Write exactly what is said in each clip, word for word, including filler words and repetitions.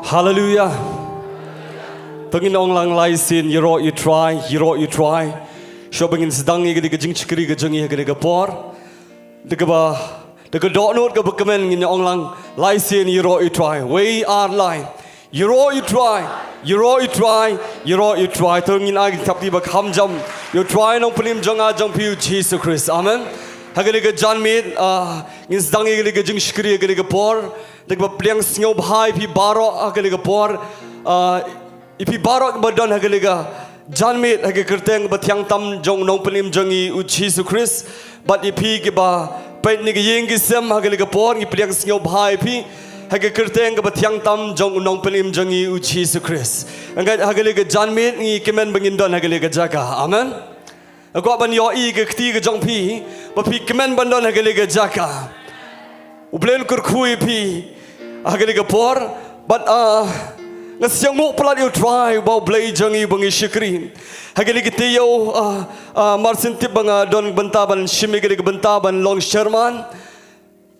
Hallelujah. To ngin ong lang lai sien, ïaroh ïa u Trai, ïaroh ïa u Trai. Shuwa ba ngin sdang ïa kane ka jingshakri ka jong ngi ha kane ka por, da kaba, da ka dohnud kaba kmen ngin ong lang lai sien, ïaroh ïa u Trai. Wei ar lai. Ïaroh ïa u Trai, ïaroh ïa u Trai, ïaroh ïa u Trai. To ngin ai ka jingthapti ba kham jam ïa u Trai Nongpynim jong nga jong phi u Jisu Khrist. Amen. Ha kane ka janmiet, ah, ngin sdang ïa kane ka jingshakri ha kane ka por. Da kaba pdiang sngewbha ïa phi baroh ha kane ka por. Ah, ïa phi baroh kiba don ha kane ka janmiet ha ka kyrteng kaba thiang tam jong u Nongpynim jong ngi u Jisu Khrist. Bad ïa phi kiba peit na ka ïing ki sem ha kane ka por, ngi pdiang sngewbha ïa phi ha ka kyrteng kaba thiang tam jong u Nongpynim jong ngi u Jisu Khrist. Nga ngeit ha kane ka janmiet ngi kmen ba ngin don ha kane ka jaka. Amen. Nga kwah ban ïohi ïa ka kti ka jong phi ba phi kmen ban don ha kane ka jaka. U Blei un kyrkhu ïa phi ha kane ka por. Bad, ah, nga sngewnguh palat ïa u Trai uba u Blei jong ngi ba ngi shakri. Ha kane ka taïew, ah, ah, mar shen tip ba nga don bynta ban shim ïa kane ka bynta ban long chairman.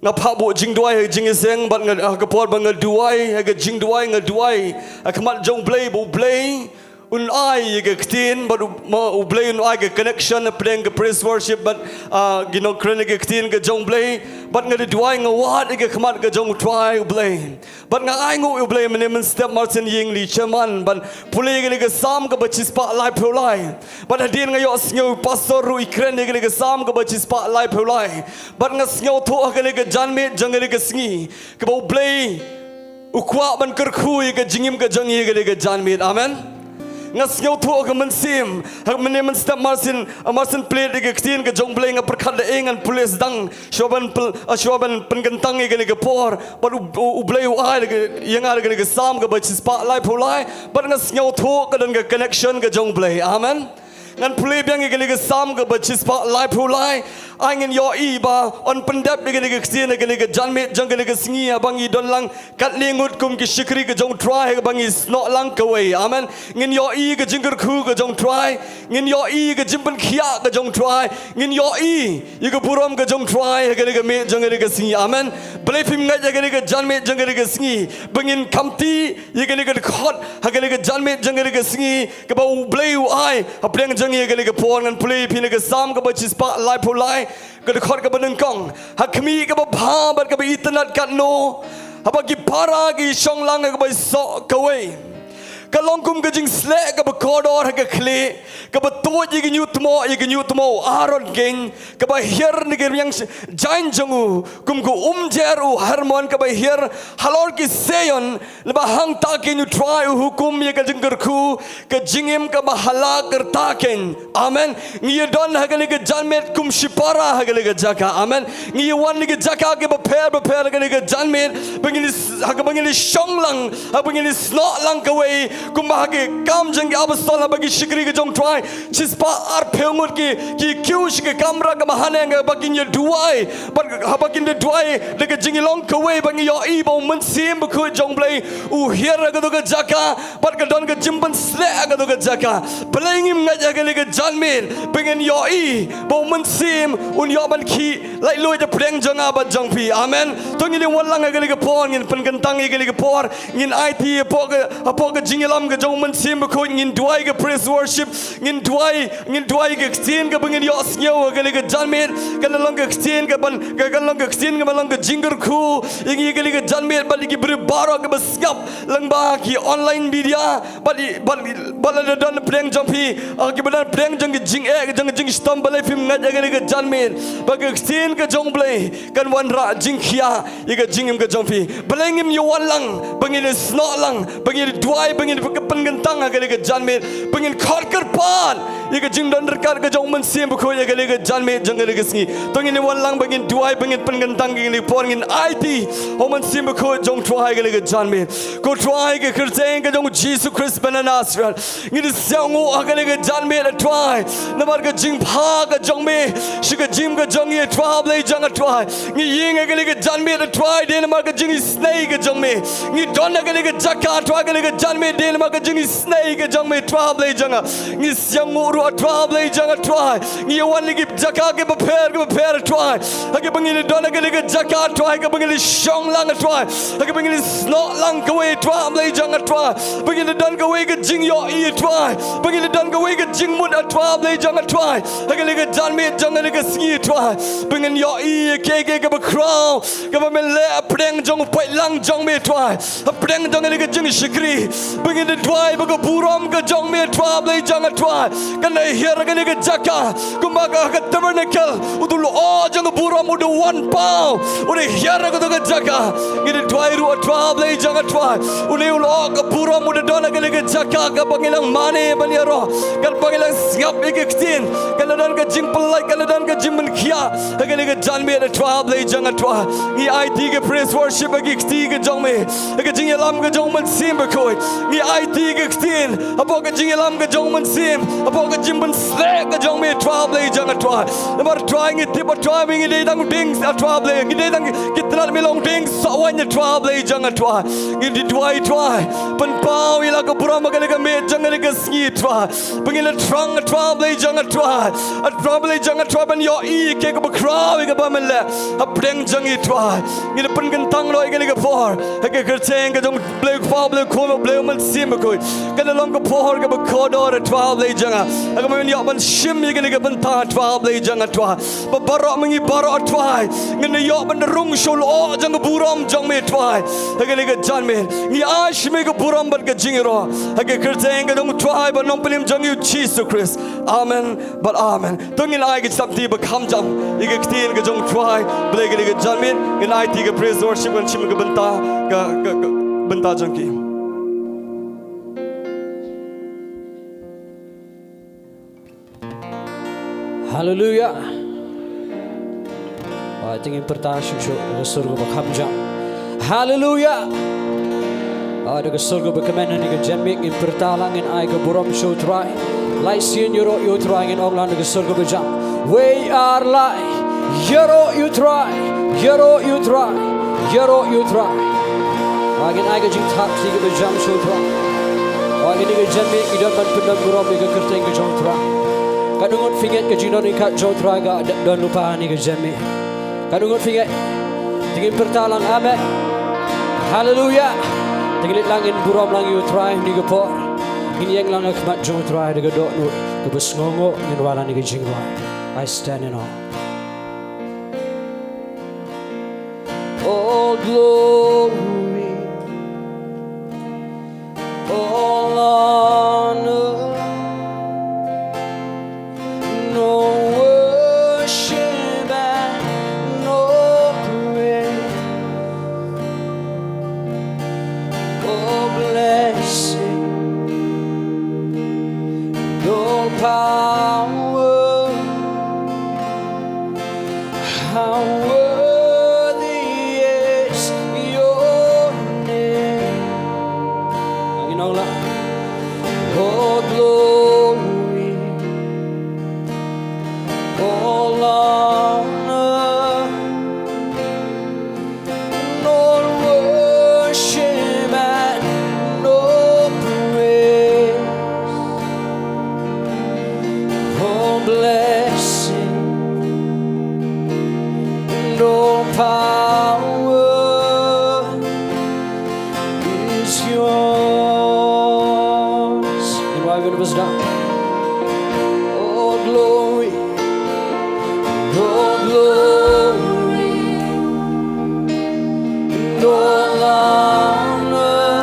Nga phah buh jingduwai ha ka jingïaseng bad nga, ha ka por ba nga duwai, ha ka jingduwai nga duwai ha khmat jong u Blei ba u Blei un ai ïa ka ktien bad u, ma, u Blei un ai ka connection hapdeng ka praise worship bad, ah, ki nongkren ïa ka ktien ka jong u Blei. Bad nga da duwai, nga wad ïa ka khmat ka jong u Trai u Blei. Bad nga ainguh ïa u Blei mynne mynstep mar shen ïing li chairman ban pule ïa kane ka Salm kaba shispah laiphew lai. Bad hadien nga ïohsngew pastor ruh i kren ïa kane ka Salm kaba shispah laiphew lai. Bad nga sngewthuh ha kane ka janmiet jong kane ka sngi kaba u Blei u kwah ban kyrkhu ïa ka jingim ka jong ngi ha kane ka janmiet. Amen. Nga sngewthuh ha ka mynsiem, ha mynne mynstep mar shen, mar shen plie ïa ka ktien ka jong u Blei nga pyrkhat da ïa ngan pule sdang shuwa ban pyn-, ah, shuwa ban pynkyntang ïa kane ka por. Bad u, u, u Blei u ai ïa nga da kane ka Salm kaba shispah laiphew lai. Bad nga sngewthuh ka don ka connection ka jong u Blei. Amen. Ngan pule biang ïa kane ka Salm kaba shispah laiphew lai. Ai ngin ïohi ba yn pyndep ïa kane ka ktien ha kane ka janmiet jong kane ka sngi haba ngi don lang katne ngut kum ki shakri ka jong u Trai haba ngi snoh lang kawei. Amen. Ngin ïohi ka jingkyrkhu ka jong u Trai. Ngin ïohi ka jingpynkhiah ka jong u Trai. Ngin ïohi ïa ka burom ka jong u Trai ha kane ka miet jong kane ka sngi. Amen. Balei phim ngeit ha kane ka janmiet jong kane ka sngi ba ngin khamti ïa kane ka dkhot ha kane ka janmiet jong kane ka sngi kaba u Blei u ai hapdeng jong ngi ha kane ka por? Ngan pule ïa phi na ka Salm kaba shispah laiphew lai, ka dkhot kaba nyngkong: Ha khmih kaba bha bad kaba itynnad katno, haba ki para ki shong lang ha kaba soh kawei. Ka long kum ka jingsleh kaba kordor ha ka khlieh, kaba tuid ïa ka ñiuhtmoh, ïa ka ñiuhtmoh u Aron keiñ, kaba hiar na ka riang sh-, jaiñ jong u, kum ka umjer u Hermon kaba hiar halor ki Seion. Naba hangta keiñ u Trai u hukum ïa ka jingkyrkhu, ka jingim kaba hala kyrta keiñ. Amen. Ngi ïa don ha kane ka janmiet kum shipara ha kane ka jaka. Amen. Ngi ïa wan na ka jaka kiba pher bapher ha kane ka janmiet ba ngin ïa s-, ha kaba ngin ïa shong lang, ha ba ngin ïa snoh lang kawei, kumba ha ka Kam jong ki Apostol haba ki shakri ka jong u Trai shispah arphew ngut ki, ki kiew sha ka kamra kaba haneng haba kin ïa duwai. Bad haba kin ïa duwai da ka jingïalong kawei ba ngi ïohi ba u Mynsiem Bakhuid jong u Blei u hiar ha kato ka jaka bad ka don ka jingpynsleh ha kato ka jaka. Balei ngim ngeit ha kane ka janmiet ba ngin ïohi ba u Mynsiem un ïoh ban khih laitluid hapdeng jong nga bad jong phi? Amen. To ngin ïa wan lang ha kane ka por, ngin pynkyntang ïa kane ka por, ngin aiti hapoh ka, hapoh ka jingïalam ka jong u Mynsiem Bakhuid, ngin duwai ka praise worship, ngin duwai, ngin duwai ka ktien kaba ngin ïohsngew ha kane ka janmiet, kan long ka ktien kaban, ka, kan long ka ktien kaban long ka jingkyrkhu ïa ngi ha kane ka janmiet bad ïa ki briew baroh kiba sngap lyngba ki online media. Bad i, bad, bad lada don pdeng jong phi, ah, kiba don pdeng jong ki jingeh, jong ki jingshitom, balei phim ngeit ha kane ka janmiet ba ka ktien ka jong u Blei kan wanrah jingkhia ïa ka jingim ka jong phi? Balei ngim ïa wan lang ba ngin ïa snoh lang, ba ngin ïa duwai, ba ngin ïa pynkyntang ha kane ka janmiet, ba ngin khot kyrpad ïa ka jingdon ryngkat ka jong u Mynsiem Bakhuid ha kane ka janmiet jong kane ka sngi? To ngin ïa wan lang ba ngin duwai, ba ngin pynkyntang ha kane ka por, ngin aiti ha u Mynsiem Bakhuid jong u Trai ha kane ka janmiet. Ko Trai, ha ka kyrteng ka jong u Jisu Khrist ba na Nasareth, ngi da sngewnguh ha kane ka janmiet, A Trai, namar ka jingbha ka jong me sha ka jingim ka jong ngi, A Trai Blei jong nga, A Trai. Ngi ïeng ha kane ka janmiet, A Trai, dei namar ka jingisynei ka jong me. Ngi don ha kane ka jaka, A Trai, ha kane ka janmiet dei namar ka jingisynei ka jong me, A Trai Blei jong nga. Ngi sngewnguh ruh, A Trai Blei jong nga, A Trai. Ngi ïa wan na ki jaka kiba pher kiba pher, A Trai. Ha kaba ngin ïa don ha kane ka jaka, A Trai, kaba ngin ïa shong lang, A Trai. Ha kaba ngin ïa snoh lang kawei, A Trai Blei jong nga, A Trai. Ba ngin ïa don kawei ka jingïohi, A Trai. Ba ngin ïa don kawei ka jingmut, A Trai Blei jong nga, A Trai. Ha kane ka janmiet jong kane ka sngi, A Trai. Ba ngin ïohi ïa kiei kiei kiba khraw, kaba men leh hapdeng jong u paidlang jong me, A Trai. Hapdeng jong kane ka jingshakri, ba ngin ïa duwai ba ka burom ka jong me, A Trai Blei jong nga, A Trai, kan da hiar ha kane ka jaka. Kumba ka, ka tabernacle, uto u lyoh jong ka burom u da wan paw, u da hiar ha kato ka jaka. Ngin ïa duwai ruh, A Trai Blei jong nga, A Trai. Une u lyoh ka burom u da don ha kane ka jaka kaba ngi nang mane ban ïaroh, kaba ngi nang sngap ïa ka ktien. Kan da don ka jingpyllait, kan da don ka jingpynkhiah ha kane ka janmiet, A Trai Blei jong nga, A Trai. Ngi aiti ka praise worship ha ki kti ka jong me, ha ka jingïalam ka jong u Mynsiem Bakhuid. Ngi aiti ka ktien hapoh ka jingïalam ka jong u Mynsiem, hapoh ka jingpynshlur ka jong me, A Trai Blei jong nga, A Trai. Namar, A Trai, ngi tip, A Trai, ba ngi dei tang dieng, A Trai Blei, ngi dei tang ki tnat milong dieng sohwaiñ, A Trai Blei jong nga, A Trai. Ngi duwai, A Trai, pynpaw ïa la ka burom ha kane ka miet jong kane ka sngi, A Trai. Ba ngin ïa thrang, A Trai Blei jong nga, A Trai. A Trai Blei jong nga, A Trai, ban ïohi ïa kiei kiba khraw ïa kaba men leh hapdeng jong ngi, A Trai. Ngin ïa pynkyntang noh ïa kane ka por ha ka kyrteng ka jong u Blei u Kpa, Blei u Khun, Blei u Mynsiem Bakhuid. Kan da long ka por kaba kordor, A Trai Blei jong nga, ha kaba men ïoh ban shim ïa kane ka bynta, A Trai Blei jong nga, A Trai. Ba baroh ma ngi baroh, A Trai, ngin ïoh ban rung sha u lyoh jong ka burom jong me, A Trai. Ha kane ka janmiet ngi ai sha me ka burom bad ka jingïaroh ha ka kyrteng ka jong u Trai bad u Nongpynim jong ngi, U Jisu Khrist. Amen bad amen. To ngin ai ka jingtip ba kham jam ïa ka ktien ka jong U Trai. Balei, ha kane ka janmiet ngin aiti ka praise worship, kan shim ka bynta, ka, ka, ka bynta jong ki. Haleluya. Ba, te ngin pyrta shuh shuh da ka sur kaba kham jam. Haleluya. Ba, da ka sur kaba kmen ha kane ka janmiet ngin pyrta lang, ngin ai ka burom sha U Trai. Lai sien ïaroh ïa U Trai, ngin ong lang da ka sur kaba jam: Wei ar lai, ïaroh ïa U Trai, ïaroh ïa U Trai, ïaroh ïa U Trai. Ba, ngin ai ka jingthap kti kaba jam sha U Trai. Ba, ha kane ka janmiet ngi don ban pyndon burom ïa ka kyrteng ka jong U Trai. Katno ngut phi ngeit ka jingdon ryngkat jong U Trai ka dep don lypa ha kane ka janmiet? Katno ngut phi ngeit? Te ngin pyrta lang, amen. Haleluya. Te ngin leit lang, ngin burom lang ïa U Trai ha kane ka por. Ngin ïeng lang ha khmat jong U Trai da ka dohnud kaba sngewnguh, ngin wad lang ha kane ka jingrwai. I stand in awe. All glory, all honor, all worship and all praise, all blessing, all power. How worthy is your name. Ngin ong lang. All glory, all honor, all worship and all praise, all blessing and all power is yours. And why we're gonna stop? All glory, all glory, and all honor,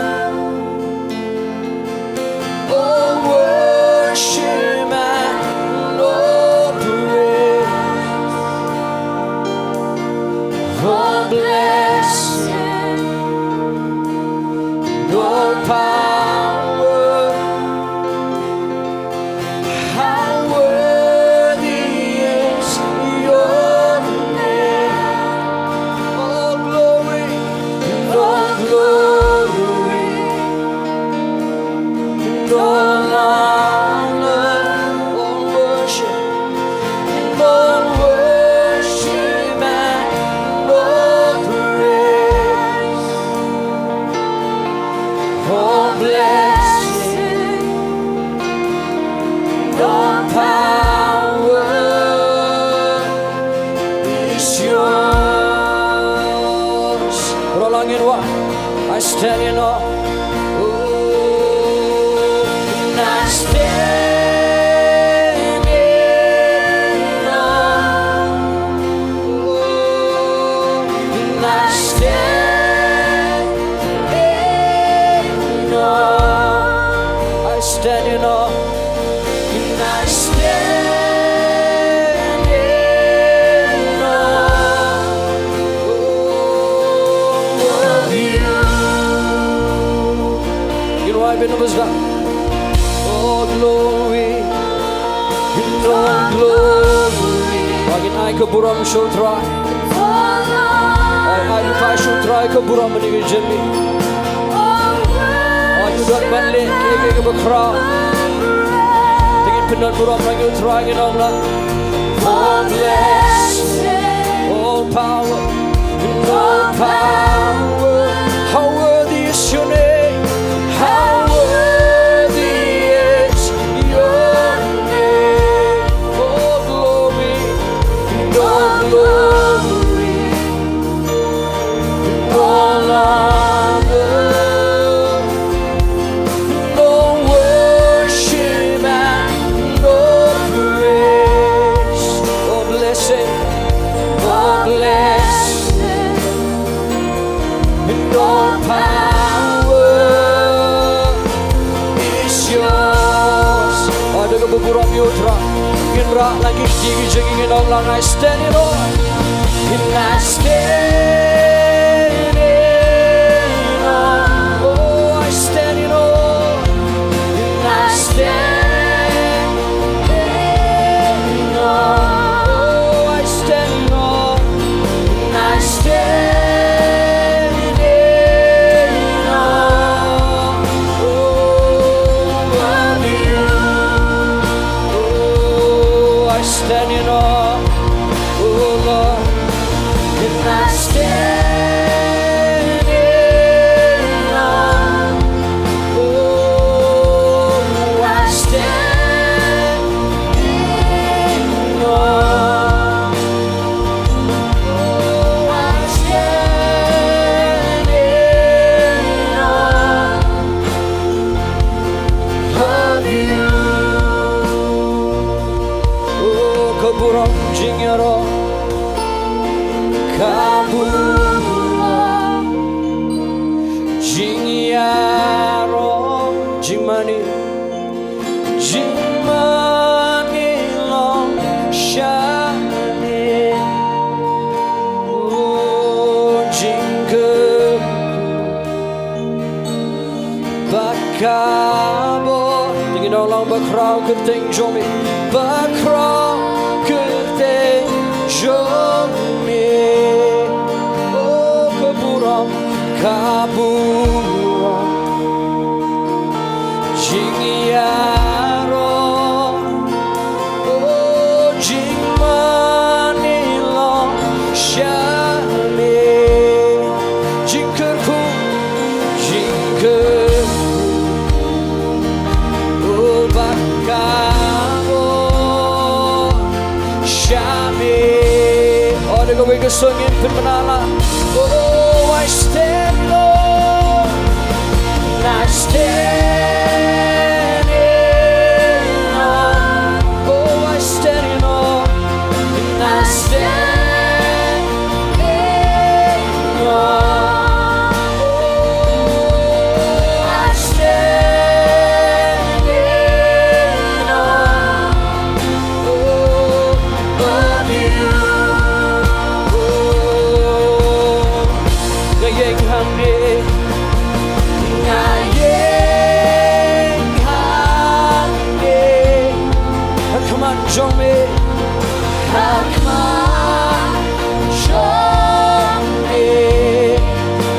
all worship and all praise, all blessing, all power. How worthy is your name. All glory, Power is yours. Rolang in wa. I stand in awe. Oh, and I stand in awe. Oh, and I stand in awe. I stand in awe. And I stand in awe of you. Ngin wai bad kaba sdang. Oh, glory. Oh, glory. Ba ngin ai ka burom sha u Trai. Ai, ai lypa sha u Trai ka burom mynta ka jingim. Ai, u don ban leh kiei kiei kiba khraw. Te ngin pyndon burom na u Trai, ngin ong la. Oh, blessed, all power, all power. How worthy is your name. How worthy is your name. Oh, glory, oh, glory. All honor, all worship and all praise. All blessing, all blessing and all power is yours. Ai da kaba burom ïa u Trai. Ngin rah na ki kti ki jong ngi, ngin ong lang, I stand in awe. And I stand in awe. Oh, I stand in awe. And I stand in awe. Oh, I stand in awe. And I stand in awe of you. Oh, I stand in awe, oh Lord, and I stand in awe, oh, I stand in awe, oh, I stand in awe of you. Oh, ka burom jingïaroh, ka burom jingïaroh, jingmane, jingmane long sha me. Oh, jingkyrkhu bad ka bor. Te ngin ong lang, bakhraw kyrteng jong me, bakhraw kyrteng jong me. Oh, ka burom, ka burom jingïaroh. Oh, jingmane long sha me. Jingkyrkhu, jingkyrkhu, oh, bad ka bor sha me. Oh, da kawei ka sur ngin pynbna la. Oh, I stand in awe. I stand in awe. Oh, I stand in awe. I stand in awe. Oh, I stand in awe of you. Oh, nga ïeng hangne, nga ïeng hangne ha khmat jong me, ha khmat jong me.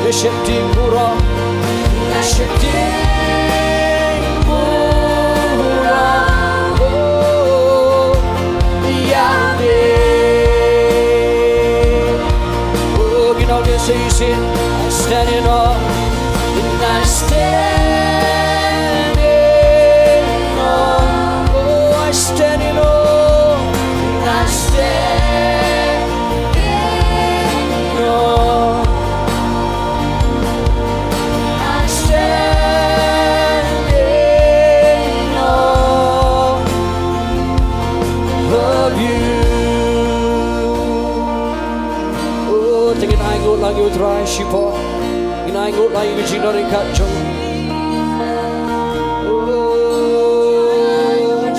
Nga sheptieng burom, nga sheptieng burom, oh, ïa me. Oh, ngin ong ïa shisien, I stand in awe, and I stand in awe. Oh, I stand in Shipor, ngin ai nguh ïa ka jingdonkam jong. Oh,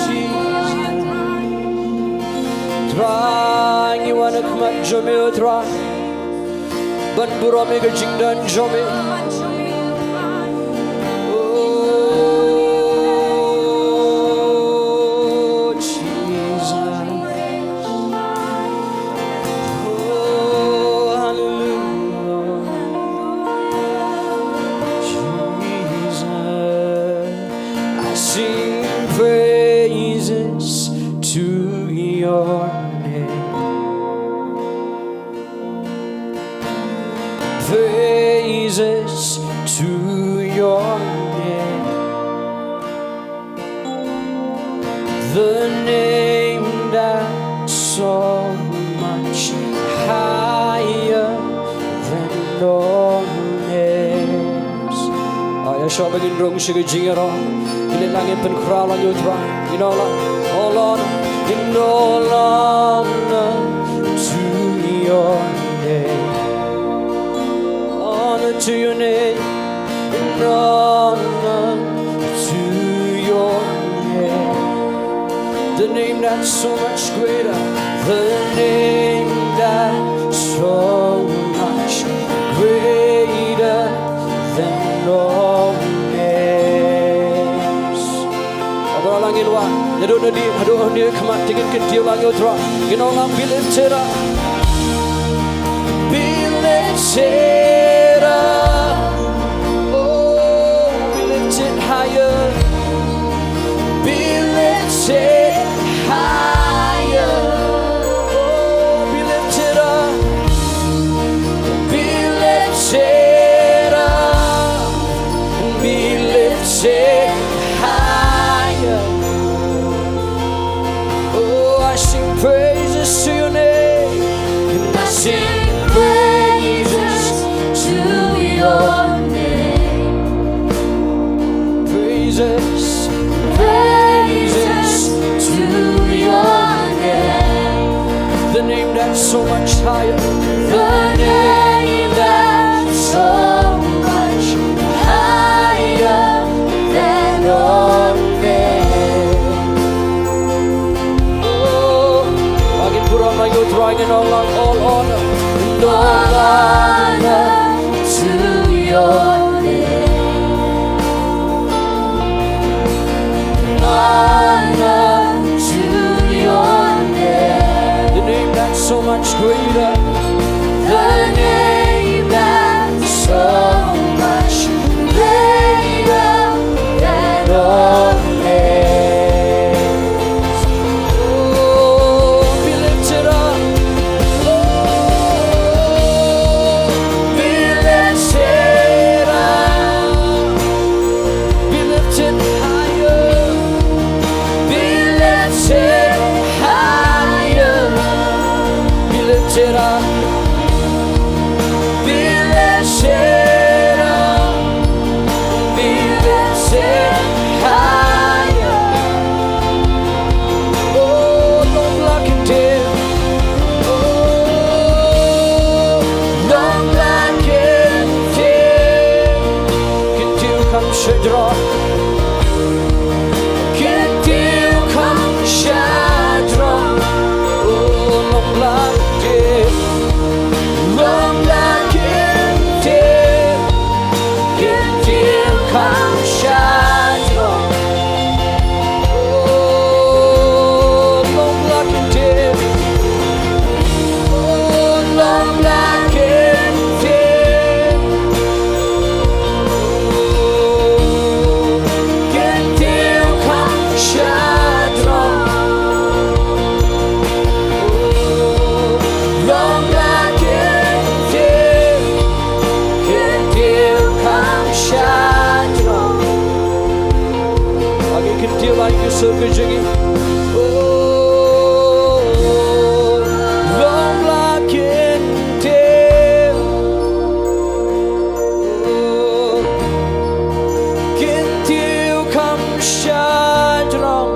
Jesus. Trai, ngi wan ha khmat jong me, oh Trai. Ban burom ïa ka jingdon jong me. Oh, Jesus. Oh, hallelujah. Jesus, I sing praises to your name. Praises to your name. The name that's so much higher than all names. Ïa, shuwa ba ngin rung sha ka jingïaroh, ngin ïa nang ngin pynkhraw lang ïa u Trai. In all honor, in all honor to your name. Honor to your name, and honor to your name. The name that's so much greater, the name that's so much greater than all names. Haba la ngin wan, naduh nadien haduh hangne khmat, te ngin kyntiew lang ïa u Trai. Ngin ong lang, be lifted up. Be lifted up. Oh, be lifted higher. Be lifted higher. Oh, be lifted up. Be lifted up. Be lifted higher. Oh, I sing praises to your name. And I sing praises to your name. Praises, praises to your name. The name that's so much higher. The name that's so much higher than all names. Oh, ngin burom ïa u Trai, ngin ong lang, all honor, and all honor to your name. Honor to your name. The name that's so much greater. The name that's so much greater than all names. Oh, be lifted up. Oh, be lifted up. Be lifted higher. Be lifted higher. Be lifted up. Be lifted up. Be lifted higher. Oh, long black and dear. Oh, long black and dear. Kyntiew kham shajrong. Kyntiew kham shajrong. Oh, long black and dear. Long black and dear. Kyntiew kham shajrong. Oh, long black and dear. Oh, long black and dear. Oh, kyntiew kham shajrong. Oh, long black and dear. Kyntiew kham shajrong. Ïa ngi kyntiew lang ïa ka sur ka jong ngi. Oh, long black and dear. Oh, kyntiew kham shajrong.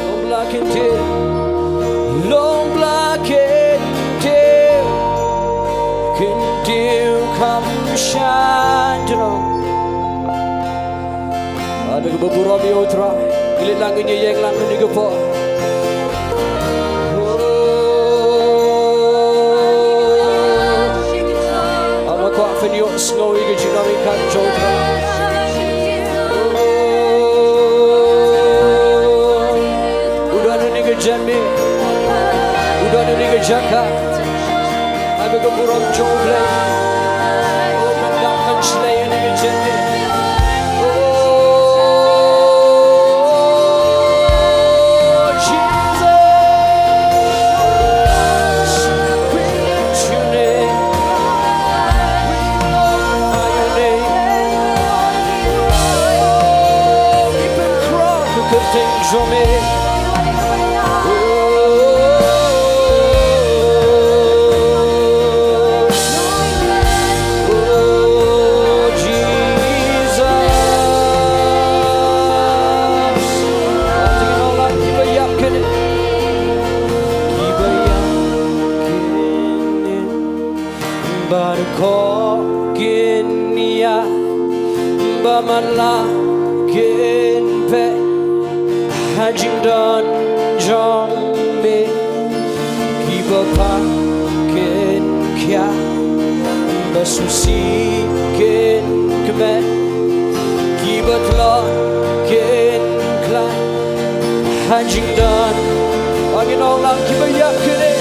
Long black and dear. Long black and dear. Shan jrong. Ïa kaba burom ïa u Trai. Ngi leit lang, ngi ïeng lang nangne ka por. Aba kwah phin ïohsngew ïa ka jingïarap jong u Trai. U don ha kane ka janmiet. U don ha kane ka jaka. Ïa ka burom jong U Blei. Oh, kan dak kan shlei ha kane ka janmiet. Oh, Jesus. We lift your name. We glorify your name. Oh, we bend across the curtain, show me. Oh, oh, Jesus. Kiba ïap kane, kiba ïap kane. Baroh kin ïa, ba man la kin peit ha jingdon jong me. Kiba phah kin khia, ba sngewsih kin kmen. Kiba tlot kin khlaiñ ha jingdon. Ngin ong lang, kiba ïap kane,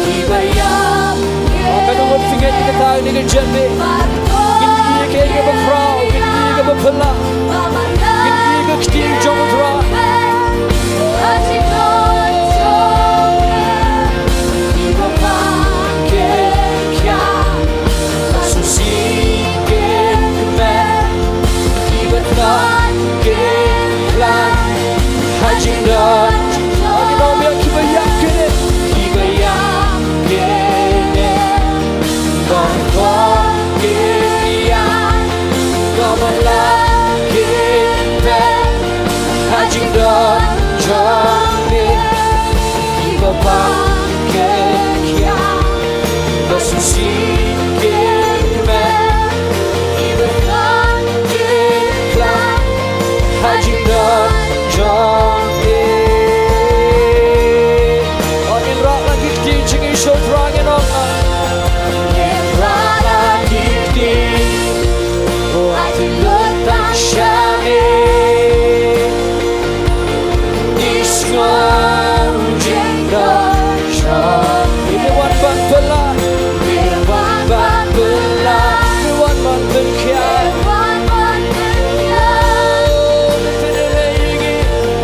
kiba ïap kane. Ka nongbud phi ngeit ïa kata ha kane ka janmiet. Ngin ïa ka, ïa kaba khraw, ngin ïa kaba phylla. Ngin ïa ka kti jong U Trai. Kiba tlot kin khlaiñ ha jingdon. Kiba ïap kane, kiba ïap kane. Baroh kin ïa, ba man la kin peit ha jingdon jong me. Kiba phah kin khia, ba sngewsih kin kmen. Kiba tlot kin khlaiñ ha jingdon jong me. Ngin rah la ki kti jong ngi sha U Trai, ngin ong. Ngin rah la ki kti. Wat lut tang sha me. Ngi sngew jingdon jong me. Me wan ban phylla. Me wan ban phylla. Me wan ban pynkhia. Me wan ban pynkhia. Oh, me pynlehnoh ïa ngi.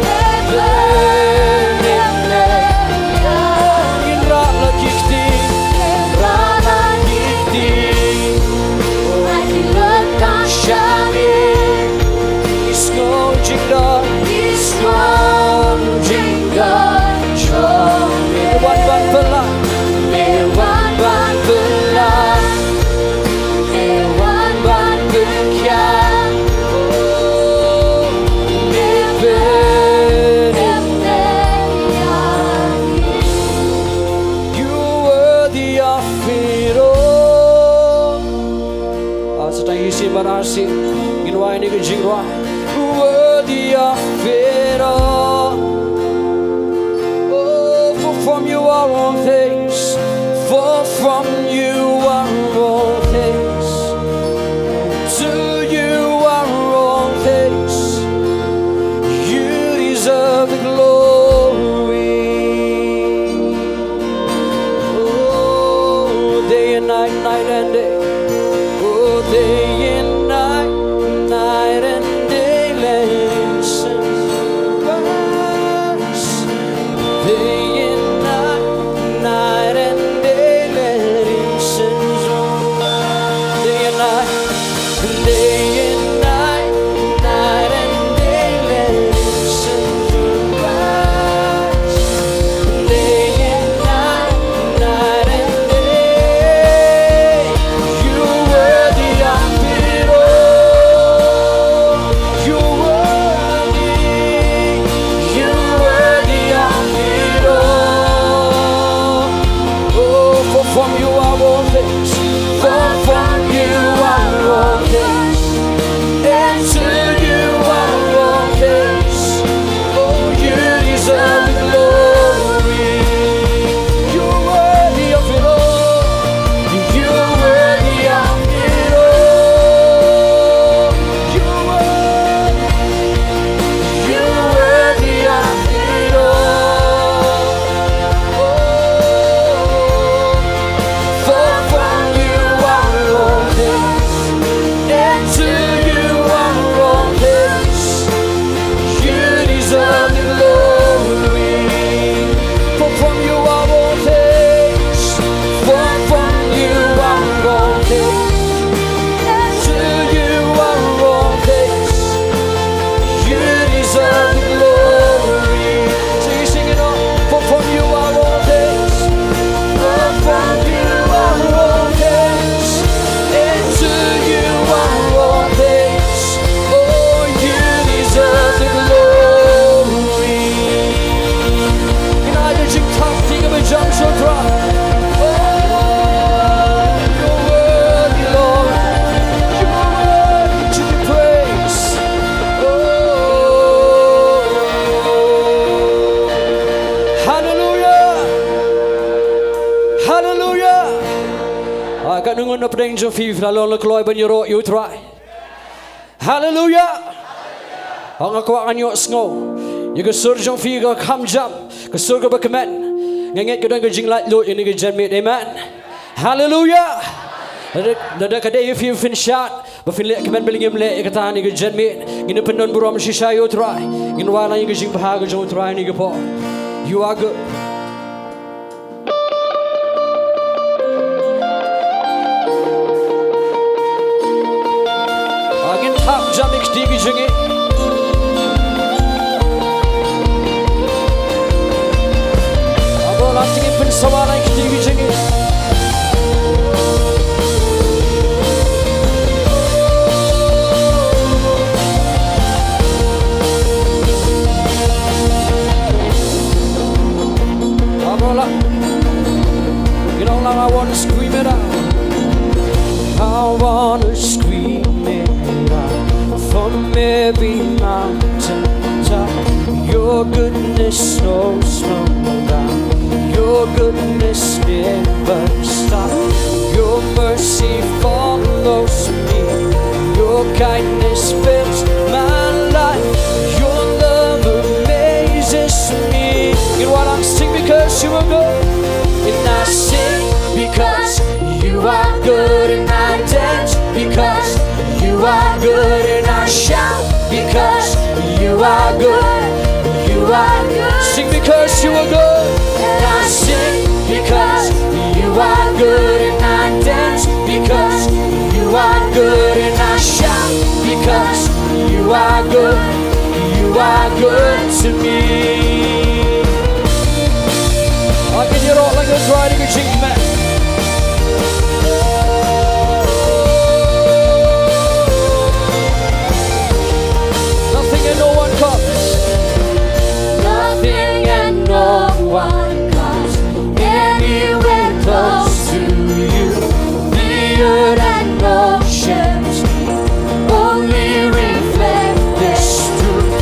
Me pynlehnoh ïa ngi. Ngin rah la ki kti. Ngin rah la ki kti. Wat lut tang sha me. Ngi sngew jingdon, ngi sngew jingdon jong me. Me wan ban phylla, me wan ban phylla, me wan ban pynkhia, me pynlehnoh ïa ngi. You're worthy of it all. Ah, sa tang isih, baroh isih. Ngin wai ïa kane ka jingrwai. Worthy of it all. Oh, for from you are all things. For from you are all things. To you are all things. You deserve the glory. Oh, day and night, night and day. Oh, day and night, night and day. You're worthy, Lord. You're worthy to be praised. Oh. Hallelujah. Hallelujah. Ah, katno ngut na pdeng jong phi la long la kloi ban ïaroh ïa U Trai? Haleluya. Nga kwah ngan ïohsngew ïa ka sur jong phi ka kham jam, ka sur kaba kmen. Nga ngeit ka don ka jinglaitluid ïa kane ka janmiet. Amen. Haleluya. Lada, lada ka dei ïa phi phin shad ba phin leh kmen bad ngim leh ïa kata ha kane ka janmiet, ngin ym pyndon burom shisha ïa U Trai. Ngin wan lang ïa ka jingbha ka jong U Trai ha kane ka por. You are good. Ngin thap jam ïa kti ki jingeh. Aba la kti ki pynsawa la kti ki jingeh. Abrola. You know, now I wanna scream it out. I wanna scream it out from every mountain top. Your goodness knows no bound. Your goodness never stops. Your mercy follows me. Your kindness fills my life. Your love amazes me. You know what? I'm sing because you are good. And I sing because you are good. And I dance because you are good. And I shout because you are good. You are good. Sing because you are good. And I sing because you are good. And I dance because you are good. And I shout because you are good. You are good to me. Ngin ïaroh lang ïa U Trai ha ka jingkmen. Nothing and no one comes. Nothing and no one comes anywhere close to you. The earth and oceans only reflect this truth.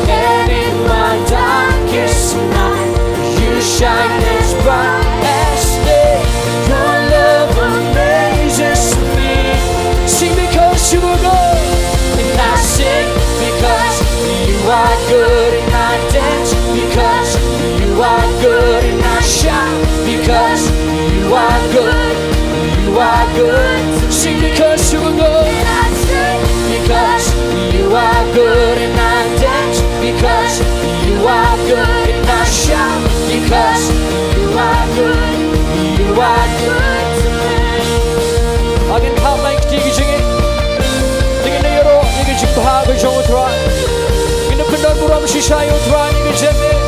And in my darkest night, you shine as bright as day. Your love amazes me. Sing because you are good. And I sing because you are good. And I dance because you are good. And I shout because you are good. You are good. Sing because you are good. And I sing because you are good. And I dance because you are good. And I shout because you are good. You are good to me. Ngin thap lang ïa kti ki jingeh. Ngin ïaroh ïa ka jingbha ka jong U Trai. Ngin pyndon burom shisha ïa U Trai ha kane ka janmiet.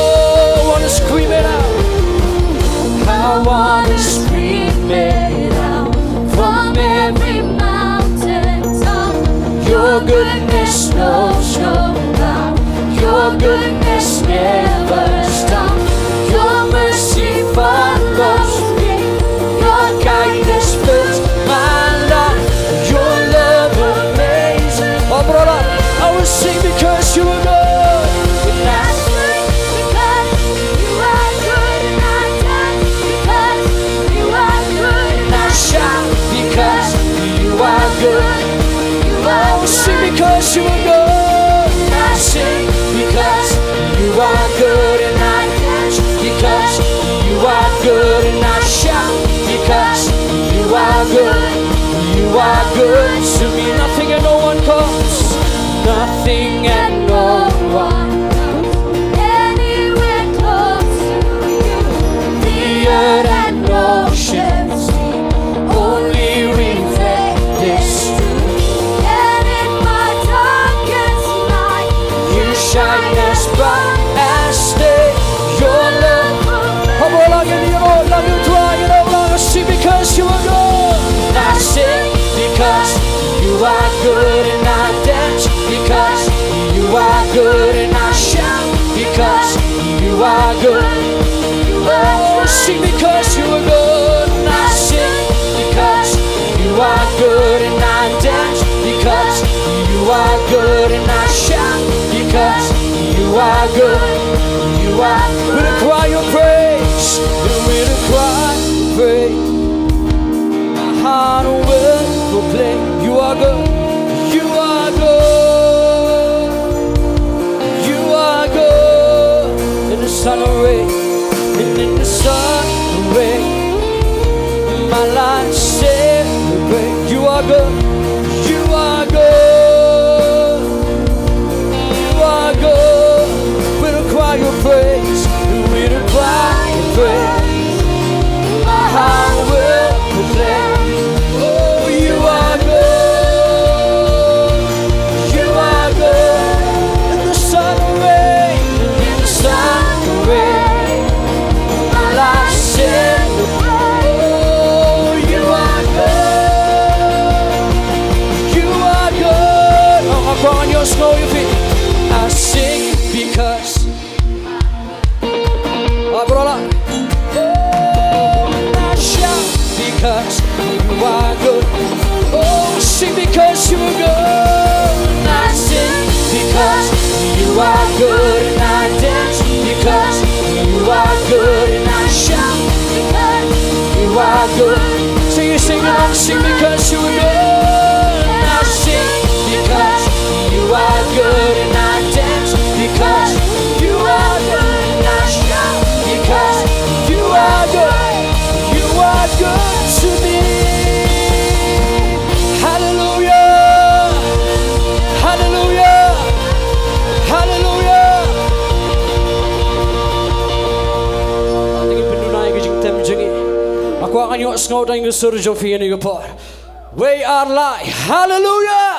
Oh, I wanna scream it out. I wanna scream it out from every mountain top. Your goodness knows no bound. Your goodness never stops. Your mercy follows me. Your kindness fills my life. Your love amazing. Oh, brother, I will sing because you are good. And I sing because you are good, and I dance because you are good, and I shout because you are good. You are good. I will sing because you are good. And I sing because you are good, and I dance because you are good, and I shout because you are good. You are good to me. Nothing and no one comes. Nothing and no one comes anywhere close to you. The earth and oceans only reflect this truth. And in my darkest night, you shine as bright as day. Your love. Come on, like you know, like you try, you know, like I see because you are good. I sing because you are good, and I dance because you are good, and I shout because you You are good. Oh, sing because you are good. And I sing because you are good. And I dance because you are good. And I shout because you are good. You are good. With a cry of praise. And with a cry of praise. My heart will proclaim you are good. You are good. You are good. In the sun or rain, and in the sun or rain, my life celebrate. You are good. You are good. You are good. With a cry of praise, with a cry of praise, my heart will proclaim. Oh, you are good. You are good. In the sun or rain, in the sun or rain, my life celebrate. Oh, you are good. You are good. Oh, I want you to know you feel. I sing because. Ah, bro, la. Oh, I shout because you are good. Oh, sing because you are good. I sing because you are good. And I dance because you are good. And I shout because you are good. So you sing along, sing because you are good. I sing because you are good. And I dance because you are good. And I shout because you are good. You are good to me. Hallelujah. Hallelujah. Hallelujah. Te ngin pynduh ïa ka jingtem jong ngi. Nga kwah ngan ïohsngew da ka sur jong phi ha kane ka por. We are light. Hallelujah.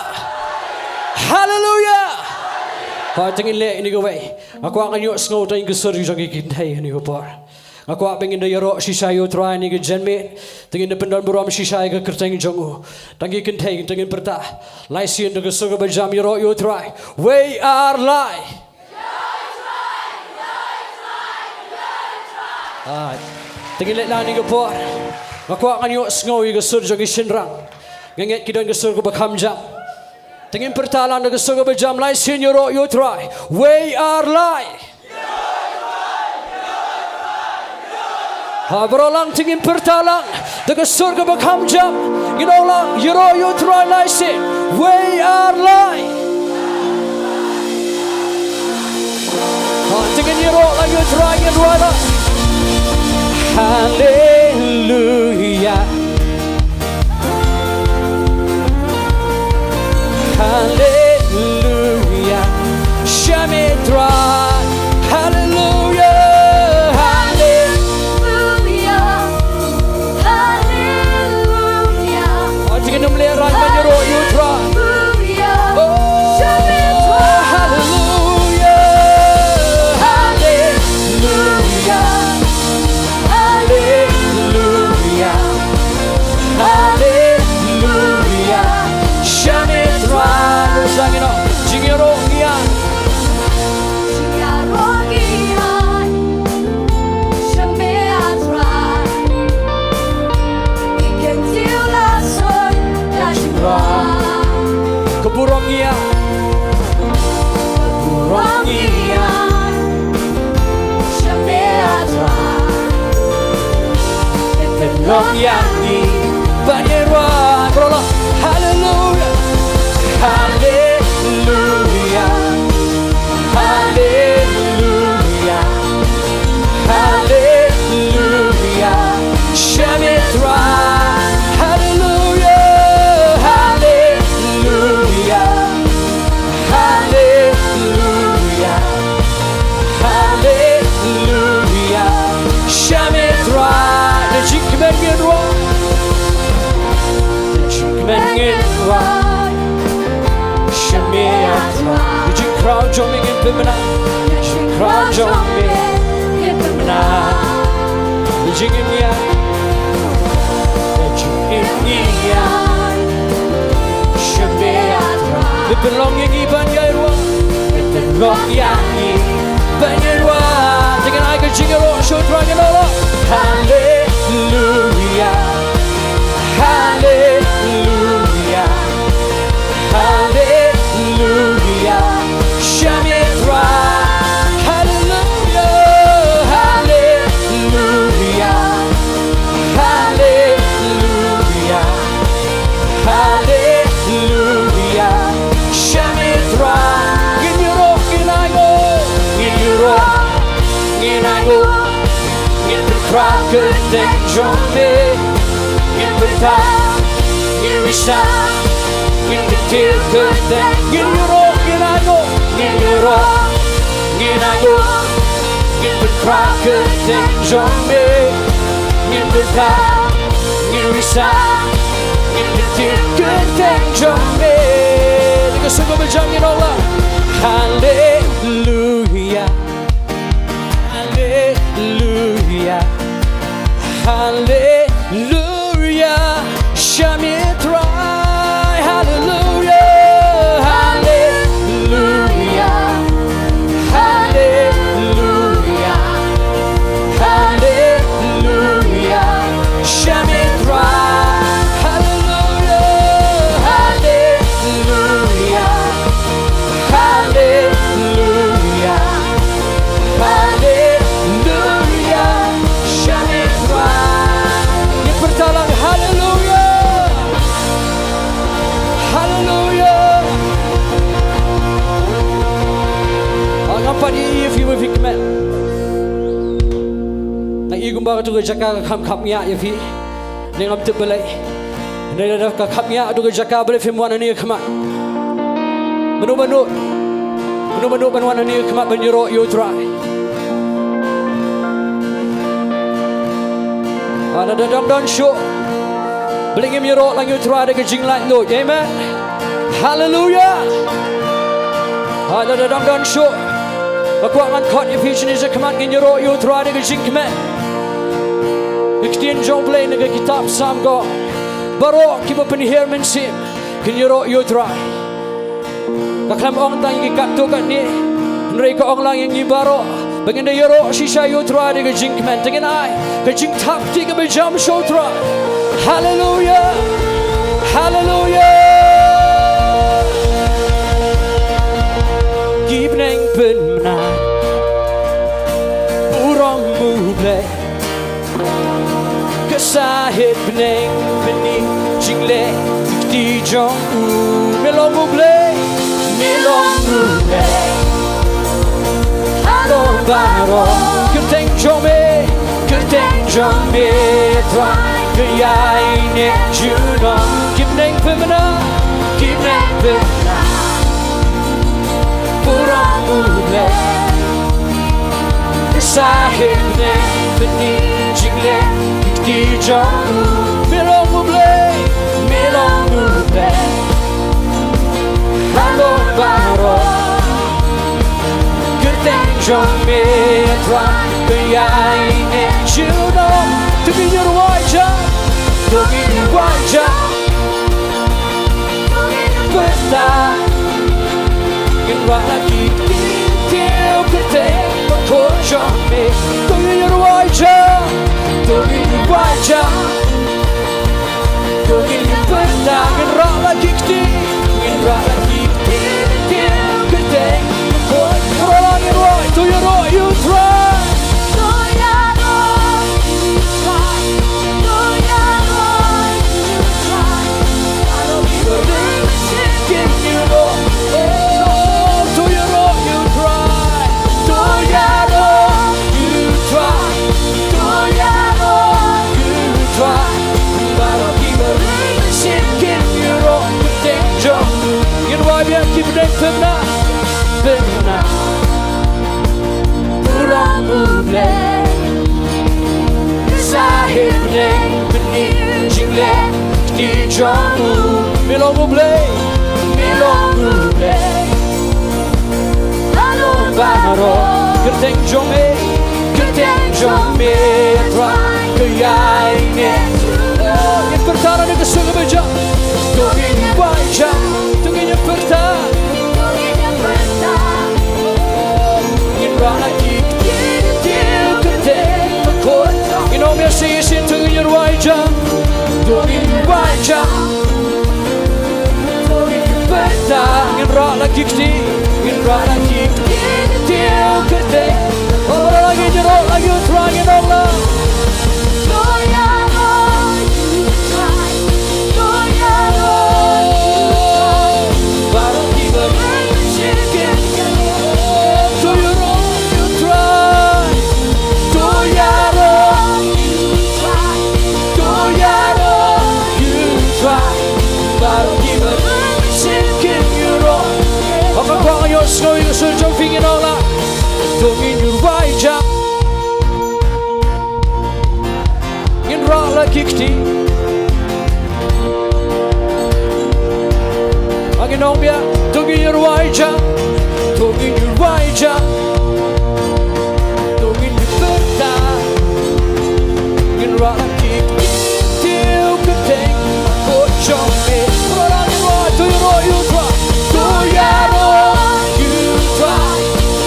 Hallelujah. Hooid, te ngin leh ïa kane kawei. Nga kwah ngan ïohsngew da ka sur jong ngi kynthei ha kane ka por. Nga kwah ba ngin da ïaroh shisha ïa U Trai ha kane ka janmiet. Te ngin da pyndonburom shisha ïa ka kyrteng jong u. Tang ki kynthei, te ngin pyrta lai sien da ka sur kaba jam, ïaroh ïa U Trai. We are light. Ah, te ngin leit lang ha kane ka por. Nga kwah ngan ïohsngew ïa ka sur jong ki shynrang. Nga ngeit ki don ka sur kaba kham jam. Te ngin pyrta lang da ka sur kaba jam, lai sien, ïaroh ïa U Trai. We are light. Ha baroh lang te ngin pyrta lang da ka sur kaba kham jam. Ngin ong lang, ïaroh ïa U Trai lai sien. We are light. Ha, te ngin ïaroh lang ïa U Trai, ngin rwai lang. Haleluia. Haleluia. Sha me Trai. Haleluia. Haleluia. Haleluia. Oh, te ngin ym lehrain ban ïaroh ïa U Trai. Haleluia. Oh, sha me Trai. Haleluia. Haleluia. Haleluia. Haleluia. Sha me Trai. Sa ngin ong, jingïaroh ngi ïa. Jingïaroh ngi ïa. Sha me Trai. Ngi kyntiew la soi la jingïaroh. Ka burom ngi ïa. Ka burom ngi ïa. Sha me Trai. Pynlong ïa ngi ban ïaroh. Baroh lang. Haleluia. Haleluia. Haleluia. Haleluia. Sha me Trai. Haleluia. Haleluia. Haleluia. Haleluia. Sha me Trai. Da jingkmen ngin rwai. Da jingkmen ngin rwai. Sha me Trai. Da jingkhraw jong me ngin pynbna. Da jingkhraw jong me ngin pynbna. Da jingim ïa. Da jingim ïa. Sha me Trai. Pynlong ïa ngi ban ïaroh. Pynlong ïa ngi ban ïaroh. Te Kyrteng jong me, ngin pyrta, ngin risa, ngin kyntiew kyrteng, ngin ïaroh, ngin ainguh, ngin ïaroh, ngin ainguh, ngin pynkhraw kyrteng jong me, ngin pyrta, ngin risa, ngin kyntiew kyrteng jong me. Te ka sngewbha ba jong ngin ong lang. Haleluya. Haleluya. Haleluya. Shah me Trai. Haleluya. Haleluya. Haleluya. Haleluya. Shah me Trai. Haleluya. Haleluya. Haleluya. Haleluya. Shah me Trai. Ngin pyrta lang haleluya. Haleluya. Ngam pat ïohi ïa phi ba phi kmen. Nga ïohi kumba katu ka jaka ka kham khapngiah ïa phi. Ngi ngam tip balei. Hynrei lada ka khapngiah katu ka jaka, balei phim wan hangne ha khmat? Mano ba nud, mano ba nud ban wan hangne ha khmat ban ïaroh ïa u Trai? Lada dang don shuh, balei ngim ïaroh lang ïa u Trai da ka jinglaitluid? Amen. Haleluya. Lada dang don shuh, nga kwah ngan khot ïa phi shane shakhmat, ngin ïaroh ïa u Trai da ka jingkmen. Ka ktien jong u Blei na ka kitab Salm ka ong, baroh kiba pynhiar mynsiem kin ïaroh ïa u Trai. Ka khlem ong tang ïa ki katto katne, hynrei ka ong lang ïa ngi baroh ba ngin da ïaroh shisha ïa u Trai da ka jingkmen. Te ngin ai ka jingthap kti kaba jam sha u Trai. Haleluya. Haleluya. Ki bneng pynmynna burom u Blei. Ka sahit bneng bynta jingleh kti jong u. Me long u Blei, me long u Blei. Halor baroh, kyrteng jong me, kyrteng jong me Trai, ka ïaineh junom. Ki bneng pynmynna, ki bneng pynmynna burom u Blei. Sahit bneng bynta jingleh kti jong u. Me long u Blei, me long u Blei. Halor baroh, kyrteng jong me Trai, ka ïaineh junom. To ngin ïarwai ja, to ngin ïarwai ja. Pyrta, ngin rah la ki kti, kyrteng bakhuid jong me. To ngin ïarwai ja, to ngin ïarwai ja. To ngin pyrta, ngin rah la ki kti, ngin rah la ki kti, kyrteng bakhuid. Rah la ngin rah, to ïaroh ïa u Trai. To ïaroh ïa u Trai. To ïaroh ïa u Trai. Baroh kiba ring mynsiem kin ïaroh. Oh, to ïaroh ïa u Trai. To ïaroh ïa u Trai. To ïaroh ïa u Trai. Baroh kiba ring mynsiem kin ïaroh kyrteng jong u. Ngin wad biang ki bneng pynmynna. Pynmynna burom u Blei. Sahit bneng bynta jingleh kti jong u. Me long u Blei, me long u Blei. Halor baroh, kyrteng jong me, kyrteng jong me Trai, ka ïaineh. Ngin pyrta na ka suk ka bajam. To ngin ïarwai ja, to ngin ïapyrta. Ngin rah la ki kti, kyrteng bakhuid. Ngin ong ïa shisien, to ngin ïarwai ja, to ngin ïarwai ja. To ngin ïapyrta, ngin rah la ki kti, ngin rah la ki kti, kyrteng. Oh, rah la, ngin ïaroh la ïa u Trai, ngin ong la. Kti. Ngin ong biang, to ngin ïa rwai ja, to ngin ïa rwai ja, to ngin ïa pyrta, ngin rwai ki ktien kyrteng, ko jong me. Rwai, rwai, to ïa rwai, ïa rwai, to ïa rwai, ïa rwai,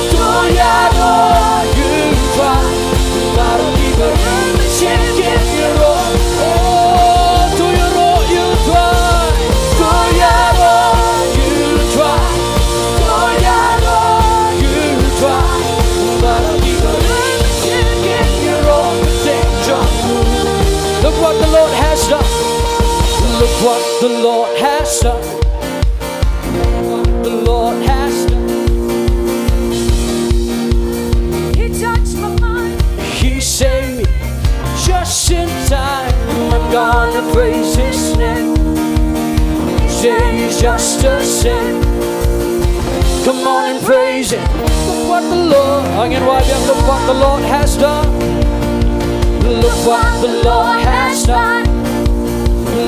to ïa rwai, ïa rwai. Look what the Lord has done. Look what the Lord has done. The Lord has done. He touched my mind. He saved me just in time. I'm gonna praise His name. Say He's just the same. Come on and praise Him. Look what the Lord, again, why, look what the Lord has done. Look what the Lord has done.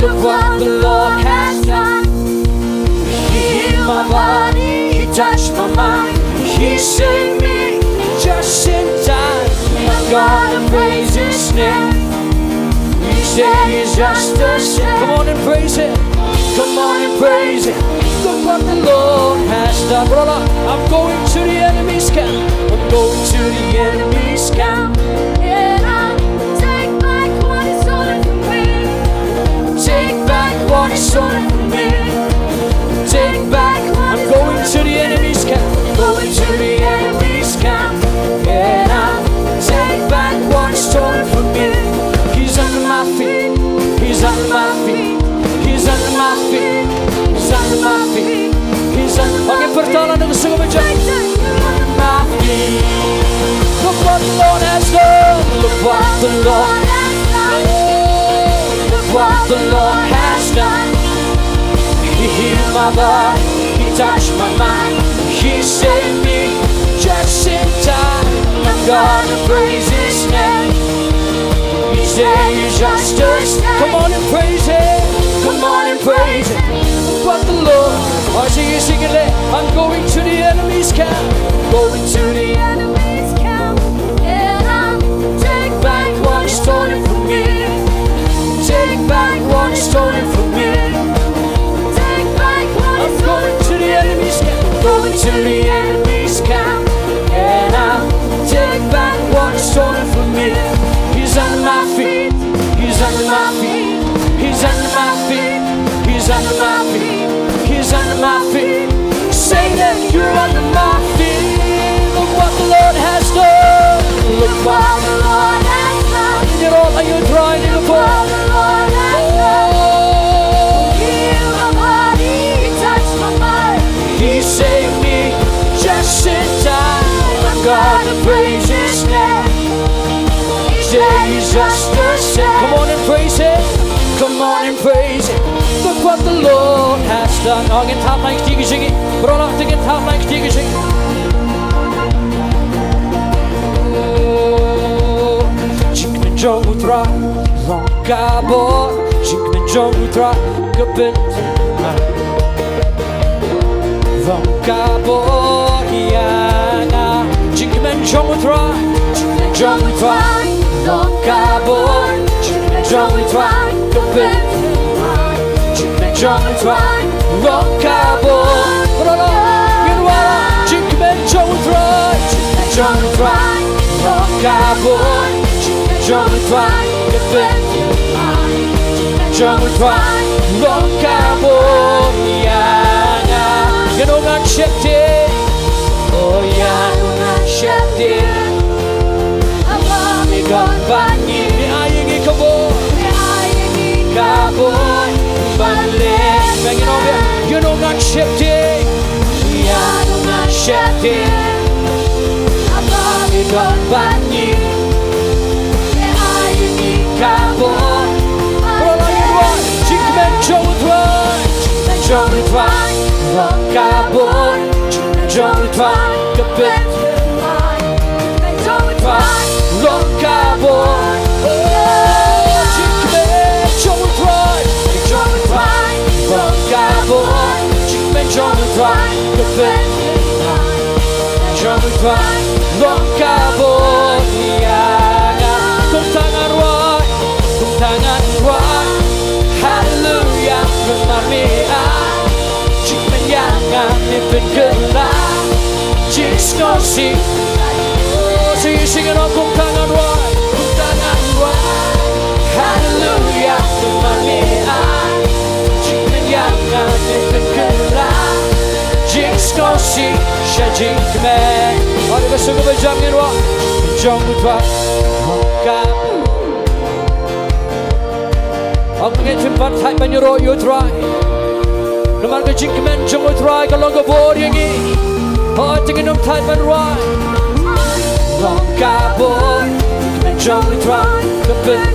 Look what the Lord has done. He healed my body, He touched my mind, He saved me just in time. I'm gonna praise His name. He said He's just the same. Come on and praise Him. Come on and praise Him. Look what the Lord has done. Brother, I'm going to the enemy's camp. I'm going to the enemy's camp. And I take back what is stolen from me. Take back what is stolen from me. Take back what is stolen from me. I'm going to the enemy's camp. Going to the enemy's camp. And I take back what is stolen from me. He's under my feet. He's under my feet. He's under my feet. He's under my feet. He's under my feet. Pyrta lang da ka suk ka jong. Under my feet. Look what the Lord has done. Look what the Lord has done. Look what the Lord has done. He healed my body. He touched my mind. He saved me just in time. I'm gonna praise His name. He said He's just the same. Come on and praise Him. Come on and praise Him. What the Lord. Oh, sing it, sing it, let. I'm going to the enemy's camp. Going to the enemy's camp. And I'll take back what is stolen from me. Take back what is stolen from me. Take back what is stolen from me. I'm going to the enemy's camp. Going to the enemy's camp. And I'll take back what is stolen from me. He's under my feet. He's under my feet. He's under my feet. He's under my feet. He's under my feet. Satan, you're under my feet. Look what the Lord has done. Look what the Lord has done. You're all, are you trying to look for? Look what the Lord has done. Oh. He healed my body. He touched my mind. He saved me just in time. I gotta praise His name. Say He's just the same. Come on and praise Him. Come on and praise Him. Look what the Lord has done. Oh, ngin thap lang kti ki jingim. Bro, lang kti, ngin thap lang kti ki jingim. Jingkmen jong U Trai long ka bor. Jingkmen jong U Trai ka pynthikna. Long ka bor ïa nga. Jingkmen jong U Trai. Jingkmen jong U Trai long ka bor. Jingkmen jong U Trai ka pynthikna. Jingkmen jong U Trai long ka bor. Ngin wan. Jingkmen jong U Trai. Jingkmen jong U Trai long ka bor. Jingkmen jong U Trai ka pynthikna. Jingkmen jong U Trai long ka bor ïa nga. Ïa no ngan sheptieng. Oh, ïa no ngan sheptieng. Haba me don bad ngi. Me ai ïa ngi ka bor. Me ai ïa ngi ka bor. Balei? Ïa no ngan sheptieng. Ïa no ngan sheptieng. Haba me don bad ngi. Me ai ïa ngi ka bor. Bro, lang ïa U Trai. Jingkmen jong U Trai. Jingkmen jong U Trai long ka bor. Jingkmen jong U Trai ka pynthikna. Jingkmen jong U Trai long ka bor. Oh, jingkmen. Jong u Trai long ka bor ïa nga. Kumta ngan rwai, kumta ngan rwai. Haleluia, namar me ai jingmyntoi ïa nga, me pynkylla jingsngewsih. Oh, sing, sing, kumta ngan rwai, kumta ngan rwai. Haleluia, namar me ai jingmyntoi ïa nga, me pynkylla jingsngewsih sha jingkmen. Haleluia, sngewbha jam ngin rwai. Jong u Trai long ka. Ong ngin shim pat thait ban ïaroh ïa u Trai. Namar ka jingkmen jong u Trai ka long ka bor ïa ngi. Hooid, te ngin ym thait ban rwai. Long ka bor, kmen jong u Trai ka pyn.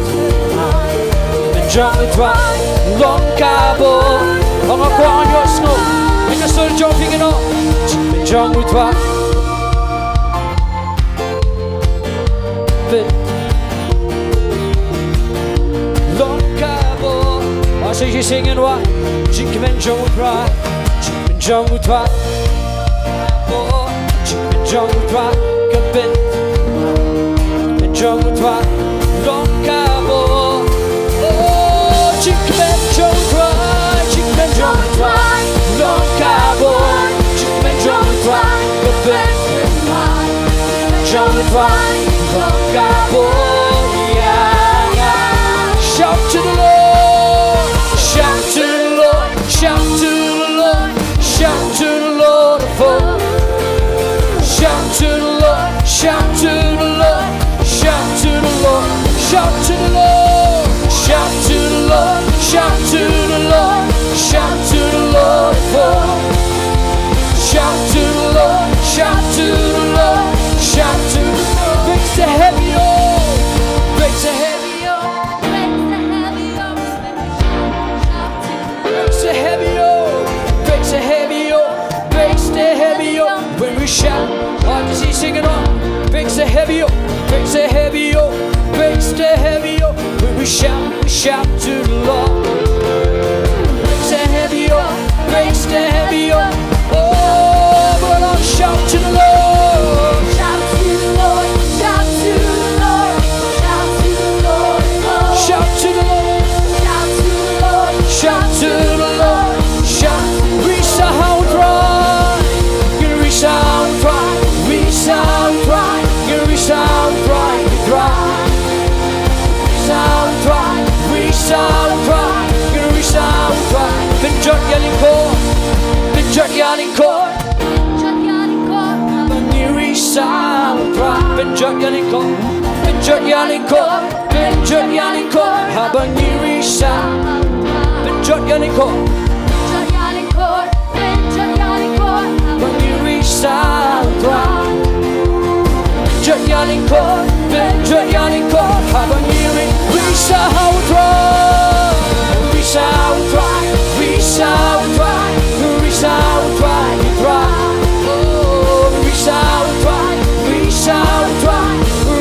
Kmen jong u Trai long ka bor. Ong nga kwah ngan ïohsngew na ka sur jong phi, ngin ong. Kmen jong u Trai. Pyn long ka bor. Wa, sing, sing, sing, wa. Jingkmen jong u Trai, jingkmen jong u Trai. Bor, jingkmen jong u Trai ka pyn. Jingkmen jong u Trai long ka bor. Oh, jingkmen jong u Trai, jingkmen jong u Trai long ka bor. Jingkmen jong u Trai ka pyn. Jong u Trai long ka bor ïa nga. Shout to the Lord, shout to the Lord, shout to the Lord, shout to the Lord of hosts. Shout to the Lord, shout to the Lord, shout to the Lord, shout to the Lord, shout to the Lord, shout to the Lord, shout to the Lord of hosts. Shout to the Lord, shout to the Lord, shout to the Lord. Big to heavy, oh, big to heavy, oh. Big to heavy, oh, big to heavy, oh, big to heavy, oh. When we shout, oh, just sing it on. Big to heavy, oh, big to heavy, oh, big to heavy, oh. When we shout, we shout to the Lord. Big to heavy, oh, big to heavy, oh. Oh, everyone, shout to the Lord. Shout to the Lord, shout to the Lord, shout to the Lord, oh. Shout to the Lord. Shout to the Lord, shout to the Lord, shout. Ngin risa ha u Trai, ngin risa ha u Trai, risa ha u Trai, ngin risa ha u Trai, u Trai. Risa ha u Trai, risa ha u Trai, ngin risa ha u Trai. Pynjot ïa lyngkor, pynjot ïa lyngkor. Haba ngi risa ha u Trai. Pynjot ïa lyngkor, pynjot ïa lyngkor, pynjot ïa lyngkor. Haba ngi risa. Pynjot ïa lyngkor. Haba ngi risa ha u Trai. Pynjot ïa lyngkor, pynjot ïa lyngkor. Haba ngi ri-, risa ha u Trai. Risa ha u Trai, risa ha u Trai, risa ha u Trai, u Trai. Oh, risa ha u Trai, risa ha u Trai,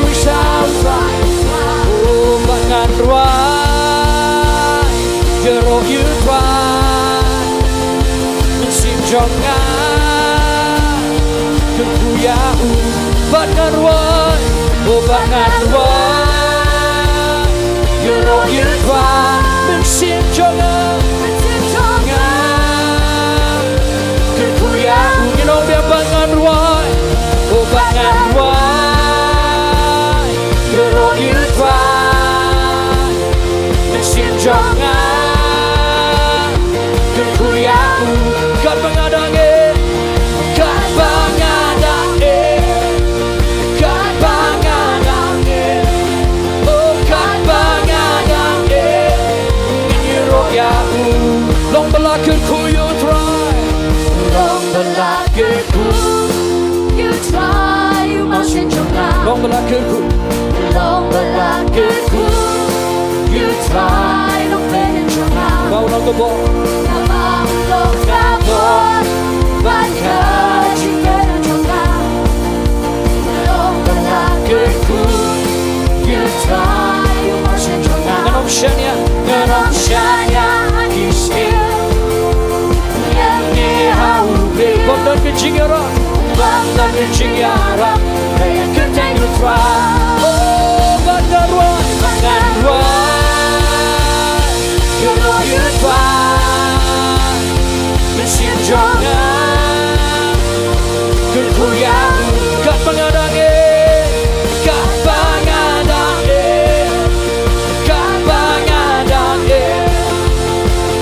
risa ha u Trai. Oh, ba ngan rwai ïaroh ïa u Trai. Mynsiem jong nga kyrkhu ïa u. Ba ngan rwai, oh, ba ngan rwai ïaroh ïa u Trai. Mynsiem jong nga, mynsiem jong nga kyrkhu ïa u. Ngin ong biang, ba ngan rwai, oh, ba ngan rwai ïaroh ïa u Trai. Mynsiem jong nga kyrkhu ïa u. Katba nga dang eh, katba nga dang eh, katba nga dang eh, oh, katba nga dang eh, ngin ïaroh ïa u. Long ba la kyrkhu ïa u Trai. Long ba la kyrkhu ïa u Trai, u Mynsiem jong nga. Long ba la kyrkhu. Long ba la kyrkhu ïa u Trai, long pynïaid jong nga. Ba u long ka bor. Ba u long ka bor bad ka jingpynïaid jong nga. Long ba la kyrkhu ïa u Trai, u Mynsiem jong nga. Ngan ym shaniah, ngan ym shaniah ha ki syiem. Ïa ngi ha u Blei. Bym don ka jingïarap. Ban da ka jingïarap na ka kyrteng U Trai. Oh, ban da ruh, ban da ruh. Ïaroh ïa U Trai. Mynsiem jong nga. Kyrkhu ïa u. Katba nga dang ïeit. Katba nga dang ïeit. Katba nga dang ïeit,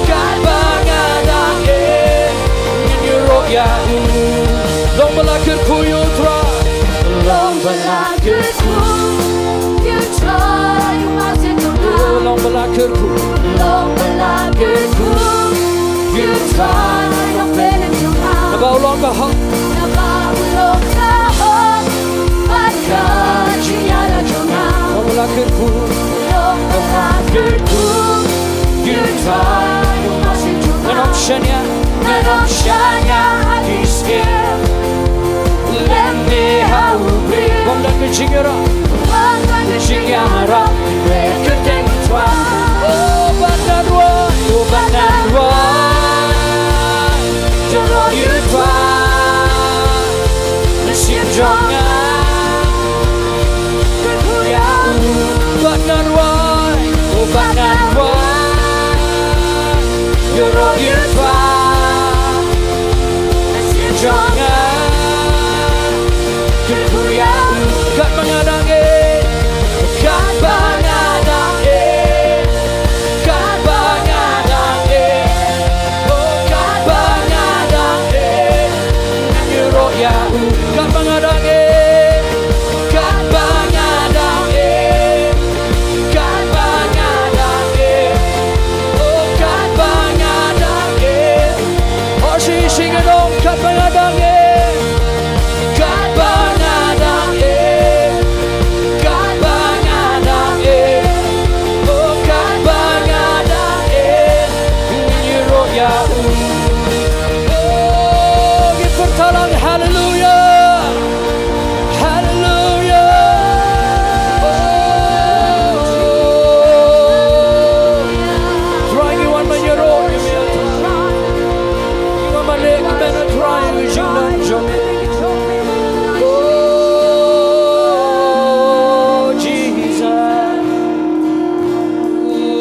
katba nga dang ïeit, ngan ïaroh ïa u. Long ba la kyrkhu ïa U Trai. Long ba la kyrkhu ïa U Trai, u mynsiem jong nga. Long ba la kyrkhu. Long ba la kyrkhu ïa U Trai, u mynsiem jong nga. Naba u long bahok. Naba u long bahok. Bad ka jingïada jong nga. Long ba la kyrkhu. Long ba la kyrkhu. Ïa U Trai, u mynsiem jong nga. Ngan ym shaniah. Ngan ym shaniah ha ki skhem. Lem ne ha u briew. Bym don ka jingïarap. Bym don ka jingïarap. Kyrteng U Trai. Oh, ban da ruh. Oh, ban da ruh. Ïaroh ïa U Trai. Mynsiem jong nga. Kyrkhu ïa u. Ban da ruh. Oh, ban da ruh. Ïaroh ïa U Trai. Mynsiem jong nga. Kyrkhu ïa u. Katba nga dang ïeit. Katba nga dang ïeit. Katba nga dang ïeit. Oh, katba nga dang ïeit. Ngan ïaroh ïa u. Katba nga dang ïeit. Katba nga dang ïeit. Katba nga dang ïeit. Oh, katba nga dang ïeit. Oh, sing, sing along. Katba nga dang ïeit. Katba nga dang ïeit. Katba nga dang ïeit. Oh, katba nga dang ïeit. Ngan ïaroh ïa u. Oh, ngin pyrta lang, haleluya. Haleluya. Oh. Trai, ngi wan ban ïaroh ïa me, Trai. Ngi wan ban leh kmen, Trai, ïa ka jingdon jong me. Oh, Jesus. Oh.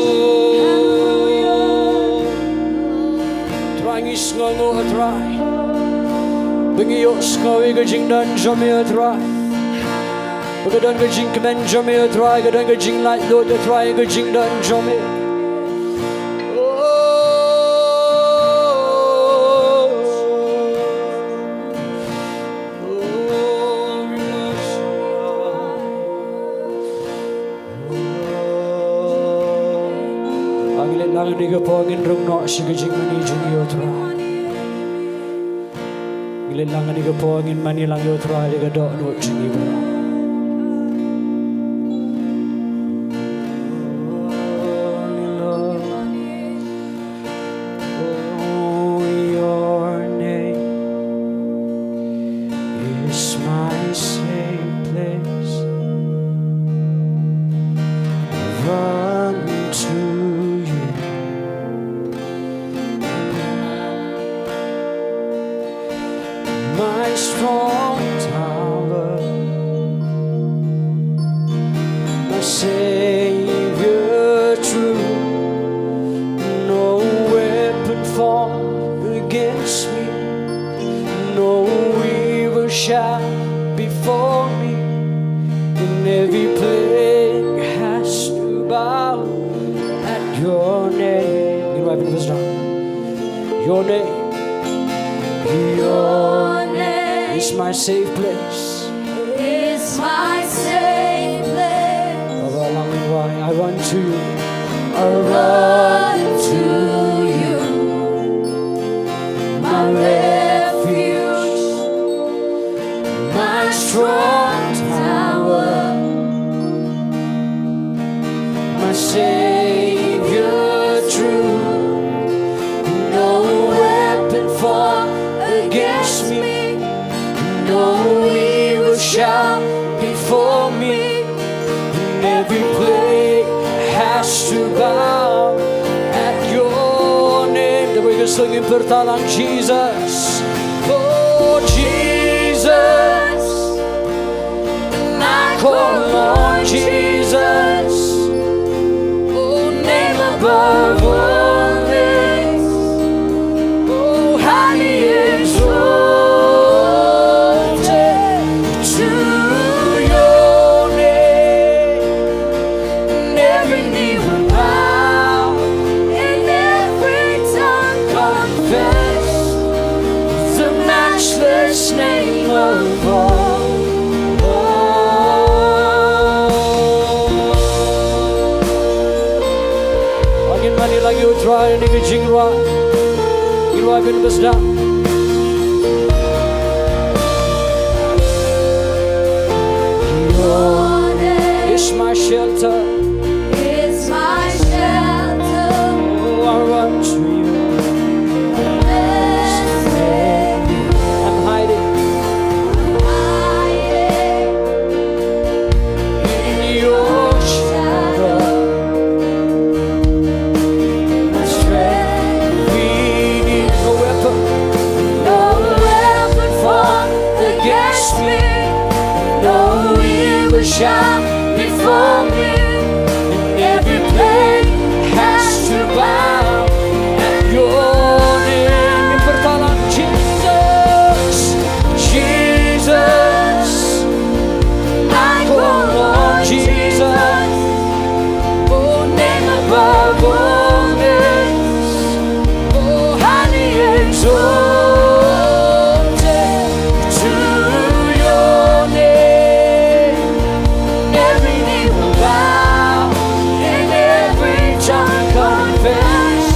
Trai, ngi sngewnguh, Trai, ba ngi ïohsngew ïa ka jingdon jong me, Trai. Ba ka don ka jingkmen jong me, Trai, ka don ka jinglaitluid, Trai, ka jingdon jong me. Oh. Oh, we worship you. Ngi leit lang kane ka por, ngin rung noh sha ka jingmane jong ngi, Trai. Ngi leit lang kane ka por, ngin mane lang ïa U Trai da ka dohnud jong ngi baroh. Oh, your name is my safe place. Run to you. My strong tower, my Savior true. No weapon formed against me, no evil shall befall me. And every plague has to bow at your name. Ngin wai pynban sdang. Your name. Your name is my safe place. Is my safe place. Baroh lang ngin wai. I run to you. I run to you. My refuge. My strong tower, my Savior true. No weapon formed against me, no evil shall befall me. Every plague has to bow at your name. Dei ba ngin sngewthuh lang, Jesus. Oh, Jesus. Trai, ngi ka jingrwai, ngi rwai ban bas da. Your name is my shelter. Is my shelter. Oh, I run to you. This way I'm hiding. I'm hiding. In your shadow, my strength renewed. No weapon, no weapon formed against me, no evil shall befall me. And every plague has to bow at your name. Yang pertama, Jesus, Jesus. I call on Jesus. Oh, name above all names. Oh, highly exalted to your name. Every knee will bow and every tongue confess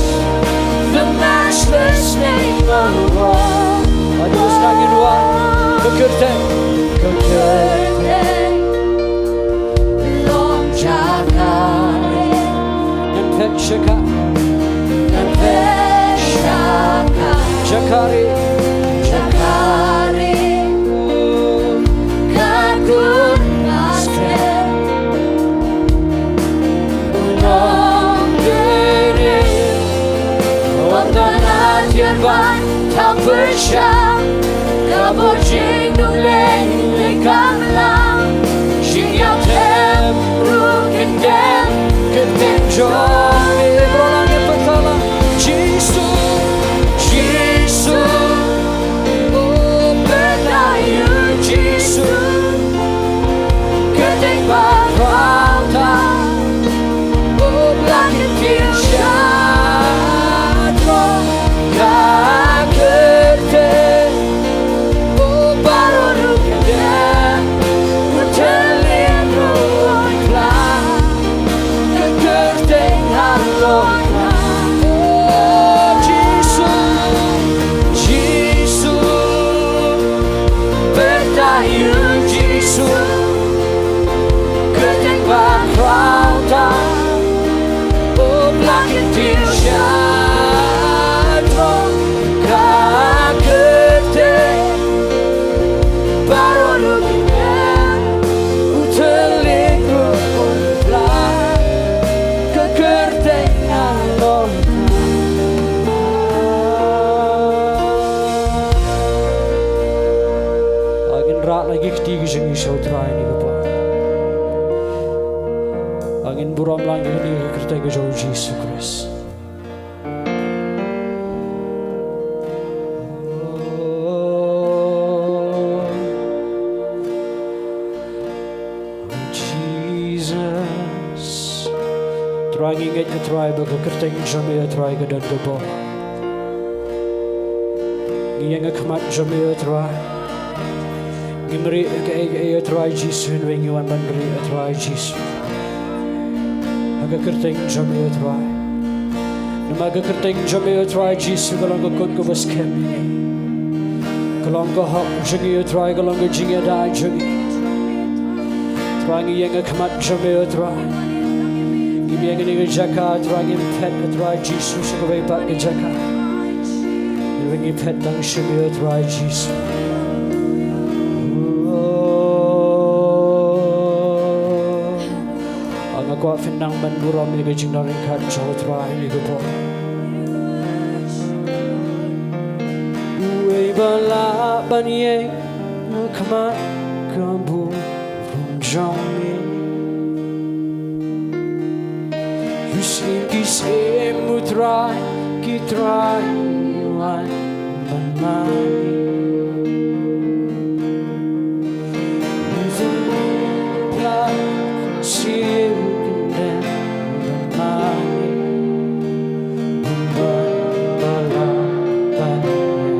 the matchless name of God. Aduh, sngewbha ïa ka kyrteng. Ka kyrteng. Long jaka. Ngan phet jaka. Ngan phet jaka. Jaka ri. Jaka ri. Ka kut master. Nongkyrpad, wan don atiar ban tang pyrshang. Ka bor jingdum lei lei kamlang. Jingïap ruh kyndem, kyndem jong me. Bro, lang ïa pyrta lang. Jisu, Jisu. Oh, pyrta ïa u Jisu. Kyrteng ba khraw tam. Oh, ba la kyntiew shaduh ka kyrteng. Oh, baroh ruh kyndem. U thylliej ruh u pla. Ka kyrteng halor. Oh, Jisu, Jisu. Pyrta ïa u Jisu. Kyrteng ba khraw tam. Oh, ba la kyntiew shaduh ka kyrteng. Baroh ruh kyndem. U thylliej ruh u pla. Ka kyrteng halor. Ngin rah la ki kti ki jong ngi sha u Trai ha kane ka por. Ngin burom lang ïa kane ka kyrteng ka jong u Jisu Khrist. Jesus. Trai, ngi ngeit, A Trai, ba ka kyrteng jong me, A Trai, ka don ka bor. Ngi ïeng ha khmat jong me, A Trai. Ngim rieh ïa kaei kaei, A Trai Jisu, hynrei ngi wan ban rieh, A Trai Jisu, ha ka kyrteng jong me, A Trai. Namar ka kyrteng jong me, A Trai Jisu, ka long ka kut kaba skhem ïa ngi. Ka long ka hok jong ngi, A Trai, ka long ka jingïada jong ngi. Trai, ngi ïeng ha khmat jong me, A Trai. Ngim ïeng ha kane ka jaka, A Trai, ngim phet, A Trai Jisu, sha kawei pat ka jaka. Ngi phet tang sha me, A Trai Jisu. Nga kwah phin nang ban burom ïa ka jingdon ryngkat jong U Trai ha kane ka por. Uei ba lah ban ïeng ha khmat ka burom jong me? Ki syiem ki syiem, U Trai ki trai, wan ban mane. U Trai, syiem kyndem ban mane. Ban ba la ban ïeng.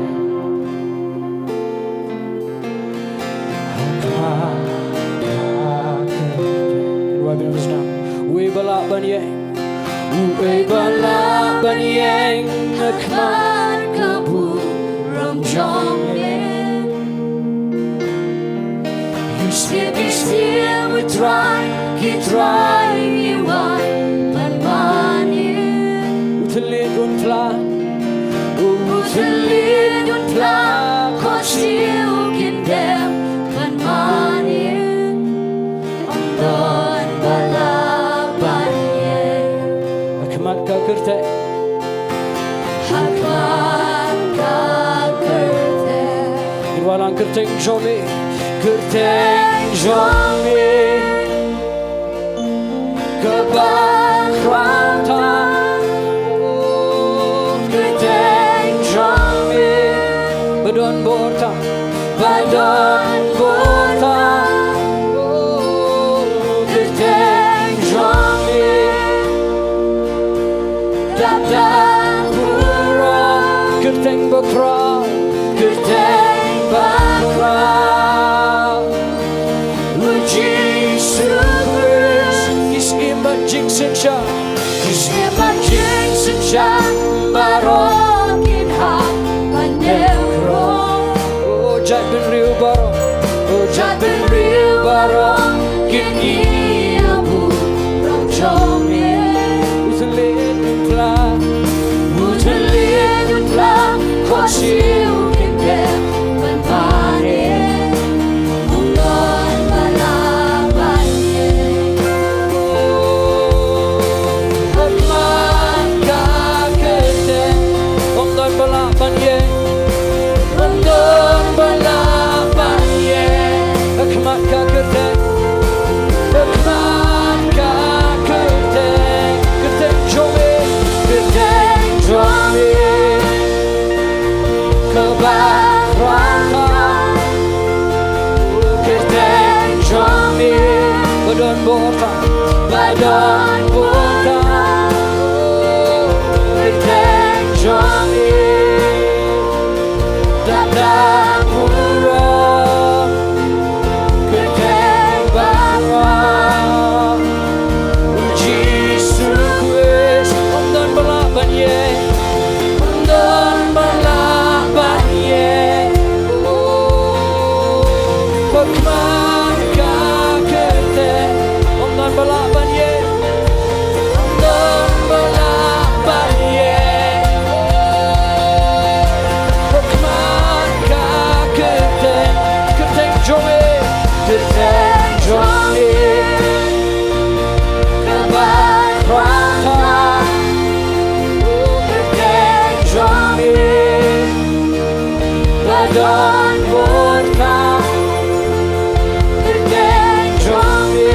Uei ba lah ban ïeng. Uei ba lah Ban ïeng ha khmat ka burom jong me. Ïa u sngewsih u Trai, ki trai ngi wan ban mane. U thylliej un phla, u thylliej un phla, khohsiew kin dem ban mane. Ym don ba lah ban ïeng. Ha khmat ka kyrteng. Ha khmat ka kyrteng. Ngin wallam kyrteng jong me. Kyrteng jong me. Kaba khraw tam. Kyrteng jong me. Ba don bor tam. Ba don bor tam. Kyrteng jong me. Dap dap burom. Kyrteng ba khraw. Kyrteng ba khraw. U Jisu Khrist. Ki sngewbha jingsynshar. Ki sngewbha jingsynshar. Baroh kin hap ban dep rong. O jait bynriew baroh. O jait bynriew baroh. Kin ïa burom jong me. U thylliej un phla. U thylliej un phla. Khohsiew kin dem ban mane. Ym don ba lah ban ïeng. Ha khmat ka kyrteng. Ym don ba lah ban ïeng. Ym don ba lah ban ïeng. Ha khmat ka kyrteng. Ha khmat ka kyrteng. Kyrteng jong me. Kyrteng jong me. Kaba khraw tam. Kyrteng jong me. Ba don bor tam. Ba don bor tam. Kyrteng jong me. Dap dap burom. Kyrteng ba khraw. U Jisu Khrist. Ym don ba lah ban ïeng. Ym don ba lah ban ïeng. Oh, ha khmat ka kyrteng. Ym don ba lah ban ïeng. Ym don ba lah ban ïeng. Ha khmat ka kyrteng. Kyrteng jong me. Kyrteng jong me. Kaba khraw tam. Kyrteng jong me. Ba don bor tam. Kyrteng jong me.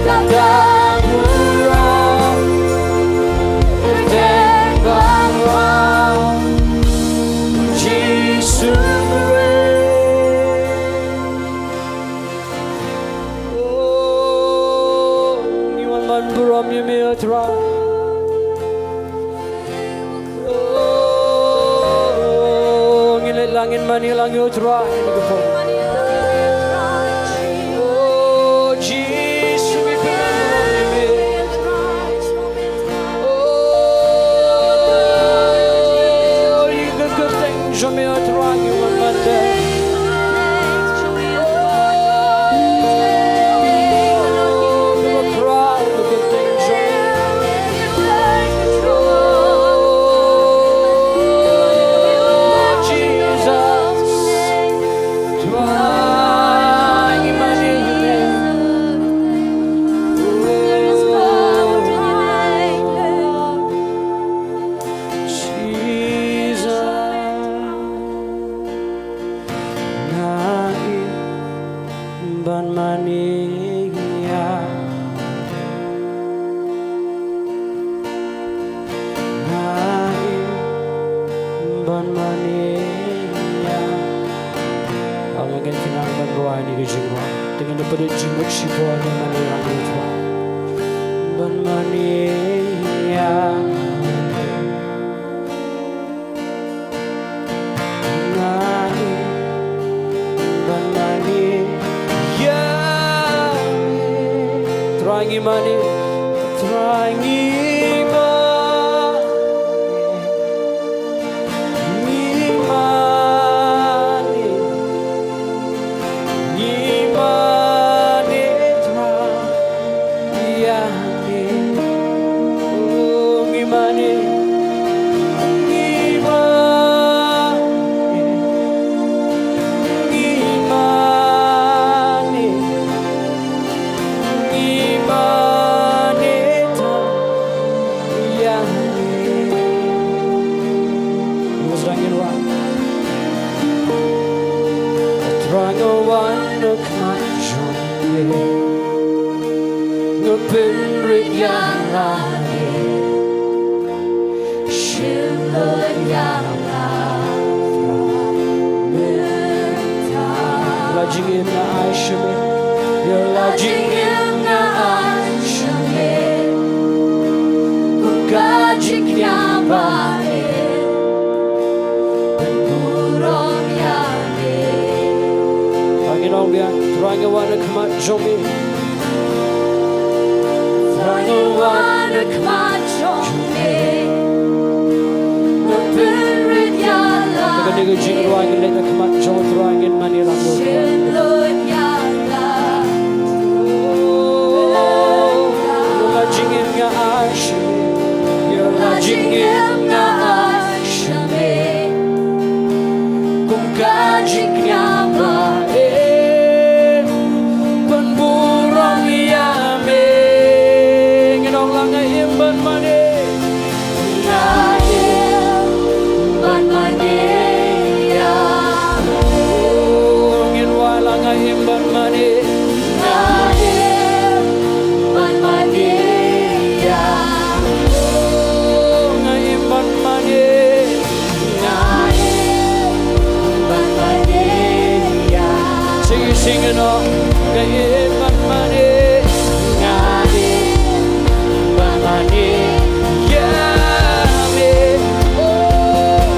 Kyrteng ba khraw. Kyrteng ba khraw. Jisu Khrist. Oh, ngi wan ban burom ïa me, O Trai. Oh, ngi leit lang, ngin mane lang ïa U Trai. Oh, Jisu, ngi pynlong ïa me. Oh, ïa ka kyrteng jong me, O Trai, ngi wan ban dei. Oh, ngi wan proud of the things of Oh, Jesus. Trai, ngi mane ïa me. Oh, Jesus. Nga im ban mane ïa. Nga im ban mane ïa. Nga ngeit phi nang ban rwai ïa kane ka jingrwai. Te ngin ïa pynlong jingmut shibun ban mane ïa. Ban mane ïa. Nga im ban mane ïa me. Trai ngi mane, Trai ngi mane. Wan ha khmat jong me, nga pynrit ïa lade, shim lut ïa la mynta. La jingim nga ai sha me, ïa la jingim nga ai sha me, kum ka jingkñia ba me pynburom ïa me. Ngin ong biang, Trai nga wan ha khmat jong me. Trai nga wan ha khmat jong me. Nga pynrit ïa la. Kane ka jingrwai ngi leit ha khmat jong Trai, ngin mane lang. Shim lut ïa la. Ïa la jingim nga ai sha me. Ïa la jingim nga ai sha me. Kum ka jingkñia ba me pynburom ïa me. Ngin ong lang, nga im ban mane. Nga im ban mane ïa me. Ngin wai lang, nga im ban mane. Nga im ban mane ïa me. Nga im ban mane. Nga im ban mane ïa me. Sing, sing it on. Nga im ban mane. Nga im ban mane ïa me. Oh,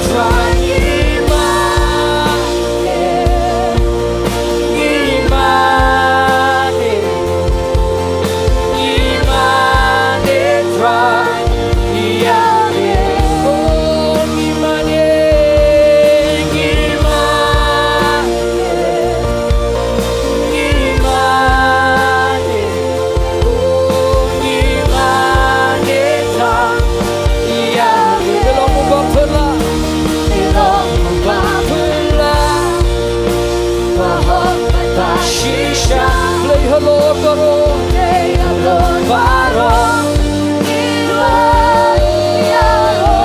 Trai ngi mane, ngi mane. Ngi mane Trai ïa me. Oh, ngi mane, ngi mane, ngi mane. Oh, ngi mane Trai ïa me. Te long uba phylla, te long uba phylla. Ba hok bad ba shisha. Blei halor baroh. Blei halor baroh. Ngi wan ïa u.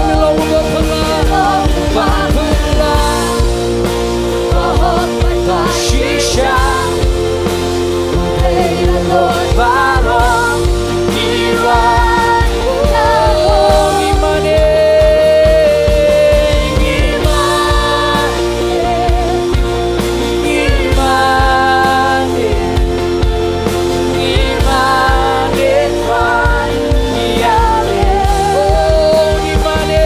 Ngi long uba phylla. Ngi long uba phylla. Ba hok bad ba shisha. Blei halor baroh. Ngi wan ïa u. Ngi mane. Ngi mane. Ngi mane, ngi mane Trai ïa me. Oh, ngi mane,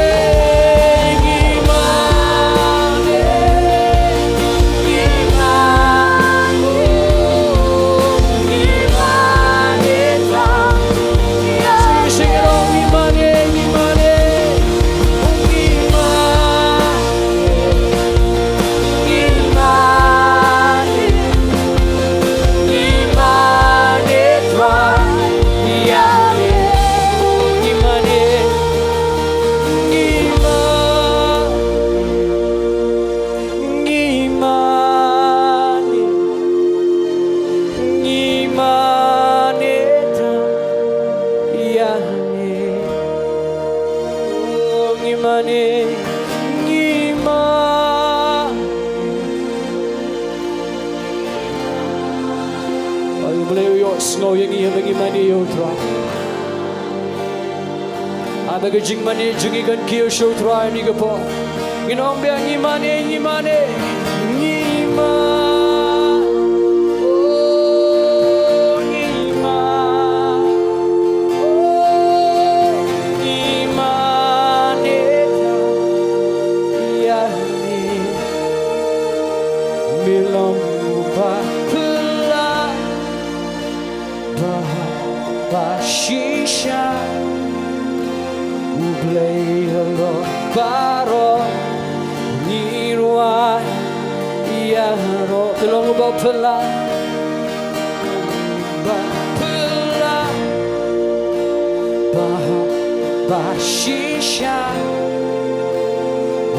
ngi mane, ngi mane, ngi mane Trai ïa me. Sing, sing it all, ngi mane, ngi mane, ngi mane. Ngi mane, ngi mane Trai ïa me. Ngi mane, ngi mane, ngi mane, ngi mane Trai ïa me. Ngi mane, ngi mane. Ai U Blei u ïohsngew ïa ngi haba ngi mane ïa U Trai. Haba ka jingmane jong ngi kan kiew sha U Trai ha kane ka por, ngin ong biang, ngi mane, ngi mane, ngi mane. Oh, ngi mane. Oh, ngi mane ïa me. Me long uba phylla, ba hok ba shisha. U Blei halor baroh, ngi rwai ïa u. Me long uba phylla, ba phylla, ba hok ba shisha.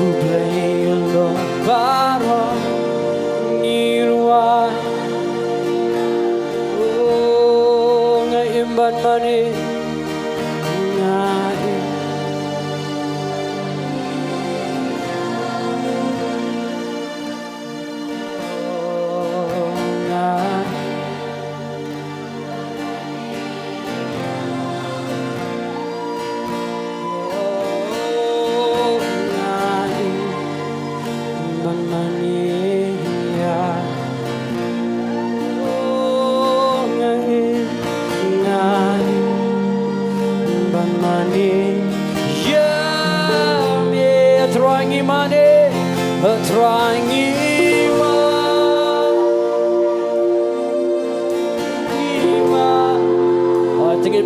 U Blei halor baroh, ngi rwai. Oh, nga im ban mane, nga im.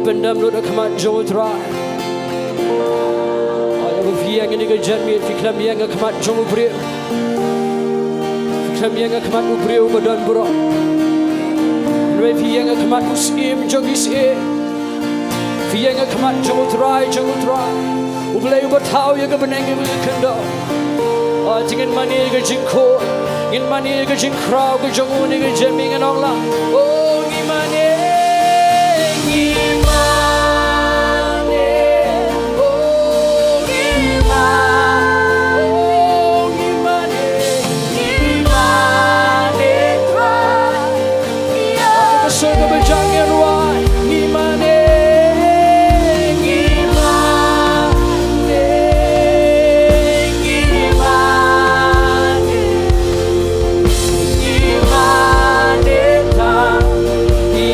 pyndem lut ha khmat jong U Trai. Haba phi ïeng ïa kane ka janmiet, phi khlem ïeng ha khmat jong u briew. Phi khlem ïeng ha khmat u briew ba don baroh. Hynrei phi ïeng ha khmat u Syiem jong ki syiem. Phi ïeng ha khmat jong U Trai jong ki trai, U Blei uba thaw ïa ka bneng bad ka khyndew. Te ngin mane ïa ka jingkhuid, ngin mane ïa ka jingkhraw ka jong u ha kane ka janmiet, ngin ong lang: O, ngi mane, ngi mane, o, ngi mane, o, ngi mane, ngi mane, Trai. Ka sur kaba jang, ngin wai: Ngi mane, ngi mane, ngi mane, ngi mane, Trai. Ngi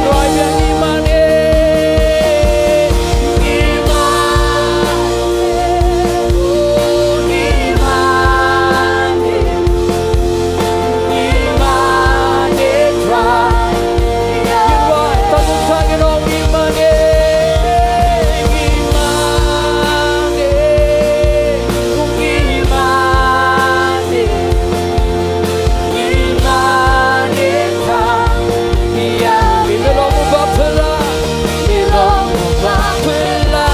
wai: Ngi mane, ngi mane, ngi mane, ngi mane, Trai. Ngin wai, tang tang ngin ong: Ngi mane, ngi mane, ngi mane, ngi mane, Trai. Ïa me, me long uba phylla, me long uba phylla,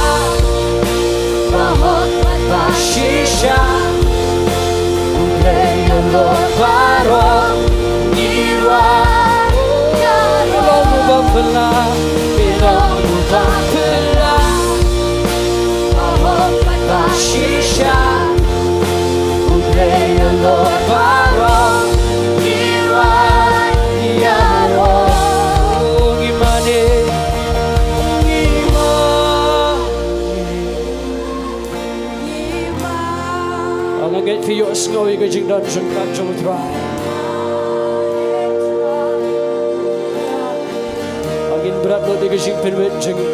ba hok bad ba shisha. U Blei u long baroh, ngi wai. Me long uba phylla, me long uba phylla, ba hok bad ba shisha. U Blei u long baroh, ngi wai ïa u. Ngi mane, ngi mane. Nga ngeit phi ïohsngew ïa ka jingdon jingkyrpad jong U Trai. Ngin bret lut ïa ka jingpynwit jong ngi.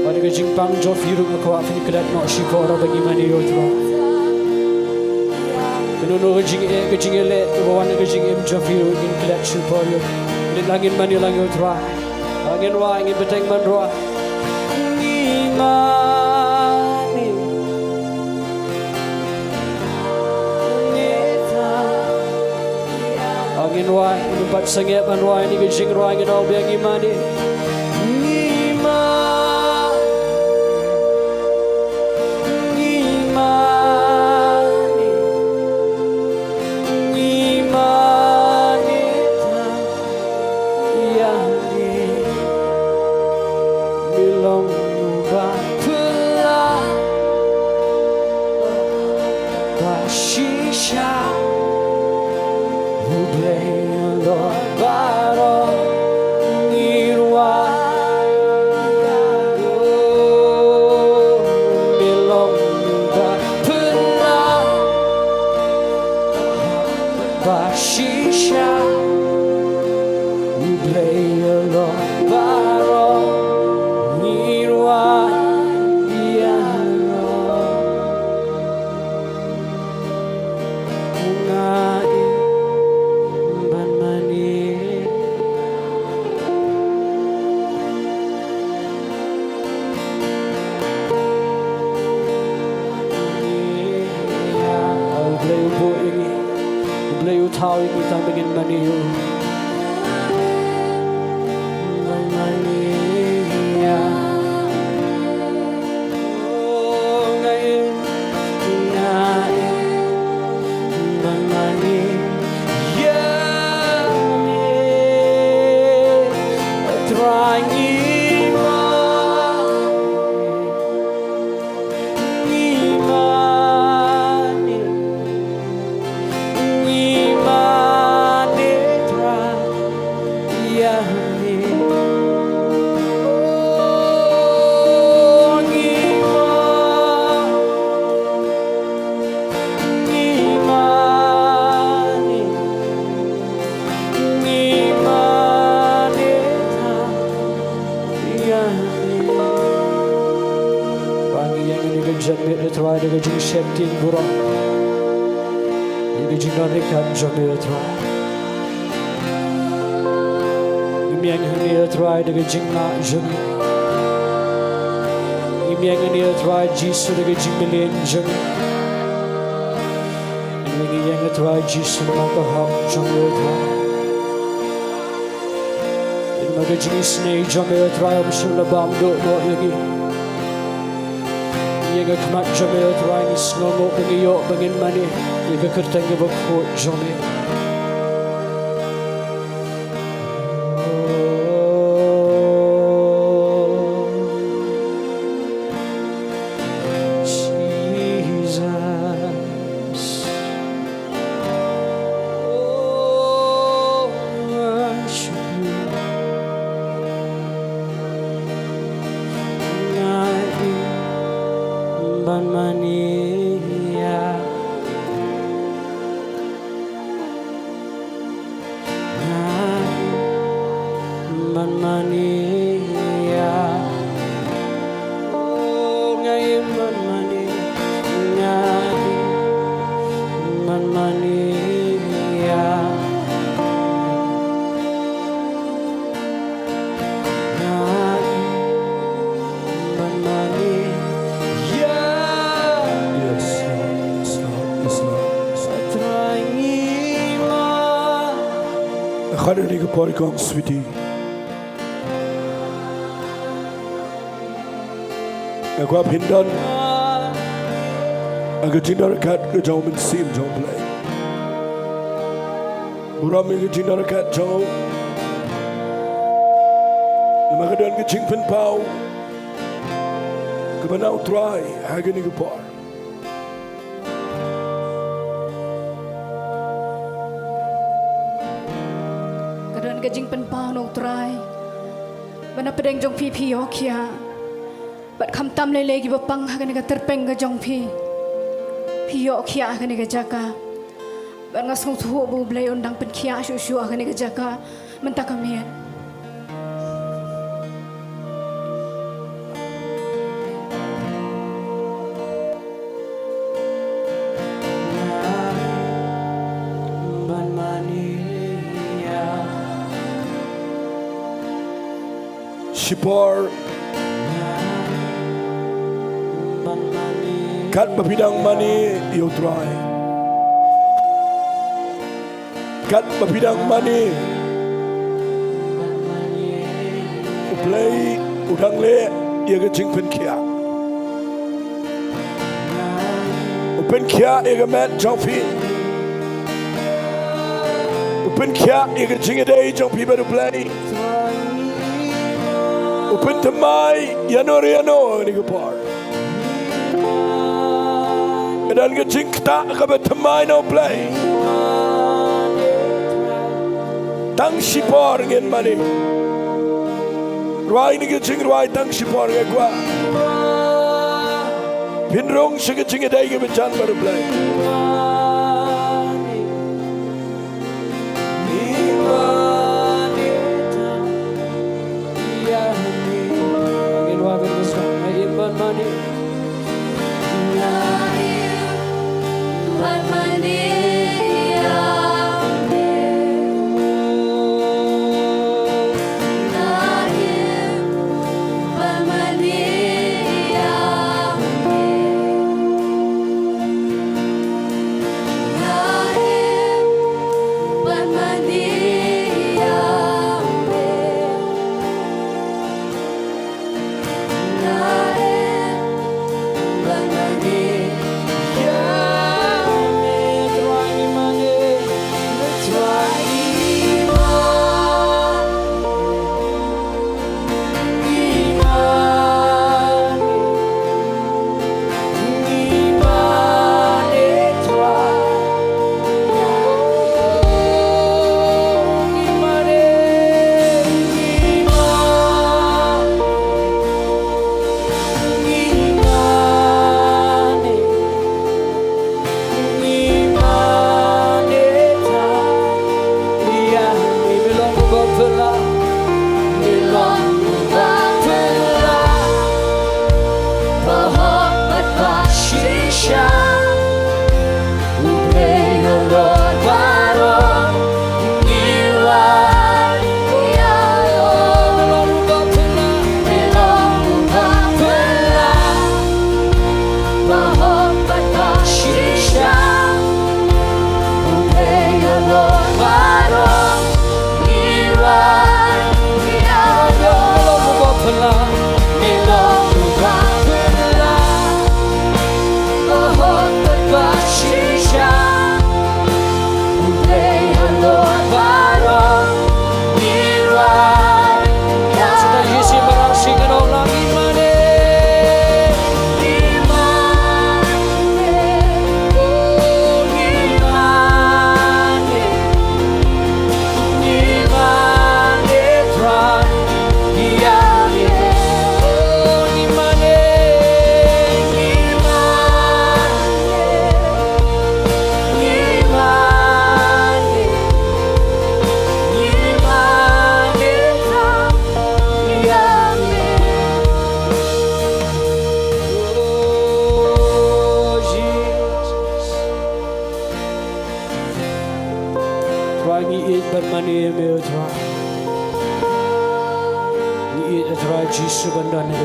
Bad ïa ka jingpang jong phi ruh nga kwah phin klet noh shipor haba ngi mane ïa U Trai. Kano kano ka jingeh, ka jingeh leh, kaba wan na ka jingim jong phi ruh ngin klet shipor ïa u. Ngin lang, ngin mane lang ïa U Trai. Ngin wai, ngin bteng ban rwai. Ngi mane. Ngin wai, ngin pat sangeh ban rwai ïa ka jingrwai, ngin ong biang: Ngi mane. Ngi mane. Ngi mane. Ïa me, me long uba phylla, ba shisha. U Blei u long baroh, ngi wai. Me long uba phylla, ba shisha. U Blei u long baroh, ngi wai ïa u. Nga im ban mane. U Blei u buh ïa ngi, U Blei u thaw ïa ngi tang ba ngin mane ïa u. Ngi mane, ngi mane Trai ïa me. Oh, ngi mane, ngi mane, ngi mane Trai. Ba ngi ïeng ïa kane ka janmiet, Trai, da ka jingsheptieng burom. Ïa ka jingdon ryngkat jong me, O Trai. Ngim ïeng hangne, O Trai, da ka jingngah jong ngi. Ngim ïeng hangne, O Trai Jisu, da ka jingmlien jong ngi. Ngi ïeng, O Trai Jisu, namar ka hok jong me, O Trai. Namar ka jingisynei jong me, O Trai, ym shym la bam duh noh ïa ngi. Ïa ka khmat jong me, O Trai, ngi sngewnguh ba ngi ïoh ba ngin mane ïa ka kyrteng kaba khuid jong me. Jesus. Oh, worship you. Nga im ban mane ïa. Nga im ban mane ïa. Oh, nga im ban mane, nga im ban mane ïa. Nga im ban mane ïa. Yes, Lord. Yes, Lord. Yes, Lord. Sa Trai, ngi ma. Khadar ïa ka por kong, sweetie. Nga kwah phin don ha ka jingdon ryngkat ka jong u Mynsiem jong U Blei. Burom ïa ka jingdon ryngkat jong u. Namar ka don ka jingpynpaw kaba na U Trai ha kane ka por. Ka don ka jingpynpaw na U Trai ba na pdeng jong phi, phi ïoh khiah. Bad khamtam lei lei kiba pang ha kane ka tyrpeng ka jong phi, phi ïoh khiah ha kane ka jaka. Bad nga sngewthuh ba U Blei un dang pynkhiah shuh shuh ha kane ka jaka mynta ka miet. Shipor. Katba phi dang mane ïa U Trai. Katba phi dang mane, U Blei u dang leh ïa ka jingpynkhiah. U pynkhiah ïa ka met jong phi. U pynkhiah ïa ka jingïadei jong phi bad U Blei. U pynthymmai ïano re ïano ha kane ka por. Ka don ka jingktah kaba thymmai na U Blei. Tang shipor ngin mane. Rwai ïa ka jingrwai tang shipor, nga kwah phin rung sha ka jingïadei kaba jan bad U Blei.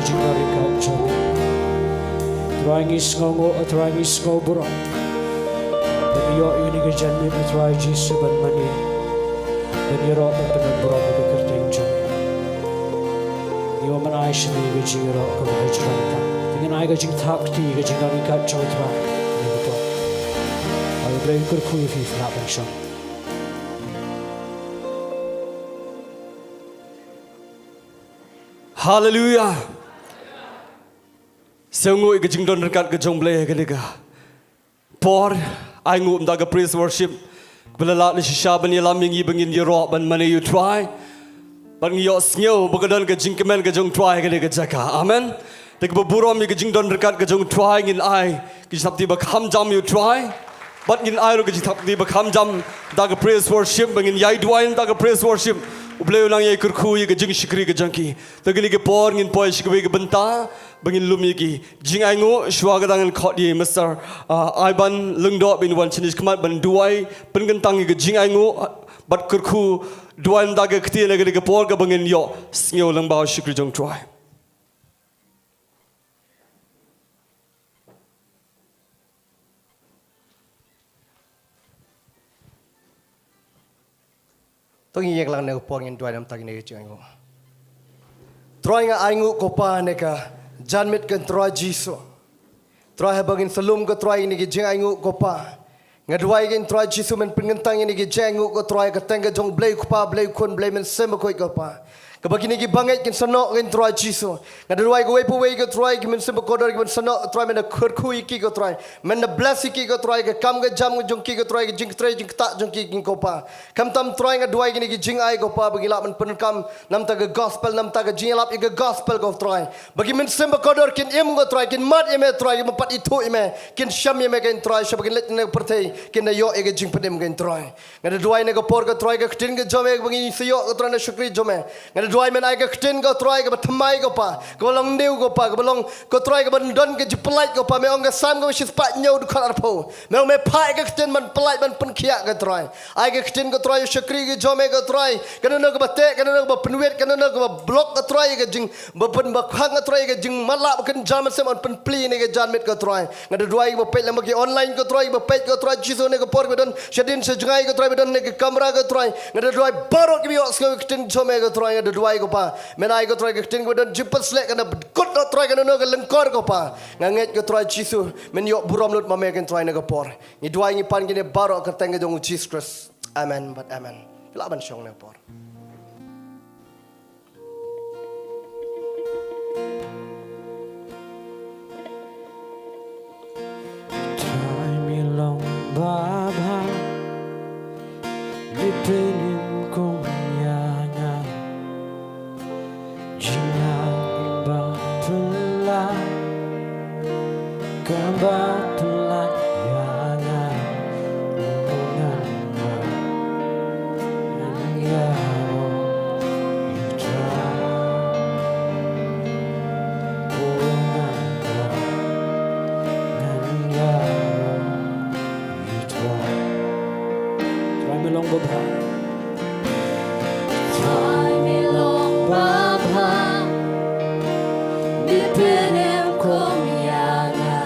jingdon ryngkat jong me. Trai ngi sngewnguh, Trai ngi sngew burom. Ban ïoh ïa kane ka janmiet Trai Jisu ban mane, ban ïaroh ban pynburom ïa ka kyrteng jong me. Ngi wan ban ai sha me ka jingïaroh kaba hajrong tam. Te ngin ai ka jingthap kti ka jingdon ryngkat jong Trai. Ai Blei kyrkhu ïa phi, phi lah ban shong. Hallelujah. Sngewnguh ïa ka jingdon ryngkat ka jong Blei ha kane ka por, ai nguh mynta ka praise worship. Ba la lad na shisha ban ïalam ïa ngi ba ngin ïaroh ban mane ïa u Trai. Bad ngi ïohsngew ba ka don ka jingkmen ka jong u Trai ha kane ka jaka. Amen. Te kaba burom ïa ka jingdon ryngkat ka jong u Trai ngin ai ka jingthap kti ba kham jam ïa u Trai. Bad ngin ai ruh ka jingthap kti ba kham jam da ka praise worship, ba ngin ïai duwai da ka praise worship. U Blei u nang ïai kyrkhu ïa ka jingshakri ka jong ki. Te kane ka por ngin poi sha kawei ka bynta ba ngin lum ïa ki jingainguh. Shuwa kata ngan khot ïa i Mister, ah, Ivan Lyngdoh ban wan shane shakhmat ban duwai pynkyntang ïa ka jingainguh bad kyrkhu duwai da ka ktien ha kane ka por kaba ngin ïohsngew lyngba u shakri jong u Trai. To ngin ïeng lang na ka por, ngin duwai namar kane ka jingainguh. Trai, nga ainguh ko Pa na ka janmiet ko Trai Jisu. Trai, haba ngin sa lum ko Trai ïa kane ka jingainguh ko Pa, nga duwai ko Trai Jisu men pynkyntang ïa kane ka jingainguh ko Trai ha ka kyrteng ka jong u Blei u Kpa, Blei u Khun, Blei Mynsiem Bakhuid ko Pa. Kaba kine ki bangeit kin sa noh ko Trai Jisu. Nga da duwai kawei pa kawei ko Trai, ki mynsiem bakordor ki ban sa noh ko Trai, men da kyrkhu ïa ki ko Trai, men da bless ïa ki ko Trai, ka kam ka jam ka jong ki ko Trai, ka jingtrei jingktah jong ki ko Pa. Khamtam Trai nga duwai kine ki jingai ko Pa ba ki lah ban pyndonkam namar ka gospel, namar ka jingïalap ïa ka gospel ko Trai. Ba ki mynsiem bakordor kin im ko Trai, kin mad ïa me Trai, kin pat ithuh ïa me, kin shem ïa me ko Trai, sha ba kin leit na ka pyrthei kin da ïoh ïa ka jingpynim ko Trai. Nga da duwai na ka por ko Trai, ka ktien ka jong me kaba ngi sa ïoh ko Trai na shakri jong me. Nga da duwai men ai ka ktien ko Trai kaba thymmai ko Pa, kaba long hynñiew ko Pa, kaba long ko Trai kaba don ka jingpyllait ko Pa. Me ong ka Salm kaba shispah hynñiew dkhot arphew. Me ong me phah ïa ka ktien ban pyllait ban pynkhiah ko Trai. Ai ka ktien ko Trai ïa u shakri ka jong me ko Trai. Kano kano kaba teh, kano kano kaba pynwit, kano kano kaba block ko Trai, ka jing ba pyn ba khang ko Trai, ka jingmatlah ba kynja mynsiem, yn pynplie ïa kane ka janmiet ko Trai. Nga da duwai ba peit lang ba ki online ko Trai, ba peit ko Trai Jisu, na ka por ba don shadien shajngai ko Trai, ba don na ka kamra ko Trai. Nga da duwai baroh kiba ïohsngew ïa ka ktien jong me ko Trai, nga da duwai ko Pa, men ai ko Trai ka ktien kaba don jingpynshlur, kan da pynkut noh Trai kano kano ka lyngkor ko Pa. Nga ngeit ko Trai Jisu men ïoh burom lut ma me ko Trai na ka por. Ngi duwai ngi pan kine baroh ha ka kyrteng ka jong u Jisu Khrist. Amen bad amen. Lah ban shong na ka por. Trai, me long babha, me pynim kum ïa nga. Jingïaid ba phylla, kaba phylla ïa nga. Ngan ïa, ngan ïa, Trai me long babha. Trai me long babha, me pynim kum ïa nga.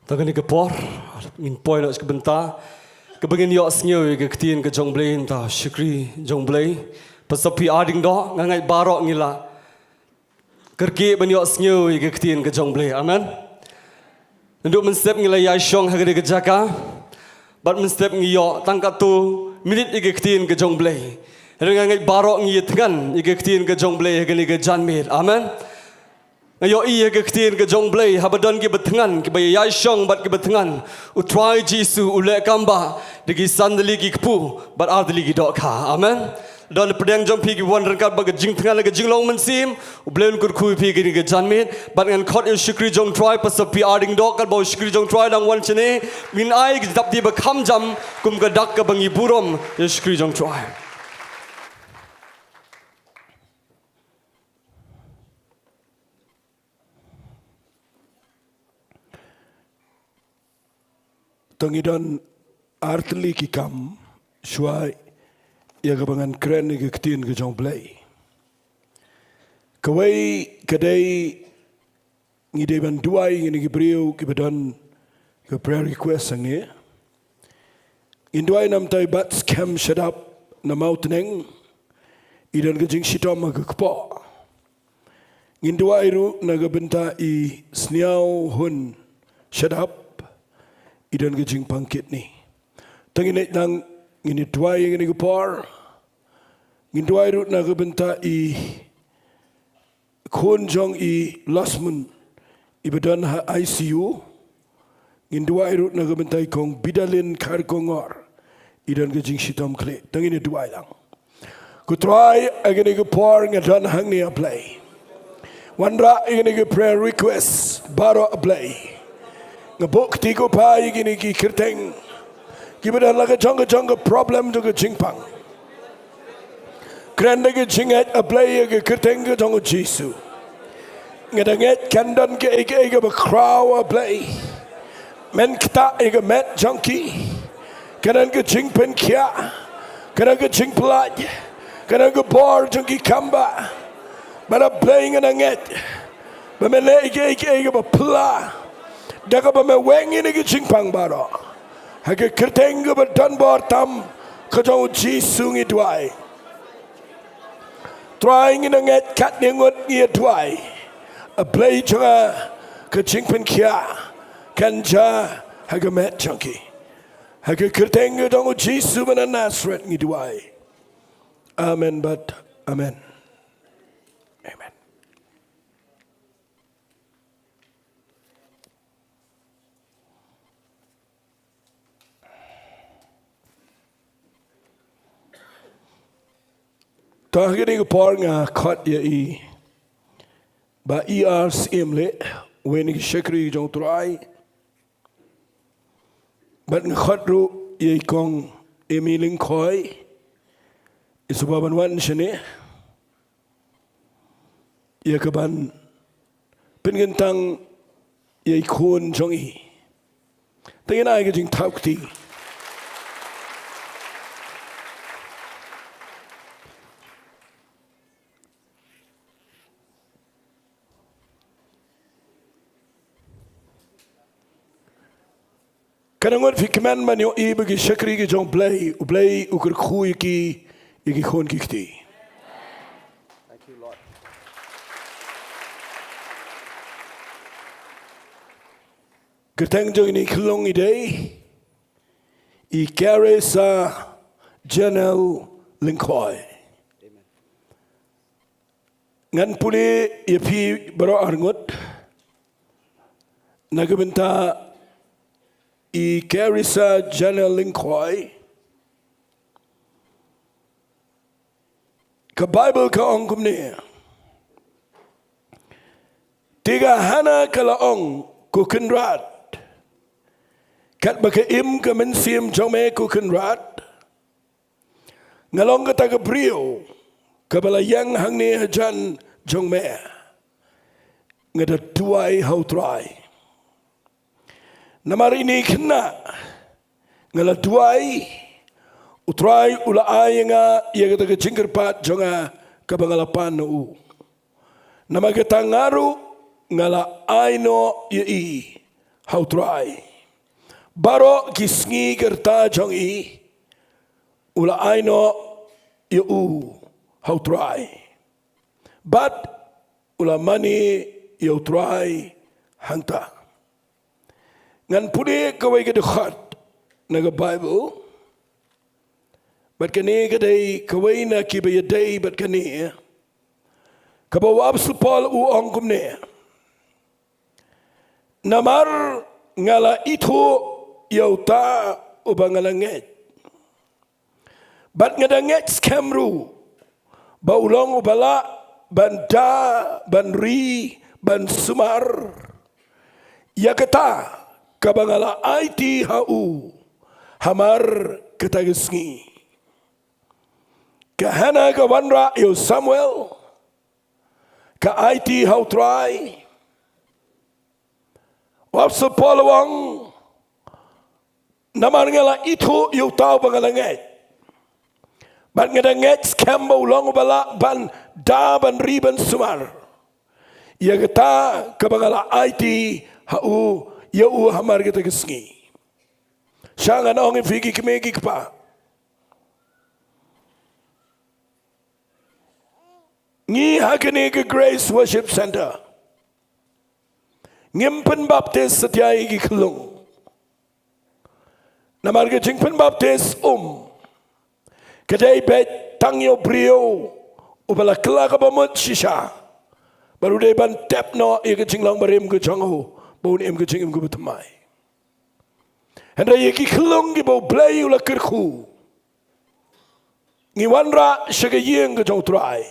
Ta kane ka por ngin poi noh sha ka bynta kaba ngin ïohsngew ïa ka ktien ka jong U Blei. Nangta shakri jong U Blei, Pastor P R Diengdoh, nga ngeit baroh ngi la kyrkieh ban ïohsngew ïa ka ktien ka jong U Blei. Amen. Naduh mynstep ngi la ïaishong ha kane ka jaka, bad mynstep ngi ïoh tang katto minit ïa ka ktien ka jong U Blei. Hynrei nga ngeit baroh ngi ïathngan ïa ka ktien ka jong U Blei ha kane ka janmiet. Amen. Nga ïohi ïa ka ktien ka jong U Blei haba don kiba thngan, kiba ïaishong bad kiba thngan, U Trai Jisu u leh kam bah da ki san tylli ki kpu bad ar tylli ki dohkha. Amen. Don pdeng jong phi kiba wan ryngkat bad ka jingthngan, ka jinglong mynsiem, U Blei un kyrkhu ïa phi kane ka janmiet. Bad ngan khot ïa u shakri jong U Trai, Pastor P R Diengdoh, katba u shakri jong U Trai u dang wan shane, ngin ai ka jingtapti ba kham jam kum ka dak kaba ngi burom ïa u shakri jong U Trai. To ngi don ar tylli ki kam shuwa ïa kaba ngan kren ïa ka ktien ka jong U Blei. Kawei ka dei, ngi dei ban duwai ïa kine ki briew kiba don ka prayer request hangne. Ngin duwai namar ba i Bat Skhem Shadap na Mawtneng, i don ka jingshitom ha ka kpoh. Ngin duwai ruh na ka bynta i Sniawhun Shadap, i don ka jingpang kidney. To ngin ïaid lang, ngin ïa duwai ïa kane ka por. Ngin duwai ruh na ka bynta i khun jong i Lasmun, iba don ha I C U. Ngin duwai ruh na ka bynta i Kong Bidalin Kharkongor, i don ka jingshitom khlieh. To ngin ïa duwai lang. Ko Trai, ha kane ka por nga don hangne, A Blei. Wanrah ïa kine ki prayer request baroh, A Blei. Nga buh kti, ko Pa, ïa kine ki kyrteng kiba don la ka jong ka jong ka problem jong ka jingpang. Kren da ka jingngeit, A Blei, ïa ka kyrteng ka jong U Jisu. Nga da ngeit kan don kaei kaei kaba khraw, A Blei. Men ktah ïa ka met jong ki. Kan don ka jingpynkhiah, kan don ka jingpyllait, kan don ka bor jong ki kam bah. Bad A Blei, nga da ngeit ba men leh ïa kaei kaei kaba phylla da kaba men weng ïa kine ki jingpang baroh. Ha ka kyrteng kaba don bor tam ka jong U Jisu ngi duwai. Trai, ngi da ngeit katne ngut ngi ïa duwai, A Blei jong nga, ka jingpynkhiah kan jia ha ka met jong ki. Ha ka kyrteng ka jong U Jisu ba na Nasareth ngi duwai. Amen bad amen. Amen. To ha kane ka por nga khot ïa i Bah E R Syiemlieh, uwei na ki shakri jong U Trai. Bad nga khot ruh ïa i Kong Emmy Lyngkhoi, i sngewbha ban wan shane ïa ka ban pynkyntang ïa i khun jong i. Te ngin ai ka jingthap kti. Katno ngut phi kmen ban ïohi ba ki shakri ki jong U Blei, U Blei u kyrkhu ïa ki, ïa ki khun ki kti. Kyrteng jong ine i khyllung i dei i Carissa Janelle Lyngkhoi. Ngan pule ïa phi baroh arngut na ka bynta i Carissa Janelle Lyngkhoi. Ka Baibl ka ong kumne: Te ka Hana ka la ong, Ko Kynrad, katba ka im ka mynsiem jong me, Ko Kynrad, nga long kata ka briew kaba la ïeng hangne hajan jong me. Nga da duwai ha U Trai. Namar ine i khynnah nga la duwai, U Trai u la ai ïa nga ïa kata ka jingkyrpad jong nga kaba nga la pan na u. Namar kata nga ruh nga la ai noh ïa i ha u Trai. Baroh ki sngi ki rta jong i u la ai noh ïa u ha u Trai, bad u la mane ïa u Trai hangta. Ngan pule kawei ka dkhot na ka Baibl, bad kane ka dei kawei na kiba ïadei bad kane, kaba u Apostol Paul u ong kumne: Namar nga la ithuh ïa uta uba nga la ngeit, bad nga da ngeit skhem ruh ba u long uba lah ban da, ban ri, ban sumar ïa kata kaba nga la aiti ha u hamar kata ka sngi. Ka Hana ka wanrah ïa u Samuel, ka aiti ha u Trai. U Apostol Paul u ong, namar nga la ithuh ïa uta uba nga la ngeit, bad nga da ngeit skhem ba u long uba lah ban da, ban ri, ban sumar ïa kata kaba nga la aiti ha u, ïa u hamar kata ka sngi. Sha ngan ong ïa phi ki kmie ki kpa, ngi ha kane ka Grace Worship Centre ngim pynbaptis satia ïa ki khyllung. Namar ka jingpynbaptis um ka dei beit tang ïa u briew uba la kylla kaba mut shisha, bad u dei ban tep noh ïa ka jinglong barim ka jong u ba un im ka jingim kaba thymmai. Hynrei ïa ki khyllung kiba U Blei u la kyrkhu, ngi wanrah sha ka ïing ka jong U Trai.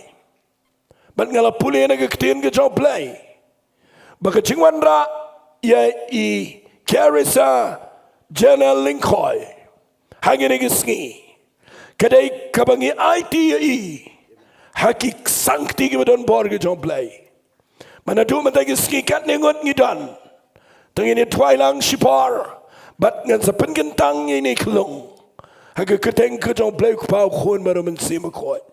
Bad nga la pule na ka ktien ka jong U Blei ba ka jingwanrah ïa i Carissa Janelle Lyngkhoi ha kine ki sngi ka dei kaba ngi aiti ïa i ha ki sangkti kiba don bor ka jong U Blei. Bad naduh mynta ki sngi katne ngut ngi don, tang ngin ïa duwai lang shipor, bad ngan sa pynkyntang ïa ine i khyllung ha ka kyrteng ka jong U Blei, U Kpa, U Khun bad U Mynsiem Bakhuid.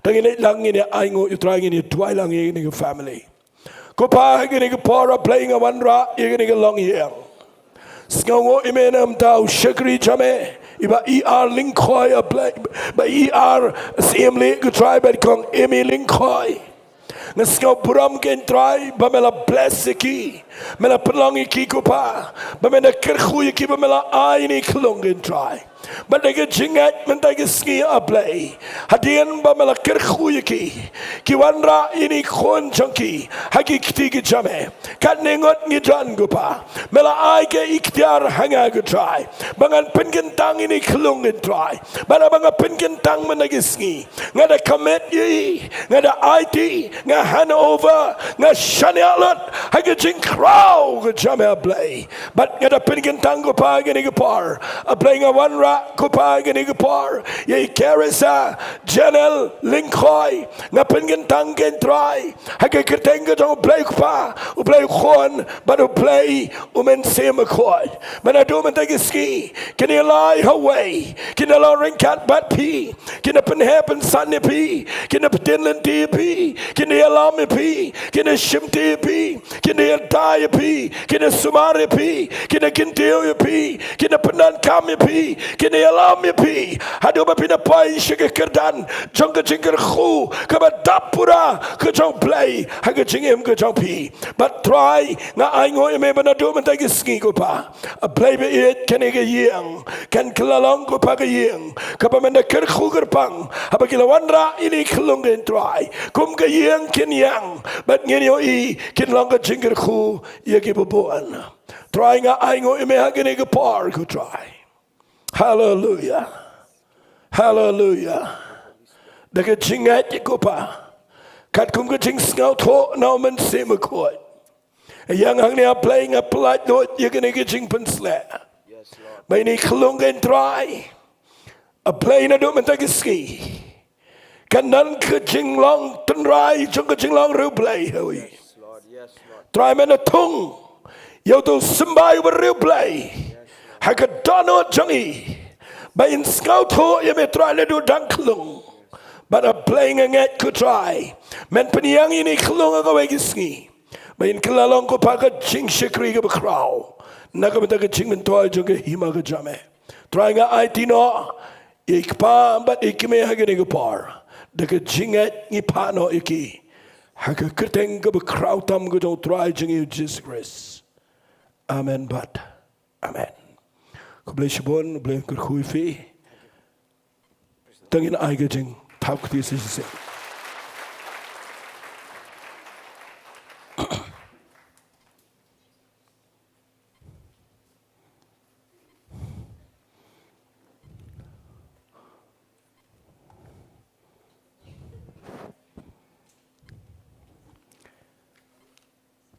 Tang ngin ïa lang, ngin ïa ainguh ïa U Trai, ngin ïa duwai lang ïa kane ka family. Ko Pa, ha kane ka por, A Blei, nga wanrah ïa kane ka longïing. Sngewnguh ïa me na ka bynta u shakri jong me, i Bah E R Lyngkhoi, A Blei, Bah E R Syiemlieh, ko Trai, bad Kong Amy Lyngkhoi. Nga sngew burom, ko Trai, ba me la bless ïa ki, me la pynlong ïa ki, ko Pa, ba me da kyrkhu ïa ki, ba me la ai ïa ine i khyllung, ko Trai. Bad da ka jingngeit mynta ki sngi, A Blei, hadien ba me la kyrkhu ïa ki, ki wanrah ïa ine i khun jong ki ha ki kti ki jong me. Katne ngut ngi don, ko Pa, me la ai ka iktiar ha nga, ko Trai, ba ngan pynkyntang ïa ine i khyllung, ko Trai. Bad haba nga pynkyntang mynta ki sngi, nga da commit ïa i, nga da aiti, nga hand over, nga shaniah lut ha ka jingkhraw ka jong me, A Blei. Bad nga da pynkyntang, ko Pa, ha kane ka por, A Blei, nga wanrah, ko Pa, ha kane ka por ïa i Carissa Janelle Lyngkhoi. Nga pynkyntang, ko Trai, ha ka kyrteng ka jong U Blei, ko Pa, U Blei, U Khun bad U Blei, U Mynsiem Bakhuid. Bad naduh mynta ki sngi, kin ïalai ha uwei, kin da long ryngkat bad phi, kin da pynheh pynsan ïa phi, kin da pyntip lynti ïa phi, kin da ïalam ïa phi, kin da shimti ïa phi, kin da ïada ïa phi, kin da sumar ïa phi, kin da kyntiew ïa phi, kin da pyndonkam ïa phi, kin da ïalam ïa phi haduh ba phin da poi sha ka kyrdan jong ka jingkyrkhu kaba dap pura ka jong U Blei ha ka jingim ka jong phi. Bad Trai, nga ainguh ïa me ba naduh mynta ki sngi, ko Pa, A Blei ba ïeit, kane ka ïing kan kylla long, ko Pa, ka ïing kaba men da kyrkhu kyrpang haba ki la wanrah ïa ine i khyllung, ko Trai. Kum ka ïing kin ïeng bad ngin ïohi kin long ka jingkyrkhu ïa kiba bun. Trai, nga ainguh ïa me ha kane ka por, ko Trai. Haleluia. Haleluia. Da ka jingngeit, ko Pa, katkum ka jingsngewthuh na U Mynsiem Bakhuid, ïa nga hangne, A Blei, nga pyllait lut ïa kane ka jingpynshlur ba ine i khyllung, ko Trai, A Blei, naduh mynta ki sngi kan don ka jinglong tynrai jong ka jinglong riewblei ha i. Trai, men da thung ïa uto u symbai uba riewblei ha ka dohnud jong i, ba in sngewthuh ïa me, Trai, naduh dang khyllung. Bad A Blei, nga ngeit, ko Trai, men pynïeng ïa ine i khyllung ha kawei ka sngi ba in kylla long, ko Pa, ka jingshakri kaba khraw Na ka bynta ka jingmyntoi jong ka hima ka jong me. Trai, nga aiti noh ïa i kpa bad i kmie ha kane ka por. Da ka jingngeit ngi phah noh ïa ki ha ka kyrteng kaba khraw tam ka jong u Trai jong ngi u Jisu Khrist. Amen bad amen. Khublei shibun, Blei un kyrkhu ïa phi. Tang ïa ai ka jingthap kti shisha.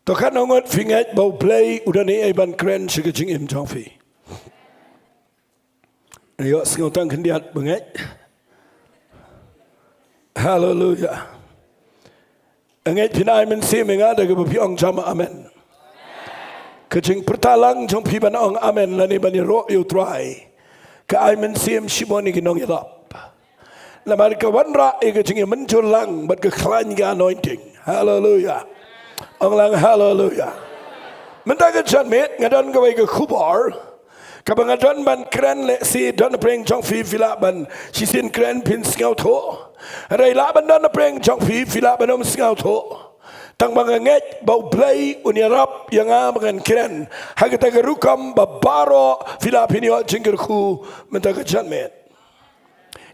To katno ngut phi ngeit ba U Blei u don ei ei ban kren sha ka jingim jong phi? Ïohsngew tang khyndiat ba ngeit. Haleluya. Ngeit phin ai mynsiem ïa nga da kaba phi ong jam amen. Ka jingpyrta lang jong phi ban ong amen lane ban ïaroh ïa U Trai ka ai mynsiem shibun ïa ki nongïalap. Namar ka wanrah ïa ka jingïamynjur lang bad ka khlaiñ ka anointing. Haleluya. Ong lang haleluya. Mynta ka janmiet nga don kawei ka khubor kaba nga don ban kren. Lehse don na pdeng jong phi phi lah ban shisien kren phin sngewthuh. Hynrei lah ban don na pdeng jong phi phi lah ban ym sngewthuh. Tang ba nga ngeit ba U Blei un ïarap ïa nga ba ngan kren ha kata ka rukom ba baroh phi lah phin ïoh jingkyrkhu mynta ka janmiet.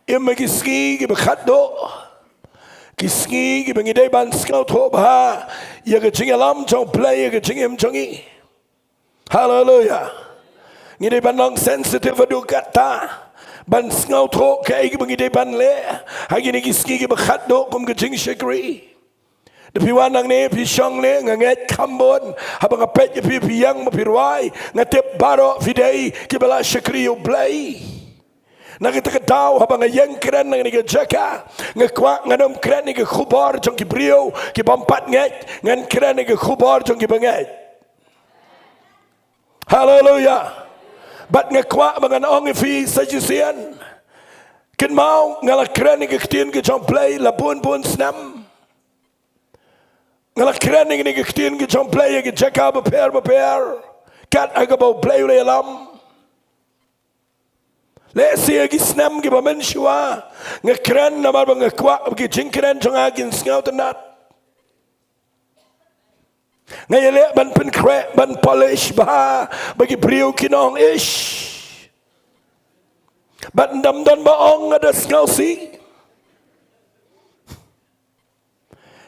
Im ha ki sngi kiba khatduh, ki sngi kiba ngi dei ban sngewthuh bha ïa ka jingïalam jong U Blei ïa ka jingim jong ngi. Haleluya. Ngi dei ban long sensitive haduh katta ban sngewthuh kaei kaba ngi dei ban leh ha kine ki sngi kiba khatduh kum ka jingshakri. Da phi wan nangne phi shong ne, nga ngeit kham bun haba nga peit ïa phi, phi ïeng ba phi rwai, nga tip baroh phi dei kiba la shakri ïa U Blei. Na kata ka daw haba nga ïeng kren na kane ka jaka, nga kwah ngan ym kren ïa ka khubor jong ki briew ki bym pat ngeit, ngan kren ïa ka khubor jong ki bangeit. Haleluya. Bad nga kwah ba ngan ong ïa phi sa shisien, kynmaw nga la kren ïa ka ktien ka jong U Blei la bun bun snem. Nga la kren ïa kane ka ktien ka jong U Blei ïa ki jaka bapher bapher kat ha kaba U Blei u la ïalam. Lehse ïa ki snem kiba mynshuwa nga kren namar ba nga kwah ba ki jingkren jong nga kin sngewtynnat. Nga ïaleh ban pynkhreh ban polish bha ba ki briew kin ong ish. Bad ym don ba ong nga da sngewsih.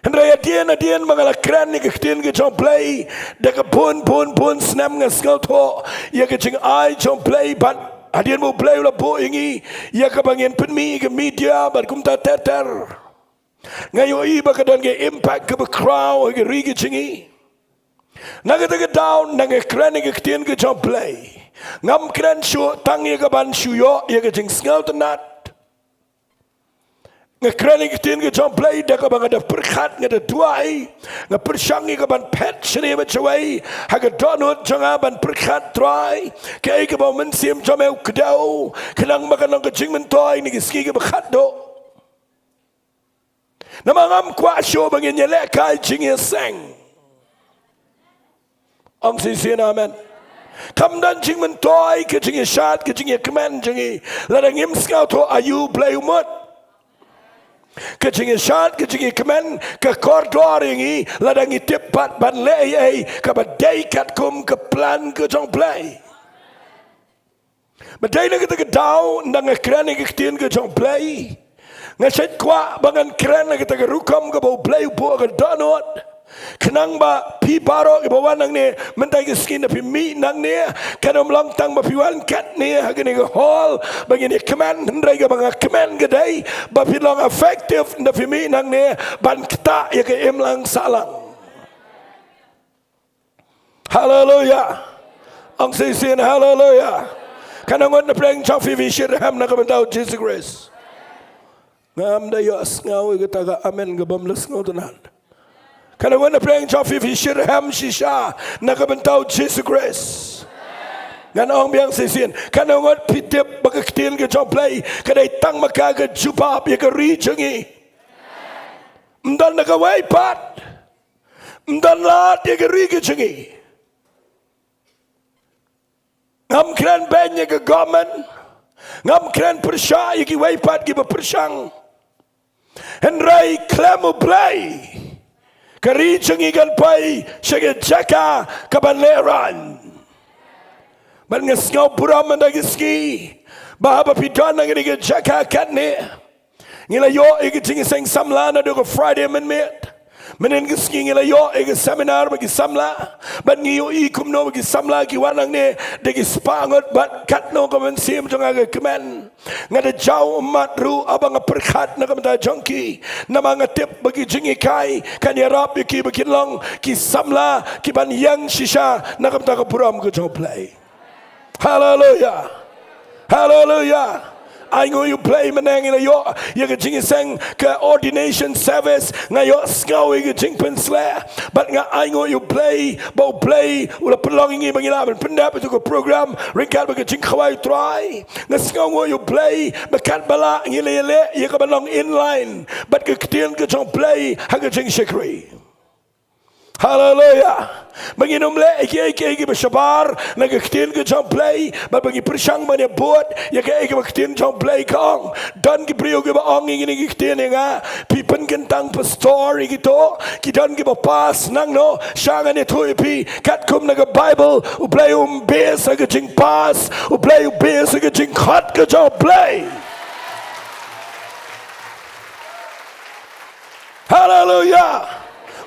Hynrei hadien hadien ba nga la kren ïa ka ktien ka jong U Blei da ka bun bun bun snem nga sngewthuh ïa ka jingai jong U Blei bad hadien ba U Blei u la buh ïa ngi ïa kaba ngin pynmih ïa ka media bad kumta ter ter. Nga ïohi ba ka don ka impact kaba khraw ha ka ri ka jong ngi. Na kata ka daw nang nga kren ïa ka ktien ka jong U Blei. Ngam kren shuh tang ïa kaban shu ïoh ïa ka jingsngewtynnat. Nga kren ïa ka ktien ka jong U Blei da kaba nga da pyrkhat, nga da duwai, nga pyrshang ïa kaban phet shane bad shawei ha ka dohnud jong nga ban pyrkhat, Trai, kaei kaba u Mynsiem jong me u kdew, khnang ba kan long ka jingmyntoi na ki sngi kiba khatduh. Namar ngam kwah shuh ba ngin ïalehkai jingïaseng. Ong shisien amen. Kam don jingmyntoi ka jingïashad ka jingïakmen jong ngi lada ngim sngewthuh aïu U Blei u mut. Ka jingïashad ka jingïakmen ka kordor ïa ngi lada ngi tip pat ban leh ei ei kaba dei katkum ka plan ka jong U Blei. Ba dei na kata ka daw nang nga kren ïa ka ktien ka jong U Blei. Nga shait kwah ba ngan kren na kata ka rukom kaba U Blei u buh ha ka dohnud. Khnang ba phi baroh kiba wan nangne mynta ka sngi, da phi mih nangne, kan ym long tang ba phi wan katne ha kane ka hall ba ngin ïakmen, hynrei kaba nga kmen ka dei ba phi long effective, da phi mih nangne ban ktah ïa ka imlang sahlang. Haleluya. Ong shisien haleluya. Katno ngut na pdeng jong phi phi shitrhem na ka bynta u Jisu Khrist? Ngam da ïohsngew ïa kata ka amen ka bym la sngewtynnat. Katno ngut na pdeng jong phi phi shitrhem shisha na ka bynta u Jisu Khrist? Ngan ong biang shisien, katno ngut phi tip ba ka ktien ka jong U Blei ka dei tang ma ka ka jubab ïa ka ri jong ngi? Ym don na kawei pat. Ym don lad ïa ka ri ka jong ngi. Ngam kren beiñ ïa ka government. Ngam kren pyrshah ïa kiwei pat kiba pyrshang. Hynrei khlem U Blei, ka ri jong ngi kan poi sha ka jaka kaban lehraiñ. Bad nga sngew burom mynta ka sngi ba haba phi don ha kane ka jaka katne, ngi la ïoh ïa ka jingïaseng samla naduh ka Friday mynmiet. Mynhynnin ka sngi ngi la ïoh ïa ka seminar bad ki samla. Bad ngi ïohi kumno ba ki samla ki wan hangne da ki spah ngut bad katno ka mynsiem jong nga ka kmen. Nga da jaw ummat ruh haba nga pyrkhat na ka bynta jong ki. Namar nga tip ba ki jinghikai kan ïarap ïa ki ba kin long ki samla kiban ïeng shisha na ka bynta ka burom ka jong U Blei. Haleluya. Haleluya. Ai nguh ïa U Blei mynne ngi la ïoh ïa ka jingïaseng ka ordination service, nga ïohsngew ïa ka jingpynsleh. Bad nga ai nguh ïa U Blei ba U Blei u la pynlong ïa ngi ba ngi lah ban pyndep ïa ka program ryngkat bad ka jingkhawai U Trai. Nga sngewnguh ïa U Blei ba katba lah ngi la ïaleh ïa kaban long inline bad ka ktien ka jong U Blei ha ka jingshakri. Haleluya. Ba ngin ym leh ïa kiei kiei kiba shabar na ka ktien ka jong U Blei, bad ba ngi pyrshang ban ïabud ïa kaei kaba ka ktien jong U Blei ka ong. Don ki briew kiba ong ïa kine ki ktien ïa nga, phi pynkyntang pastor ïa kito, ki don kiba pass nangno, sha ngan ïathuh ïa phi, katkum na ka Baibl, U Blei um base ha ka jingpass, U Blei u base ha ka jingkhot ka jong U Blei. Haleluya.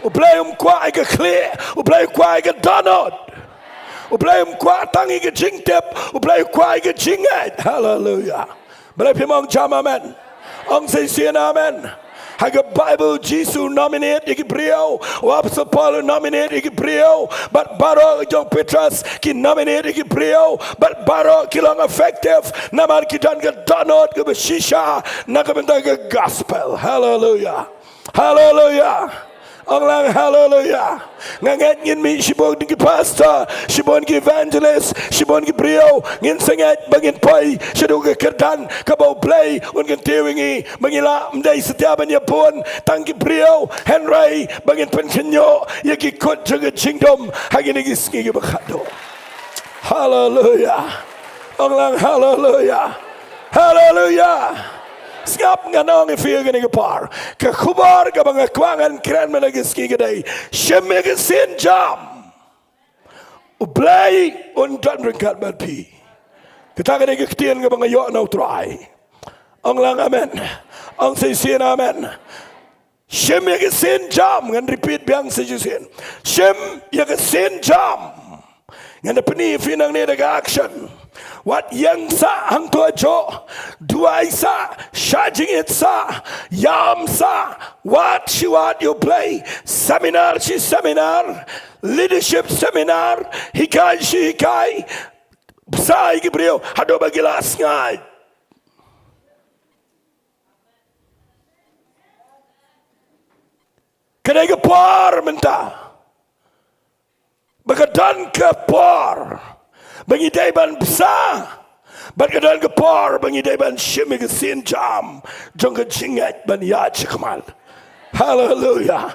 U Blei um kwah ïa ka khlieh, U Blei u kwah ïa ka dohnud. U Blei um kwah tang ïa ka jingtip, U Blei u kwah ïa ka jingngeit. Haleluya. Balei phim ong jam amen? Ong shisien amen. Ha ka Baibl Jisu u nominate ïa ki briew, u Apostol Paul u nominate ïa ki briew, bad baroh jong u Petros ki nominate ïa ki briew, bad baroh ki long effective namar ki don ka dohnud kaba shisha na ka bynta ka gospel. Haleluya. Haleluya. Ong lang haleluya. Nga ngeit ngin mih shibun ki pastor, shibun ki evangelist, shibun ki briew, ngin sa ngeit ba ngin poi shaduh ka kyrdan kaba U Blei un kyntiew ïa ngi, ba ngin lah ym dei satia ban ïabun tang ki briew, hynrei ba ngin pynkynñiuh ïa ki kut jong ka jingdum ha kine ki sngi kiba khatduh. Haleluya. Ong lang haleluya. Haleluya. Sngap, ngan ong ïa phi ha kane ka por, ka khubor kaba nga kwah ngan kren mynta ka sngi ka dei, shim ïa ka sienjam. U Blei un don ryngkat bad phi. Kata ka dei ka ktien kaba nga ïoh na U Trai. Ong lang amen. Ong shisien amen. Shim ïa ka sienjam, ngan repeat biang sa shisien. Shim ïa ka sienjam. Ngan da pyni ïa phi nangne da ka action. Wat ïeng sah hangto hajoh, duwai sah, shah jingit sah, ïam sah, wad shi wad ïa U Blei, seminar shi seminar, leadership seminar, hikai shi hikai, bsa ïa ki briew haduh ba ki la sngaid. Ka dei ka por mynta ba ka don ka por ba ngi dei ban bsa, bad ka don ka por ba ngi dei ban shim ïa ka sienjam jong ka jingngeit ban ïaid shakhmat. Haleluya.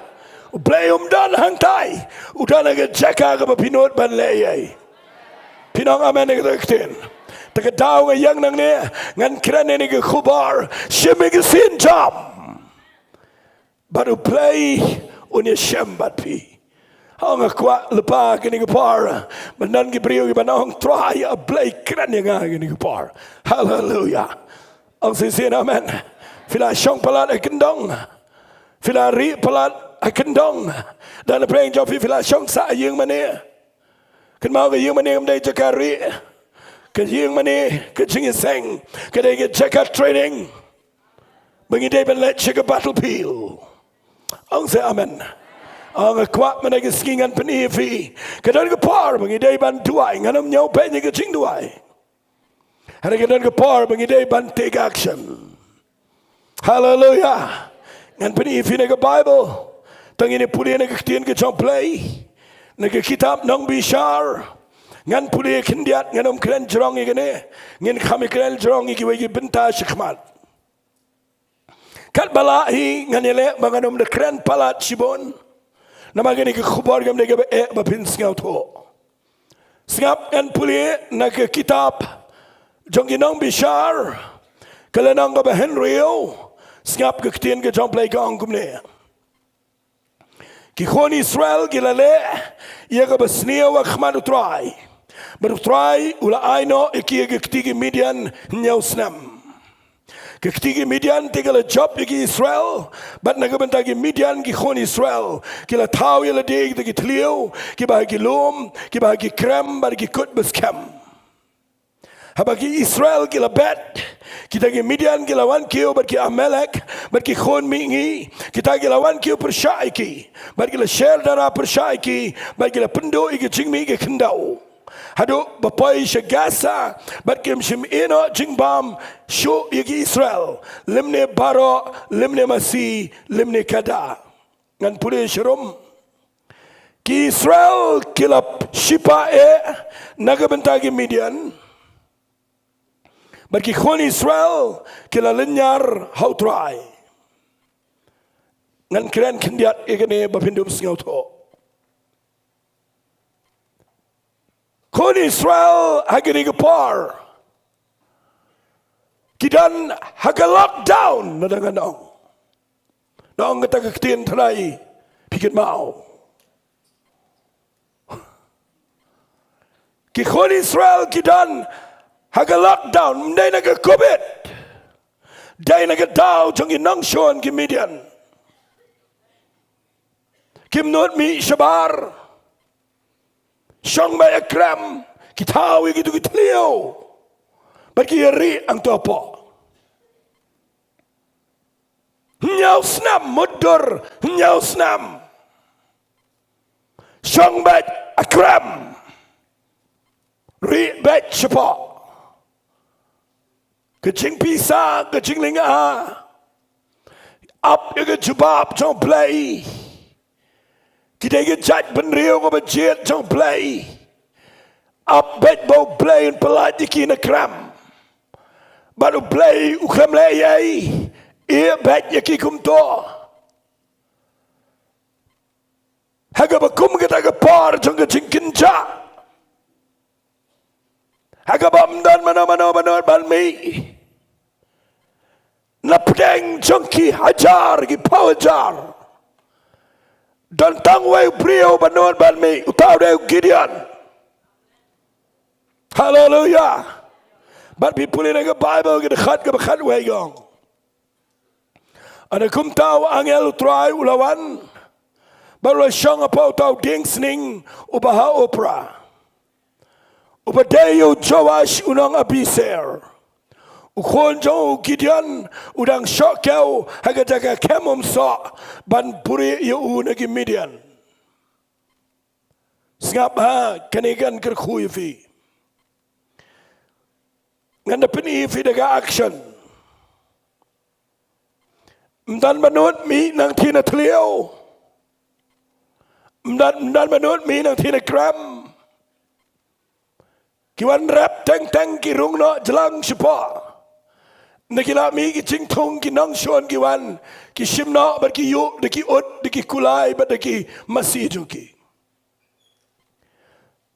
U Blei um don hangtai, u don ha ka jaka kaba phi nud ban leh ei. Phin ong amen ïa kata ka ktien? Te ka daw nga ïeng nangne ngan kren ïa kane ka khubor, shim ïa ka sienjam. Bad U Blei un ïashem bad phi. Hooid, nga kwah lypa kane ka por ban don ki briew kiban ong, Trai, A Blei, kren ïa nga kane ka por. Haleluya. Ong shisien amen. Phi la shong palat ha kyndong, phi la rieh palat ha kyndong. Don napdeng jong phi, phi la shong sah ha ïing mane. Kynmaw, ka ïing mane kam dei jaka rieh. Ka ïing mane, ka jingïaseng, ka dei ka jaka training ba ngi dei ban leit sha ka battlefield. Ong seh amen. Ong, nga kwah mynta ka sngi ngan pyni ïa phi, ka don ka por ba ngi dei ban duwai. Ngan ym ñiew beiñ ïa ka jingduwai. Hynrei ka don ka por ba ngi dei ban take action. Haleluya. Ngan pyni ïa phi na ka Baibl. Tang ngin ïa pule na ka ktien ka jong U Blei, na ka kitab Nongbishar. Ngan pule khyndiat, ngan ym kren jrong ïa kane. Ngin kham ïa kren jrong ïa kiwei ki bynta shakhmat. Katba lah hi ngan ïaleh ba ngan ym da kren palat shibun, namar kane ka khubor kam dei kaba eh ba phin sngewthuh. Sngap ngan pule na ka kitab jong ki nongbishar, ka lynnong kaba hynriew, sngap ka ktien ka jong U Blei ka ong kumne. Ki khun Israel ki la leh ïa kaba sniew ha khmat U Trai, bad U Trai u la ai noh ïa ki ha ka kti ki Midian hynñiew snem. Ka kti ki Midian te ka la jop ïa ki Israel, bad na ka bynta ki Midian ki khun Israel ki la thaw ïa lade ha kita ki thliew kiba ha ki lum, kiba ha ki krem bad ki kut ba skhem. Haba ki Israel ki la bet, kita ki Midian ki la wan kiew bad ki Amalek bad ki khun mihngi, kita ki la wan kiew pyrshah ïa ki, bad ki la sher dara pyrshah ïa ki, bad ki la pynduh ïa ki jingmih ki khyndew, haduh ba poi sha Gaza, bad kim shym ïehnoh jingbam shuh ïa ki Israel, lymne baroh, lymne masi, lymne kada. Ngan pule sharum. Ki Israel ki la shipah eh na ka bynta ki Midian, bad ki khun Israel ki la lynñiar ha U Trai. Ngan kren khyndiat ïa kane ba phin dup sngewthuh. Khun Israel ha kane ka por ki don ha ka lockdown, na dang ngan ong. Nong kata ka ktien trai phi kynmaw. Ki khun Israel ki don ha ka lockdown, ym dei na ka covid, dei na ka daw jong ki nongshun ki Midian. Kim nud mih shabar, shong beit ha krem, ki thaw ïa kitu ki thliew, bad ki ïa rieh hangto hapoh. Hynñiew snem, mutdur hynñiew snem. Shong beit ha krem, rieh beit shapoh. Ka jingpisa, ka jinglynga, ap ïa ka jubab jong U Blei. Ki dei ka jaitbynriew kaba jied jong U Blei. Ap beit ba U Blei un pyllait ïa ki na krem. Bad U Blei u khlem leh ei ei, ïeh beit ïa ki kumto. Ha kaba kum kata ka por jong ka jingkynjah, ha kaba ym don mano mano ba nud ban mih, na pdeng jong ki hajar ki phew hajar, don tang uwei u briew ba nud ban mih, uta u dei u Gideon. Haleluia. Bad phi pule na ka Baibl, ka dkhot kaba khatwei ka ong, hynda kumta u angel U Trai u la wan bad u la shong hapoh uta u dieng sning uba ha Ophrah, uba dei ïa u Joash u nong Abiezer, u khun jong u Gideon, u dang shoh kew ha ka jaka kem umsoh ban buhrieh ïa u na ki Midian. Sngap ha kane, ngan kyrkhu ïa phi. Ngan da pyni ïa phi da ka action. Ym don ba nud mih nangthie na thliew. Ym don, ym don ba nud mih nangthie na krem. Ki wan rep teng teng, ki rung noh jlang shapoh. Hynda ki la mih ki jingthung, ki nongshun ki wan, ki shim noh bad ki ïuh da ki ut, da ki kulai bad da ki masi jong ki.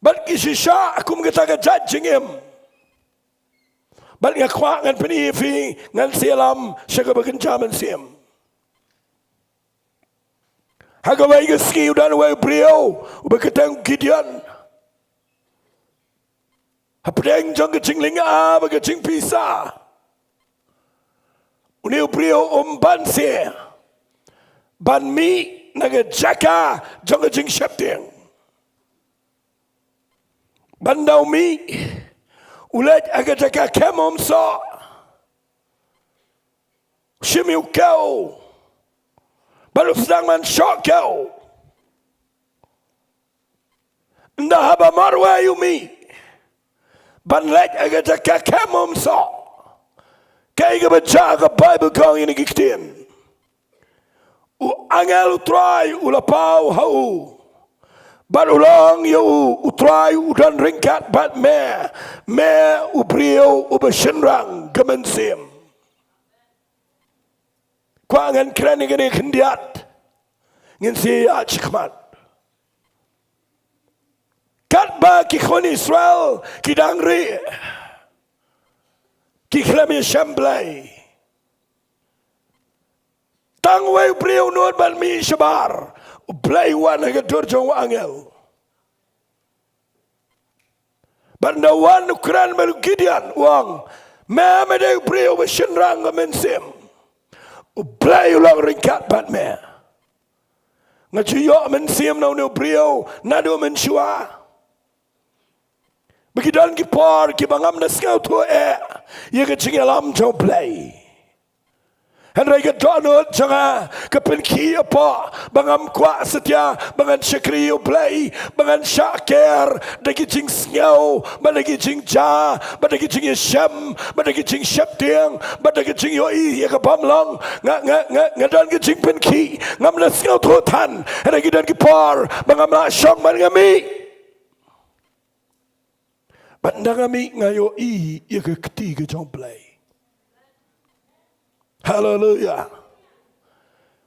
Bad ki shisha kum kata ka jait jingim. Bad nga kwah ngan pyni ïa phi, ngan sa ïalam sha kaba kynja mynsiem. Ha kawei ka sngi u don uwei u briew uba kyrteng u Gideon. Hapdeng jong ka jinglynga bad ka jingpisa, une u briew um banse ban mih na ka jaka jong ka jingsheptieng. Hynda u mih, u leit ha ka jaka kem umsoh, shim ïa u kew bad u sdang ban shoh kew. Hynda haba marwei u mih ban leit ha ka jaka kem umsoh, kaei kaba jia? Ka Baibl ka ong ïa kane ka ktien: U angel U Trai u la paw ha u bad u la ong ïa u, U Trai u don ryngkat bad me, me u briew uba shynrang ka mynsiem. Kwah ngan kren ïa kane khyndiat, ngin sa ïaid shakhmat. Katba ki khun Israel ki dang rieh, ki khlem ïashem Blei. Tang uwei u briew u nud ban mih shabar, U Blei u wan ha ka dur jong u angel. Bad ynda u wan u kren bad u Gideon, u ong, me me dei u briew ba shynrang ka mynsiem. U Blei u long ryngkat bad me. Nga ju ïoh mynsiem na une u briew naduh mynshuwa. Ba ki don ki por kiba ngam da sngewthuh eh ïa ka jingïalam jong U Blei. Hynrei ka dohnud jong nga ka pynkhih hapoh ba ngam kwah satia ba ngan shakri ïa U Blei, ba ngan shah ker da ki jingsngew, ba da ki jingjia, ba da ki jingïashem, ba da ki jingsheptieng, ba da ki jingïohi ïa ka bym long. Nga, nga, nga, nga don ka jingpynkhih, ngam da sngewthuh than. Hynrei ki don ki por ba ngam lah shong ban nga mih. Bad ynda nga mih nga ïohi ïa ka kti ka jong U Blei. Haleluya.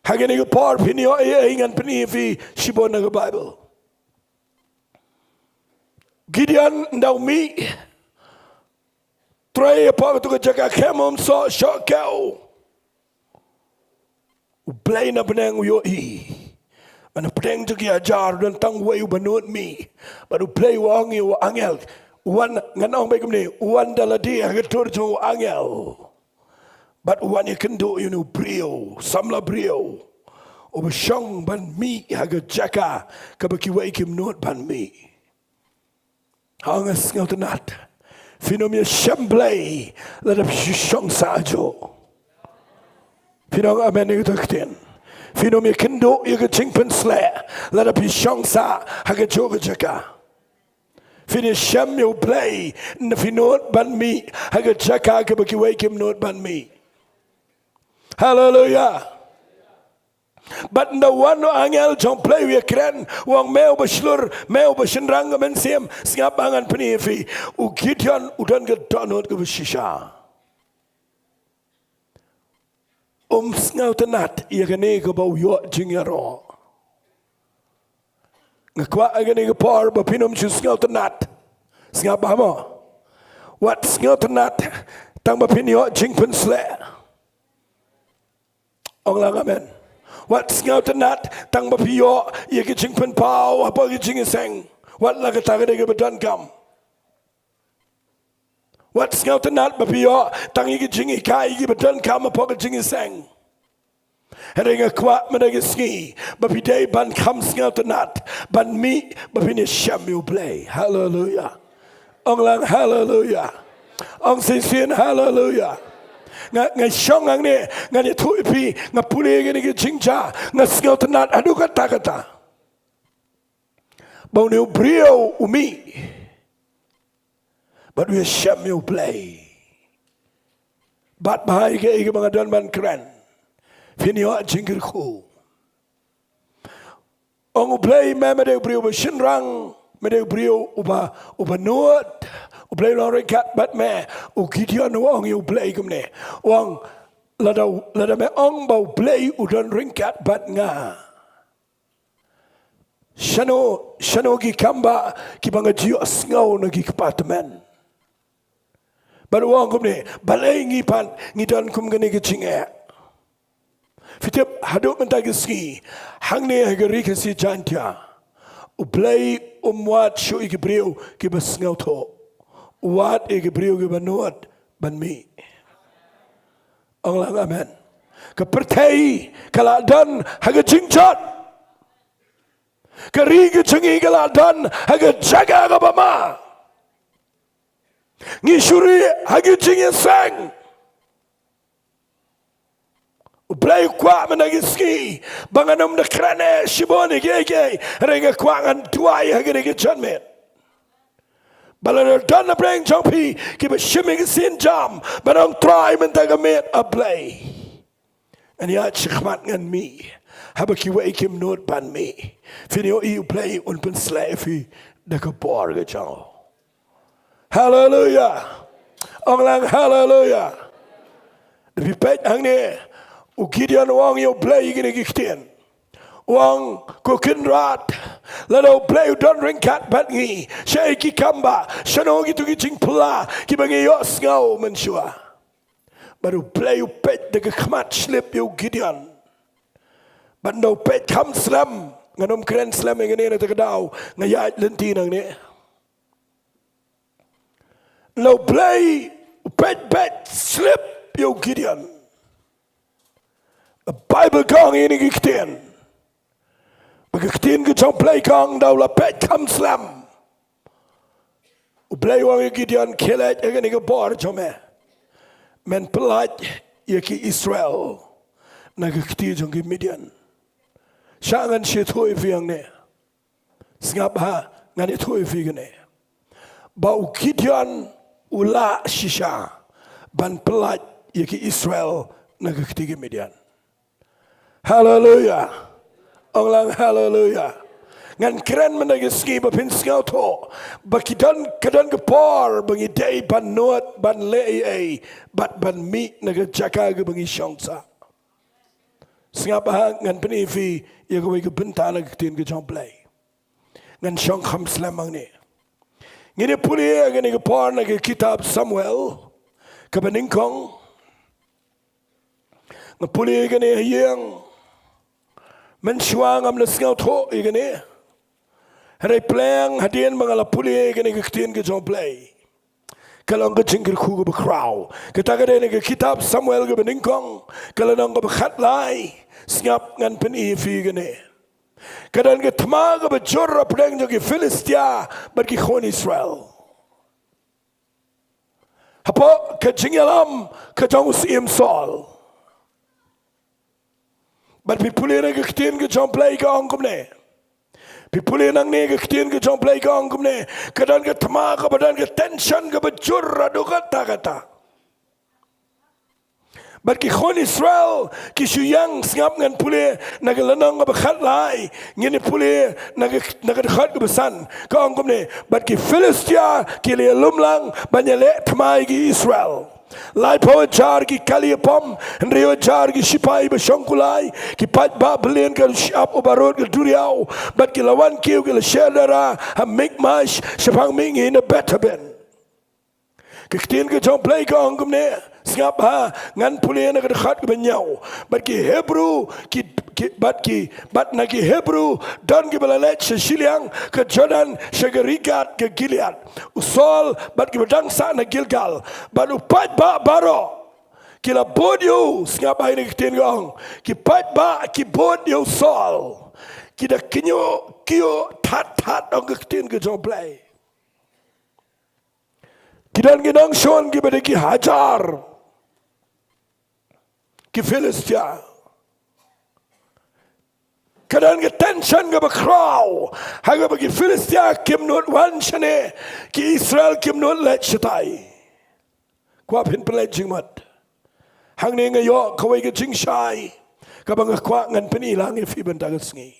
Ha kane ka por phin ïohi, eh, ngan pyni ïa phi shibun na ka Baibl. Gideon ynda u mih, trei hapoh kato ka jaka khem, um soh shoh kew. U Blei na bneng u ïohi. Bad na pdeng jong ki hajar u don tang uwei uba nud mih. Bad U Blei u ong ïa u angel, u wan, ngan ong beit kumne, u wan da lade ha ka dur jong u angel. Bad u wan ïakynduh ïa une u briew, samla briew, uba shong ban mih ha ka jaka kaba kiwei kim nud ban mih. Haba nga sngewtynnat, phin ym ïashem Blei lada phi shu shong sah hajuh. Phin ong amen ïa kata ka ktien. Phin ym ïakynduh ïa ka jingpynsleh lada phi shong sah ha kajuh ka jaka. Phin ïashem ïa U Blei ynda phi nud ban mih ha ka jaka kaba kiwei kim nud ban mih. Haleluya. Bad ynda wan u angel jong U Blei u ïakren, u ong, me uba shlur, me uba shynrang ka mynsiem, sngap ba ngan pyni ïa phi. U Gideon u don ka dohnud kaba shisha. Um sngewtynnat ïa kane kaba u ïoh jingïaroh. Nga kwah ha kane ka por ba phin ym shu sngewtynnat. Sngap ba mo. Wat sngewtynnat tang ba phin ïoh jingpynsleh. Ong lang amen. Wat sngewtynnat tang ba phi ïoh ïa ki jingpynpaw hapoh ki jingïaseng. Wat la kata ka dei kaba donkam. Wat sngewtynnat ba phi ïoh tang ïa ki jinghikai kiba donkam hapoh ki jingïaseng. Hynrei nga kwah mynta ka sngi ba phi dei ban kham sngewtynnat ban mih ba phin ïashem ïa U Blei. Haleluya. Ong lang haleluya. Ong shisien haleluya. Nga, nga shong hangne, ngan ïathuh ïa phi, nga pule ïa kane ka jingjia, nga sngewtynnat haduh katta katta. Ba une u briew u mih bad u ïashem ïa U Blei. Bad bha ïa kaei kaba nga don ban kren, phin ïoh jingkyrkhu. Ong U Blei, me, me dei u briew uba shynrang, me dei u briew uba, uba nud. U Blei u long ryngkat bad me. U Gideon u ong ïa U Blei kumne, u ong, lada, lada me ong ba U Blei u don ryngkat bad nga, shano, shano ki kam ba kiba nga ju ïohsngew na ki kpa tymmen? Bad u ong kumne, balei ngi pat ngi don kum kane ka jingeh? Phi tip, haduh mynta ka sngi, hangne ha ka ri Khasi Jaiñtia, U Blei um wad shuh ïa ki briew kiba sngewthuh. U wad ïa ki briew kiba nud ban mih. Ong lang amen. Ka pyrthei ka la don ha ka jingjot. Ka ri ka jong ngi ka la don ha ka jaka kaba ma. Ngi shu rieh ha ki jingïaseng. U Blei u kwah mynta ka sngi ba ngan ym da kren shibun ïa kiei kiei, hynrei nga kwah ngan duwai ha kane ka janmiet. Ba lada don na pdeng jong phi kiba shim ïa ka sienjam ban ong, Trai, mynta ka miet, A Blei, ngan ïaid shakhmat, ngan mih, haba kiwei kim nud ban mih, phin ïohi U Blei un pynshlur ïa phi da ka bor ka jong u. Haleluya. Ong lang haleluya. Da phi peit hangne, u Gideon u ong ïa U Blei kine ki ktien. U ong, ko Kynrad, Lada U Blei u don ryngkat bad ngi, shaei ki kam ba, shano kito ki jingphylla kiba ngi ïohsngew mynshuwa. Bad U Blei u peit da ka khmat slip ïa u Gideon. Bad ynda u peit kham slem, ngan ym kren slem ïa kane na kata ka daw, nga ïaid lynti nangne. Ynda U Blei u peit beit slip ïa u Gideon. Ka Baibl ka ong ïa kine ki ktien. Ba ka ktien ka jong U Blei ka ong ynda u la peit kham slem. U Blei u ong ïa u Gideon, khie leit ha kane ka bor jong me. Men pyllait ïa ki Israel na ka kti jong ki Midian. Shah ngan shu ïathuh ïa phi hangne. Sngap ha, ngan ïathuh ïa phi kane. Ba u Gideon u lah shisha ban pyllait ïa ki Israel na ka kti ki Midian. Haleluya. Ong lang haleluya. Ngan kren mynta ka sngi ba phin sngewthuh ba ki don, ka don ka por ba ngi dei ban nud, ban leh ei ei, bad ban mih na ka jaka kaba ngi shong sah. Sngap ha, ngan pyni ïa phi ïa kawei ka bynta na ka ktien ka jong U Blei. Ngan shong kham slem hangne. Ngin ïa pule ïa kane ka por na ka kitab Samuel kaba nyngkong. Nga pule ïa kane ha ïing. Mynshuwa ngam da sngewthuh ïa kane. Hynrei pleng hadien ba nga la pule ïa kane ka ktien ka jong U Blei, ka long ka jingkyrkhu kaba khraw. Kata ka dei na ka kitab Samuel kaba nyngkong, ka lynnong kaba khatlai. Sngap, ngan pyni ïa phi kane. Ka don ka thma kaba jur hapdeng jong ki Philistia bad ki khun Israel. Hapoh ka jingïalam ka jong u Syiem Saul. Bad phi pule na ka ktien ka jong U Blei ka ong kumne. Phi pule nangne ka ktien ka jong U Blei ka ong kumne. Ka don ka thma kaba don ka tension kaba jur haduh katta katta. Bad ki khun Israel ki shu ïeng, sngap, ngan pule na ka lynnong kaba khatlai, ngin ïa pule na ka, na ka dkhot kaba san. Ka ong kumne, bad ki Philistia ki la ïalum lang ban ïaleh thma ïa ki Israel. Laiphew hajar ki kali ïapom, hynriew hajar ki shipai ba shong kulai, ki paidbah byllion ka shyiap u barud ka duriaw, bad ki la wan kiew ki la sher dara ha Mikmash, shaphang mihngi na Beth-aven. Ka ktien ka jong U Blei ka ong kumne, sngap ha, ngan pule na ka dkhot kaba hynñiew. Bad ki Hebru, ki, ki, bad ki, bad na ki Hebru don kiba la leit sha shiliang ka Jordan, sha ka ri Gad ka Gilead. U Saul bad kiba dang sah na Gilgal, bad u paidbah baroh ki la bud ïa u. Sngap ha ïa kane ka ktien ka ong, ki paidbah ki bud ïa u Saul. Ki da kynjoh kynjoh that that, ong ka ktien ka jong U Blei. Ki don ki nongshun kiba dei ki hajar, ki Philistia. Ka don ka tension kaba khraw, ha kaba ki Philistia kim nud wan shane, ki Israel kim nud leit shatai. Kwah phin pynleit jingmut. Hangne nga ïoh kawei ka jingshai kaba nga kwah ngan pyni lang ïa phi mynta ka sngi.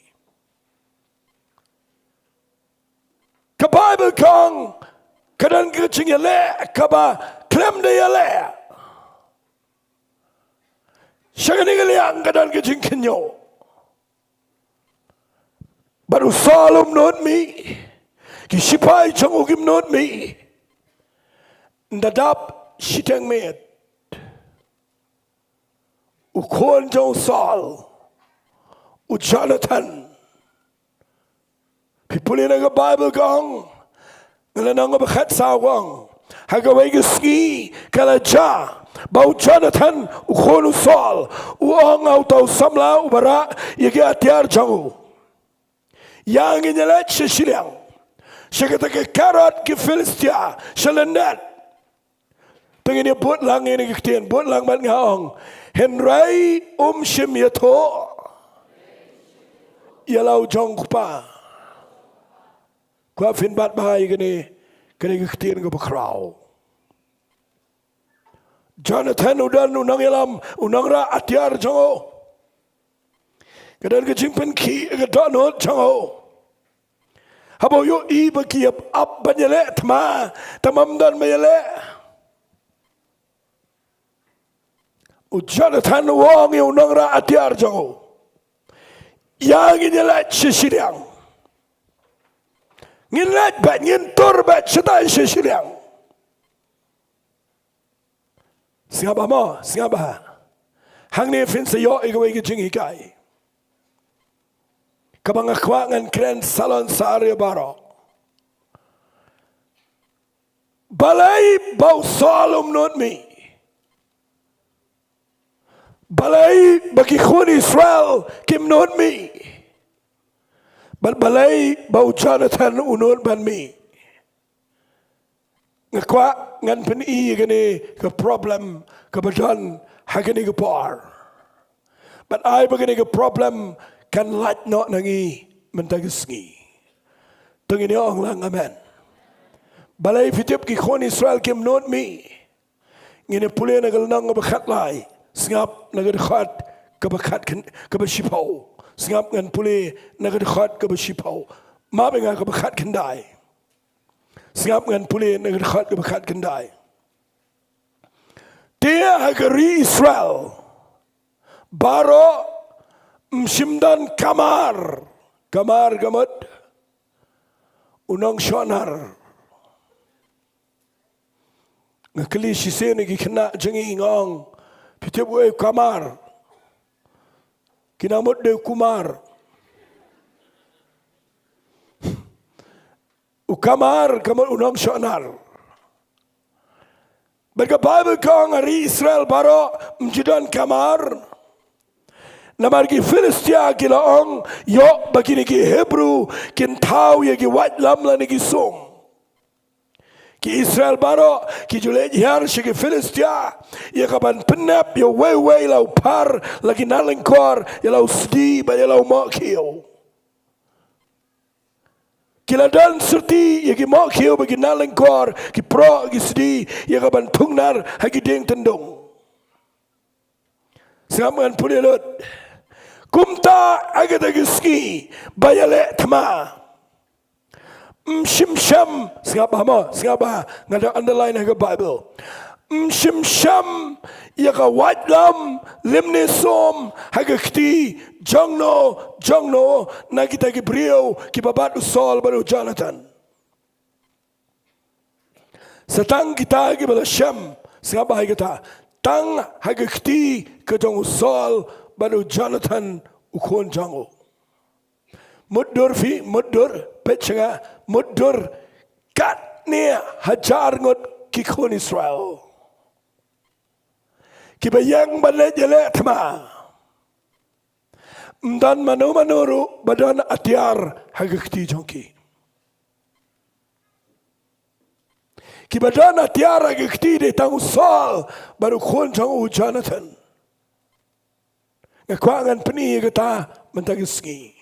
Ka Baibl ka ong, ka don ka jingïaleh kaba khlem da ïaleh. Sha kane ka liang ka don ka jingkynjoh. Bad u Saul um nud mih, ki shipai jong u kim nud mih. Ynda dap shiteng miet, u khun jong u Saul, u Jonathan. Phi pule na ka Baibl ka ong, ha ka lynnong kaba khatsaw ka ong, ha kawei ka sngi ka la jia ba u Jonathan, u khun u Saul, u ong ha uta u samla uba rah ïa ki atiar jong u, ïa ngin ïaleit sha shiliang, sha kata ka Kerioth ki Philistia, sha lyndet. Te ngin ïa bud lang ïa kane ka ktien, bud lang bad nga, ong, hynrei um shym ïathuh ïa la u jong u kpa. Kwah phin bat bha ïa kane, kane ka ktien kaba khraw. Jonathan u don u nongïalam, u nongrah atiar jong u. Ka don ka jingpynkhih ka dohnud jong u. Haba u ïohi ba ki ap, ap ban ïaleh thma, te ym don ba ïaleh. U Jonathan u ong ïa u nongrah atiar jong u, ïa ngin ïaleit sha shiliang. Ngin leit beit, ngin tur beit shatai sha shiliang. Sngap bha mo, sngap bha. Hangne phin sa ïoh ïa kawei ka jinghikai kaba nga kwah ngan kren salon sar ïa baroh. Balei ba u Saul um nud mih? Balei ba ki khun Israel kim nud mih? Bad balei ba u Jonathan u nud ban mih? Nga kwah ngan pyni ïa kane ka problem kaba don ha kane ka por. Bad ai ba kane ka problem kan lait noh na ngi mynta ka sngi. To ngin ïa ong lang amen. Balei phi tip ki khun Israel kim nud mih? Ngin ïa pule na ka lynnong kaba khatlai. Sngap na ka dkhot kaba khat kyn-, kaba shiphew. Sngap ngan pule na ka dkhot kaba shiphew. Map ïa nga kaba khat khyndai. Sngap ngan pule na ka dkhot kaba khat khyndai. Te ha ka ri Israel baroh ym shym don kamar. Kamar ka mut u nongshonnar. Nga kylli shisien ïa ki khynnah jong ngi, nga ong, phi tip uei u kamar? Ki nang mut dei u kumar. U kamar ka mut u nongshonnar. Bad ka Baibl ka ong ha ri Israel baroh ym ju don kamar. Namar ki Philistia ki la ong, ïoh ba kine ki Hebru kin thaw ïa ki waitlam lane ki sum. Ki Israel baroh ki ju leit hiar sha ki Philistia ïa ka ban pynnep ïa uwei uwei, la u phar, la ki nonglyngkor, ïa la u sdi bad ïa la u mohkhiew. Ki la don syrti ïa ki mohkhiew bad ki nonglyngkor, ki proh, ki sdi, ïa ka ban thungnar ha ki dieng tyndong. Sngap ngan pule lut. Kumta ha kata ka sngi ba ïaleh thma, ym shym sham, sngap bha mo, sngap bha, nga da underline ha ka Baibl. Ym shym sham ïa ka waitlam lymne sum ha ka kti jong no jong no na kita ki briew kiba bad u Saul bad u Jonathan. Sa tang kita kiba la shem, sngap bha ïa kata, tang ha ka kti ka jong u Saul bad u Jonathan u khun jong u. Mutdur phi, mutdur, peit sha nga, mutdur katne hajar ngut ki khun Israel kiba ïeng ban leit ïaleh thma. Ym don mano mano ruh ba don atiar ha ka kti jong ki. Kiba don atiar ha ka kti dei tang u Saul bad u khun jong u Jonathan. Nga kwah ngan pyni ïa kata mynta ka sngi.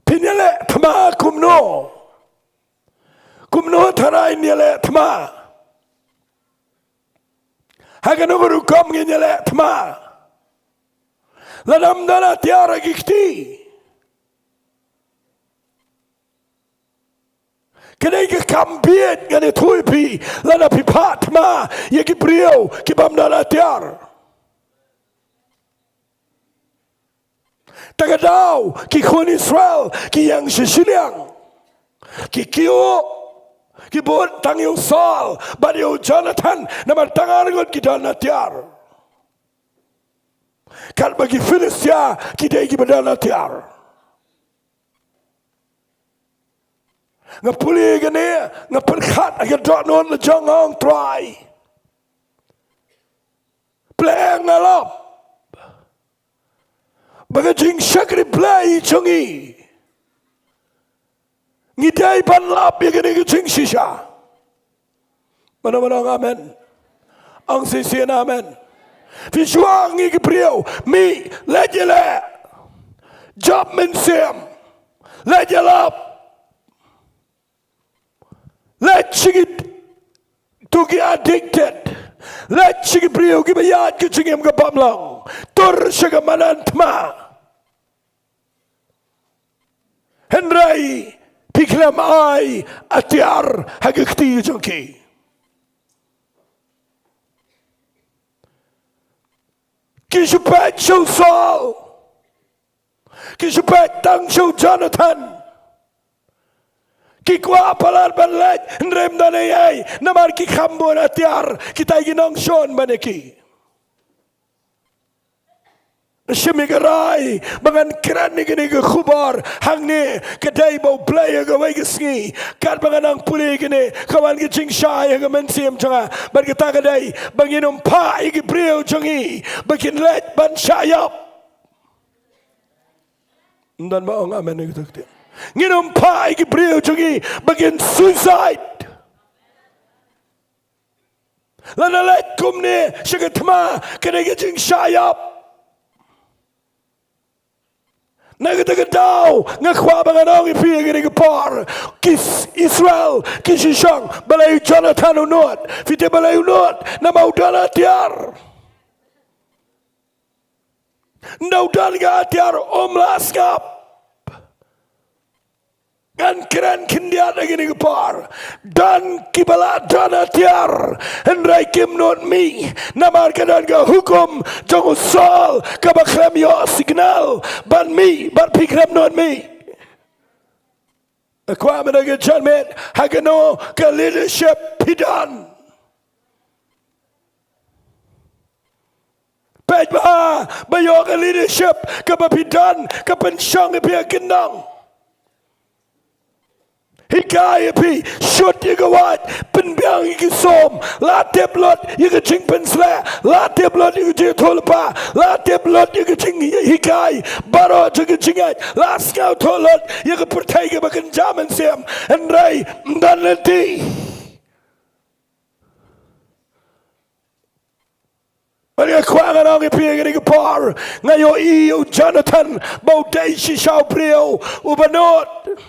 Phin ïaleh thma kumno? Kumno tharai ngin ïaleh thma? Ha kano ka rukom ngin ïaleh thma lada ym don atiar ha ki kti? Ka dei ka kam bieit, ngan ïathuh ïa phi, lada phi phah thma ïa ki briew ki bym don atiar. Ta ka daw ki khun Israel ki ïeng sha shiliang, ki kiew, ki bud tang ïa u Saul bad ïa u Jonathan, namar tang ar ngut ki don atiar. Katba ki Philistia ki dei kiba don atiar. Nga pule kane, nga pyrkhat ha ka dohnud la jong nga, ong Trai, pyrshang nga lap ba ka jingshakri Blei jong ngi, ngi dei ban lap ïa kane ka jingshisha. Mano mano ong amen? Ong shisien amen. Phi shu ong ïa ki briew, mih, leit ïaleh, jop mynsiem, leit ïalap, leit sha kito ki addicted, leit sha ki briew kiba ïaid ka jingim ka bymlong, tur sha ka madan thma. Hynrei phi khlem ai atiar ha ka kti jong ki. Ki shu peit sha u Saul, Ki shu peit tang sha u Jonathan. Ki kwah palat ban leit, hynrei ym don ei ei, namar ki kham bun atiar, kitai ki nongshun ban ïa ki. Shim ïa ka rai ba ngan kren ïa kane ka khubor hangne, ka dei ba U Blei ha kawei ka sngi, katba ngan nang pule ïa kane, ka wan ka jingshai ha ka mynsiem jong nga. Bad kata ka dei ba ngin ym phah ïa ki briew jong ngi ba kin leit ban shah ïap. Ym don ba ong amen ïa kata ka ktien. Ngin ym phah ïa ki briew jong ngi ba kin suicide. Lada leit kumne sha ka thma, ka dei ka jingshah ïap. Na kata ka daw nga kwah ba ngan ong ïa phi ha kane ka por, ki Israel ki shu shong, balei u Jonathan u nud? Phi tip balei u nud? Namar u don atiar. Nda u don ka atiar um lah sngap. Ngan kren khyndiat ha kane ka por. Don kiba la don atiar, hynrei kim nud mih, namar ka don ka hukum jong u Saul kaba khlem ïoh signal ban mih, bad phi khlem nud mih. Nga kwah mynta ka janmiet, ha kano ka leadership phi don. Peit bha ba ïoh ka leadership kaba phi don ka pynshong ïa phi ha kyndong. Hikai ïa phi, shut ïa ka wait, pynbiang ïa ki sum, la tip lut ïa ka jingpynshlur, la tip lut ïa ka jingïathuhlypa, la tip lut ïa ka jinghikai baroh jong ka jingngeit, la sngewthuh lut ïa ka pyrthei kaba kynja mynsiem, hynrei ym don lynti. Bad nga kwah ngan ong ïa phi ha kane ka por, nga ïohi ïa u Jonathan ba u dei shisha u briew uba nud.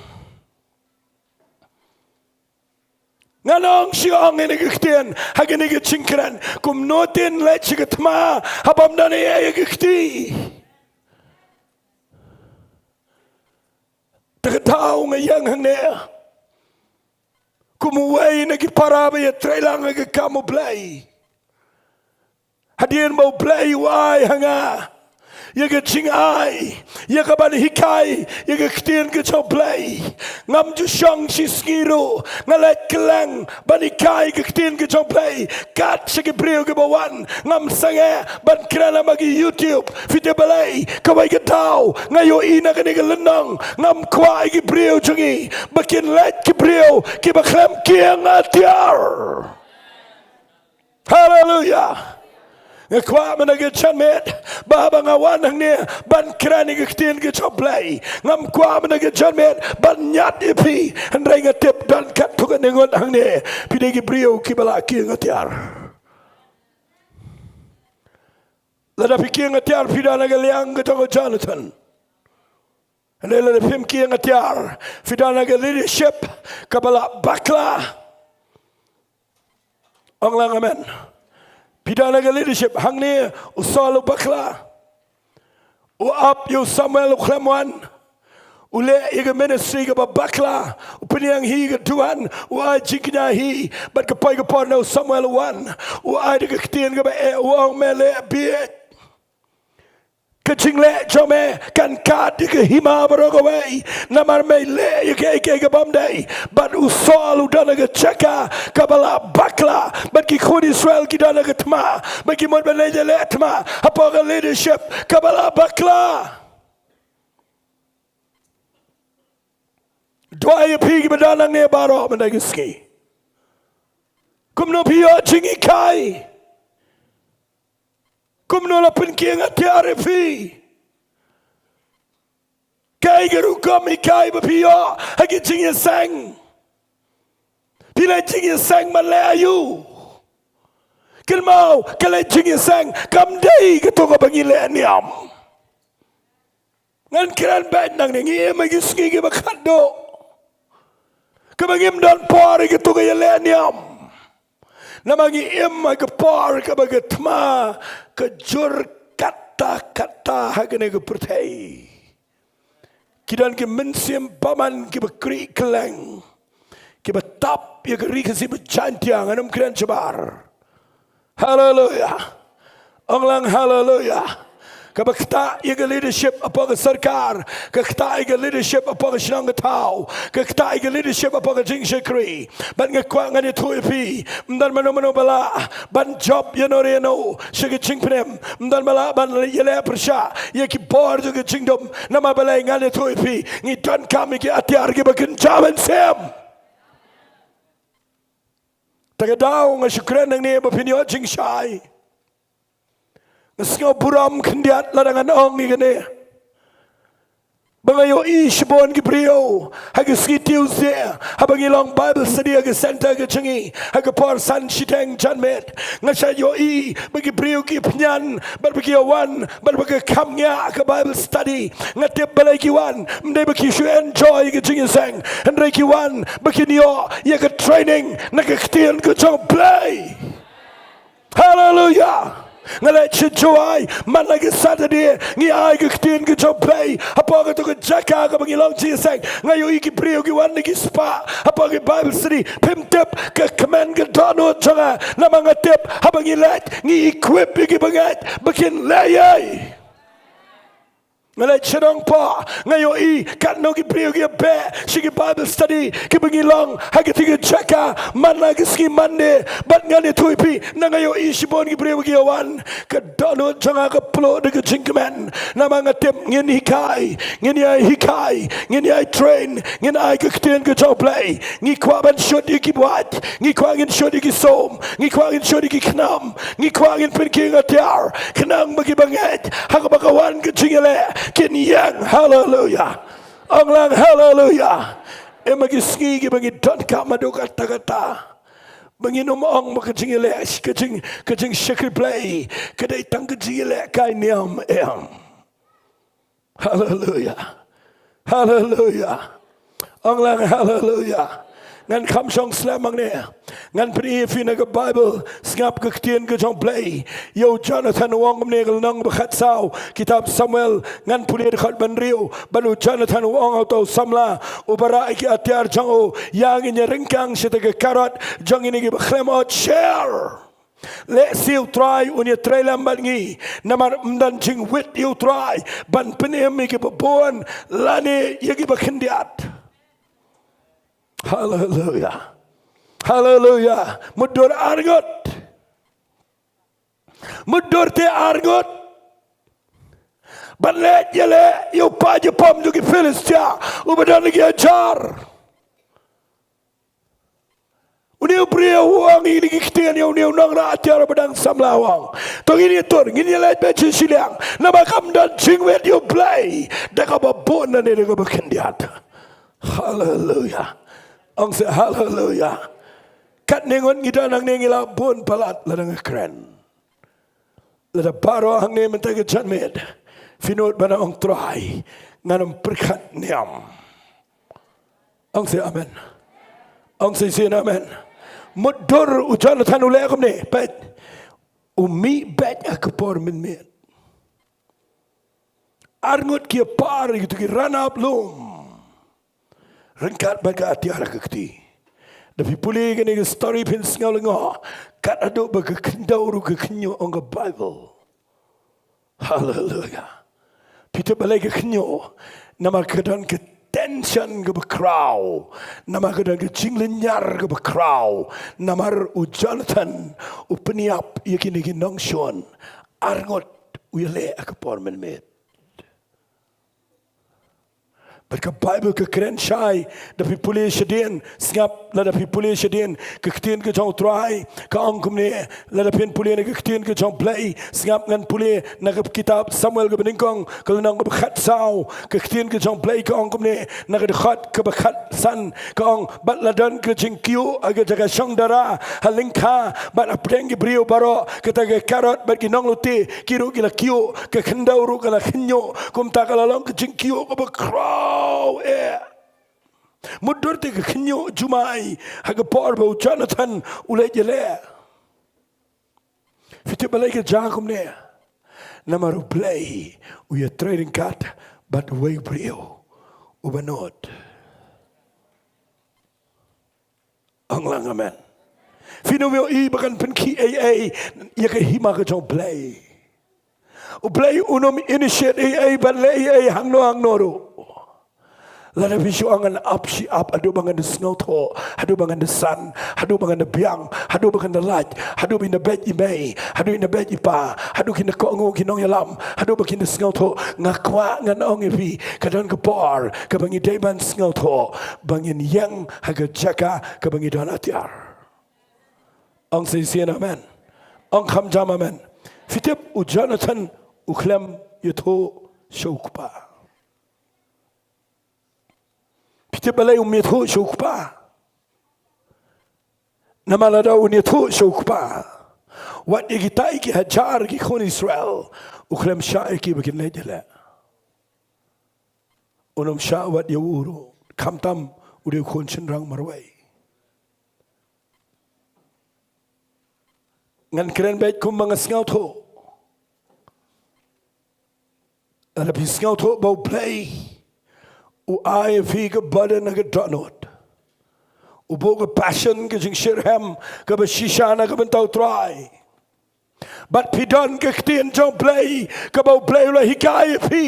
Ngan ong shi ong ïa kane ka ktien ha kane ka jingkren, kumno te yn leit sha ka thma haba ym don ei ei ha ka kti. Te ka daw nga ïeng hangne kum uwei na ki para ba ïatreilang ha ka kam U Blei. Hadien ba U Blei u ai ha nga ïa ka jingai, ïa ka ban hikai ïa ka ktien ka jong U Blei, ngam ju shong shisngi ruh, nga leit kylleng ban hikai ka ktien ka jong U Blei. Kat sha ki briew kiba wan, ngam sangeh ban kren ha ma ki YouTube. Phi tip balei? Kawei ka daw nga ïohi na kane ka lynnong, ngam kwah ïa ki briew jong ngi ba kin leit ki briew kiba khlem kieng atiar. Haleluya. Nga kwah mynta ka janmiet ba haba nga wan hangne ban kren ïa ka ktien ka jong U Blei, ngam kwah mynta ka janmiet ban ñiad ïa phi, hynrei nga tip don katto katne ngut hangne phi dei ki briew kiba la kieng atiar. Lada phi kieng atiar phi don ha ka liang ka jong u Jonathan. Hynrei lada phim kieng atiar phi don ha ka leadership kaba la bakla. Ong lang amen. Phi don ha ka leadership, hangne u Saul u bakla. U ap ïa u Samuel u khlem wan. U leh ïa ka ministry kaba bakla. U pynïaid hi ka duwan, u ai jingkñia hi. Bad ka poi ka por na u Samuel u wan, u ai da ka ktien kaba eh, u ong, me leh bieit. Ka jingleh jong me kan kat ïa ka hima baroh kawei, namar me leh ïa kaei kaei ka bym dei. Bad u Saul u don ha ka jaka kaba la bakla, bad ki khun Israel ki don ha ka thma, bad ki mut ban leh ïa leh thma hapoh ka leadership kaba la bakla. Duwai ïa phi kiba don hangne baroh mynta ka sngi. Kumno phi ïoh jinghikai? Kumno la pynkieng atiar ïa phi? Kaei ka rukom hikai ba phi ïoh ha ki jingïaseng? Phi leh jingïaseng ban leh aïu? Kynmaw, ka leh jingïaseng kam dei kato kaba ngi leh niam. Ngan kren beit nangne, ngi im ha ki sngi kiba khatduh, kaba ngim don por ïa kato ka ïaleh niam. Namar ngi im ha ka por kaba ka thma ka jur katta katta ha kane ka pyrthei. Ki don ki mynsiem bymman kiba khrih kylleng, kiba tap ïa ka ri Khasi ba jaiñ tiang, ngan ym kren shabar. Haleluya. Ong lang haleluya. Kaba ktah ïa ka leadership hapoh ka sorkar, ka ktah ïa ka leadership hapoh ka shnong ka thaw, ka ktah ïa ka leadership hapoh ka jingshakri. Bad nga kwah ngan ïathuh ïa phi, ym don mano mano ba lah ban jop ïano re ïano sha ka jingpynim, ym don ba lah ban ïaleh pyrshah ïa ki bor jong ka jingdum. Namar balei? Ngan ïathuh ïa phi, ngi donkam ïa ki atiar kiba kynja mynsiem. Te ka daw nga shu kren nangne ba phin ïoh jingshai. Nga sngew burom khyndiat lada ngan ong ïa kane, ba nga ïohi shibun ki briew ha ki sngi Tuesday, haba ngi long Bible study ha ka center ka jong ngi ha ka por san shiteng janmiet. Nga shait ïohi ba ki briew ki pynïan bad ba ki ïa wan bad ba ka kham ngiah ka Bible study. Nga tip balei ki wan, ym dei ba ki shu enjoy ka jingïaseng, hynrei ki wan ba kin ïoh ïa ka training na ka ktien ka jong U Blei. Haleluya. Nga leit sha Jowai man la ka Saturday, ngi ai ka ktien ka jong U Blei hapoh kato ka jaka kaba ngi long jingïaseng. Nga ïohi ki briew ki wan na ki spah hapoh ka Bible study. Phim tip ka kmen ka dohnud jong nga, namar nga tip haba ngi leit ngi equip ïa ki bangeit ba kin leh ei. Nga leit sha Nongpoh, nga ïohi katno ki briew ki ïa beh sha ki Bible study kiba ngi long ha kata ka jaka man la ka sngi Monday. Bad ngan ïathuh ïa phi, nga ïohi shibun ki briew ki ïa wan. Ka dohnud jong nga ka pynlut da ka jingkmen, namar nga tip ngin hikai, ngin ïai hikai, ngin ïai train, ngin ai ka ktien ka jong U Blei. Ngi kwah ban shut ïa ki wait, ngi kwah ngin shut ïa ki sum, ngi kwah ngin shut ïa ki khnam, ngi kwah ngin pynkhih atiar, khnang ba ki bangeit ha kaba ka wan ka jingïaleh kin ïeng. Haleluya. Ong lang haleluya. Em, ha ki sngi kiba ngi donkam haduh katta katta, ba ngin ym ong ba ka jingïaleh, ka jing, ka jingshakri Blei ka dei tang ka jingïalehkai niam, em. Haleluya. Haleluya. Ong lang haleluya. Ngan kham shong slem hangne. Ngan pyni ïa phi na ka Bible, sngap ka ktien ka jong U Blei. Ïa u Jonathan u ong kumne, ka lynnong ba khatsaw kitab Samuel, ngan pule dkhot ba hynriew. Bad u Jonathan u ong ha uta u samla uba rah ïa ki atiar jong u, ïa ngin ïa ryngkang sha kata ka karot jong ngi kiba khlem ot sher. Lehse U Trai un ïatrei lem bad ngi, namar ym don jingwit ïa U Trai ban pynim ïa kiba bun lane ïa kiba khyndiat. Haleluya. Haleluya. Mutdur arngut. Mutdur te arngut ban leit ïaleh ïa u paid ïapom jong ki Philistia uba don ha ki hajar. Une u briew u ong ïa kine ki ktien ïa une u nongrah atiar uba dang samla, u ong, to ngin ïatur, ngin ïaleit beit sha shiliang, namar kam don jingwit ïa U Blei da kaba bun lane da kaba khyndiat. Haleluya. Ong seh haleluya. Katne ngut ngi don hangne ngi la bun palat lada nga kren. Lada baroh hangne mynta ka janmiet phi nud ban ong, Trai, ngan ym pyrkhat niam. Ong seh amen. Ong shisien amen. Mutdur u Jonathan u leh kumne, peit. U mih beit ha ka por mynmiet. Arngut ki ïa par ïa kito ki ranab lum ryngkat bad ka atiar ka kti. Da phi pule kane ka story phin sngew lyngngoh, kat haduh ba ka khyndew ruh ka khynñiuh, ong ka Bible. Haleluya. Phi tip balei ka khynñiuh? Namar ka don ka tension kaba khraw. Namar ka don ka jinglynñiar kaba khraw. Namar u Jonathan u pynïap ïa kine ki nongshun. Arngut u ïaleh ha ka por mynmiet. Bad ka Bible ka kren shai, da phi pule shadien, sngap, lada phi pule shadien ka ktien ka jong U Trai, ka ong kumne, lada phin pule na ka ktien ka jong U Blei, sngap, ngan pule na ka kitab Samuel kaba nyngkong, ka lynnong kaba khatsaw, ka ktien ka jong U Blei ka ong kumne, na ka dkhot kaba khatsan, ka ong, bad la don ka jingkyiuh ha ka jaka shong dara ha lyngkha, bad hapdeng ki briew baroh, kata ka karot bad ki nonglute ki ruh ki la kyiuh, ka khyndew ruh ka la khynñiuh. Kumta ka la long ka jingkyiuh kaba khraw eh. Mutdur te ka khynñiuh jumai ha ka por ba u Jonathan u leit ïaleh. Phi tip balei ka jia kumne? Namar U Blei u ïatrei ryngkat bad uwei u briew uba nud. Ong lang amen. Phin ym ïohi ba kan pynkhih ei ei ïa ka hima ka jong U Blei. U Blei un ym initiate ei ei ban leh ei ei hangno hangno ruh. Lada phi shu ong ngan ap shi ap, haduh ba ngan da sngewthuh, haduh ba ngan da san, haduh ba ngan da biang, haduh ba ngan da lait, haduh ba kin da beit i mei, haduh kin da beit i pa, haduh kin da kohnguh ki nongïalam, haduh ba kin da sngewthuh, nga kwah ngan ong ïa phi, ka don ka por kaba ngi dei ban sngewthuh ba ngin ïeng ha ka jaka kaba ngi don atiar. Ong shisien amen. Ong kham jam amen. Phi tip u Jonathan u khlem ïathuh sha u kpa. Phi tip balei um ïathuh sha u kpa? Namar lada un ïathuh sha u kpa, wat ïa kitai ki hajar ki khun Israel, u khlem shah ïa ki ba kin leit ïaleh. Un ym shah wat ïa u ruh, khamtam u dei u khun shynrang marwei. Ngan kren beit kumba nga sngewthuh. Lada phi sngewthuh ba U Blei u ai ïa phi ka burden ha ka dohnud, u buh ka passion, ka jingshitrhem kaba shisha na ka bynta U Trai, bad phi don ka ktien jong U Blei kaba U Blei u la hikai ïa phi,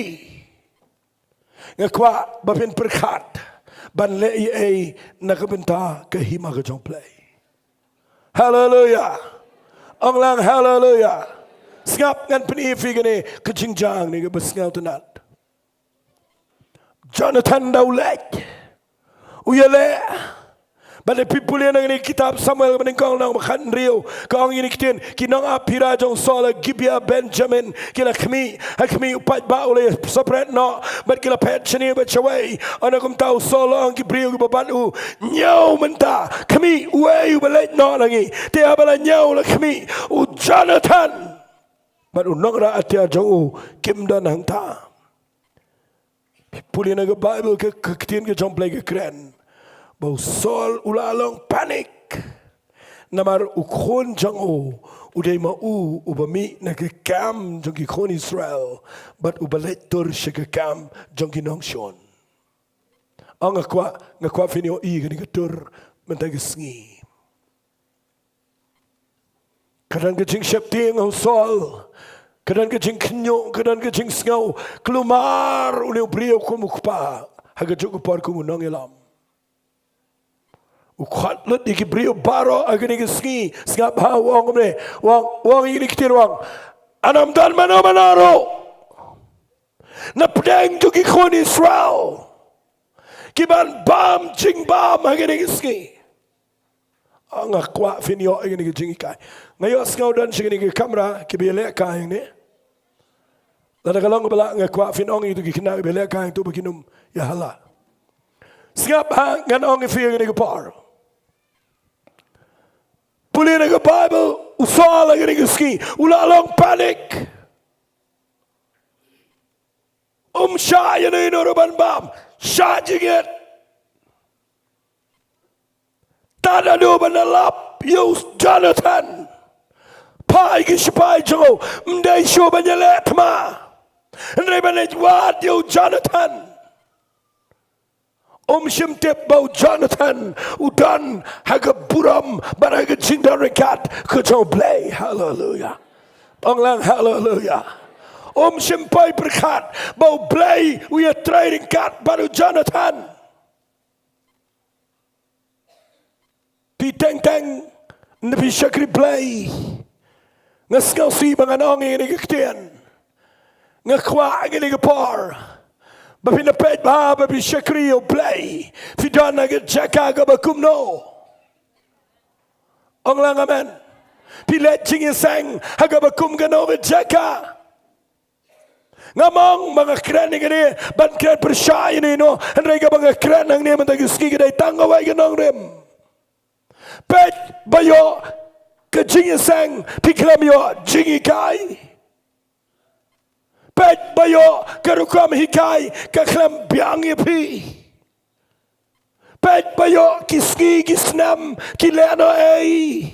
nga kwah ba phin pyrkhat ban leh ei ei na ka bynta ka hima ka jong U Blei. Haleluya. Ong lang haleluya. Sngap, ngan pyni ïa phi kane ka jingjia ne kaba sngewtynnat. Jonathan da u leit, u ïaleh. Bad lada phi pule na kane ka kitab Samuel kaba nyngkong lynnong ba khathynriew, ka ong ïa kine ki ktien: Ki nongap phira jong Saul ha Gibeah Benjamin ki la khmih, ha khmih u paidbah u la ïa separate noh, bad ki la phet shane bad shawei. Ynda kumta u Saul u la ong ïa ki briew kiba bad u, ñiew mynta, khmih uwei uba leit noh na ngi. Te haba la ñiew la khmih, u Jonathan bad u nongrah atiar jong u kim don hangta. Pule na ka Baibl, ka, ka ktien ka jong U Blei ka kren ba u Saul u la long panic. Namar u khun jong u, u dei ma u uba mih na ka kam jong ki khun Israel, bad uba leit tur sha ka kam jong ki nongshun. Ong nga kwah, nga kwah phin ïohi kane ka tur mynta ka sngi. Ka don ka jingsheptieng ha u Saul. Ka don ka jingkhynñiuh, ka don ka jingsngew. Kulmar une u briew kum u kpa ha kajuh ka por kum u nongïalam. U khot lut ïa ki briew baroh ha kane ka sngi. Sngap ha u ong kumne. U ong, u ong ïa kine ki ktien, u ong: Ynnym don mano mano ruh na pdeng jong ki khun Israel ki ban bam jingbam ha kane ka sngi. Ah, nga kwah phin ïoh ïa kane ka jinghikai. Nga ïohsngew don sha kane ka kamra kiba ïalehkai hangne. Lada ka long kaba lah, nga kwah phin ong ïa kito ki khynnah kiba ïalehkai hangto ba kin ym ïahala. Sngap ha, ngan ong ïa phi ha kane ka por. Pule na ka Baibl, u Saul ha kane ka sngi u la long panic. Um shah ïa uno uno ruh ban bam. Shah jingit. Tad haduh ban da lap ïa u Jonathan. Phah ïa ki shipai jong u. Ym dei shuh ban ïaleh thma, hynrei ban leit wad ïa u Jonathan. Um shym tip ba u Jonathan u don ha ka burom bad ha ka jingdon ryngkat ka jong U Blei. Haleluya. Ong lang haleluya. Um shym poi pyrkhat ba U Blei u ïatrei ryngkat bad u Jonathan. Phi teng teng, ynda phi shakri Blei, nga sngewsih ba ngan ong ïa kane ka ktien. Nga kwah ha kane ka por ba phin da peit bha ba phi shakri ïa U Blei, phi don ha ka jaka kaba kumno. Ong lang amen. Phi leit jingïaseng ha kaba kum kano ka jaka. Ngam ong ba nga kren ïa kane ban kren pyrshah ïa uno uno, hynrei kaba nga kren hangne mynta ka sngi ka dei tang kawei ka nongrim. Peit ba ïoh ka jingïaseng phi khlem ïoh jinghikai. Peit ba ïoh ka rukom hikai ka khlem biang ïa phi. Peit ba ïoh ki sngi ki snem ki lehnohei.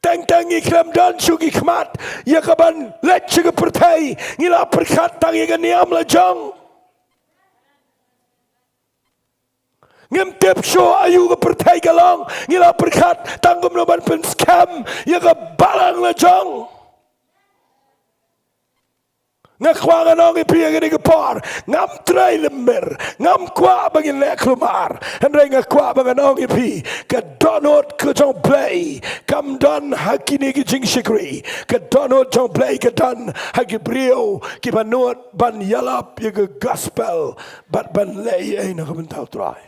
Teng teng ngi khlem don shuh ki khmat ïa kaban leit sha ka pyrthei, ngi la pyrkhat tang ïa ka niam lajong. Ngim tip shuh aïu ka pyrthei ka long, ngi la pyrkhat tang kumno ban pynskhem ïa ka balang lajong. Nga kwah ngan ong ïa phi ha kane ka por, ngam trei lymmer, ngam kwah ba ngin leh kulmar. Hynrei nga kwah ba ngan ong ïa phi, ka dohnud ka jong U Blei kam don ha kine ki jingshakri. Ka dohnud jong U Blei ka don ha ki briew kiba nud ban ïalap ïa ka gospel bad ban leh ei ei na ka bynta U Trai.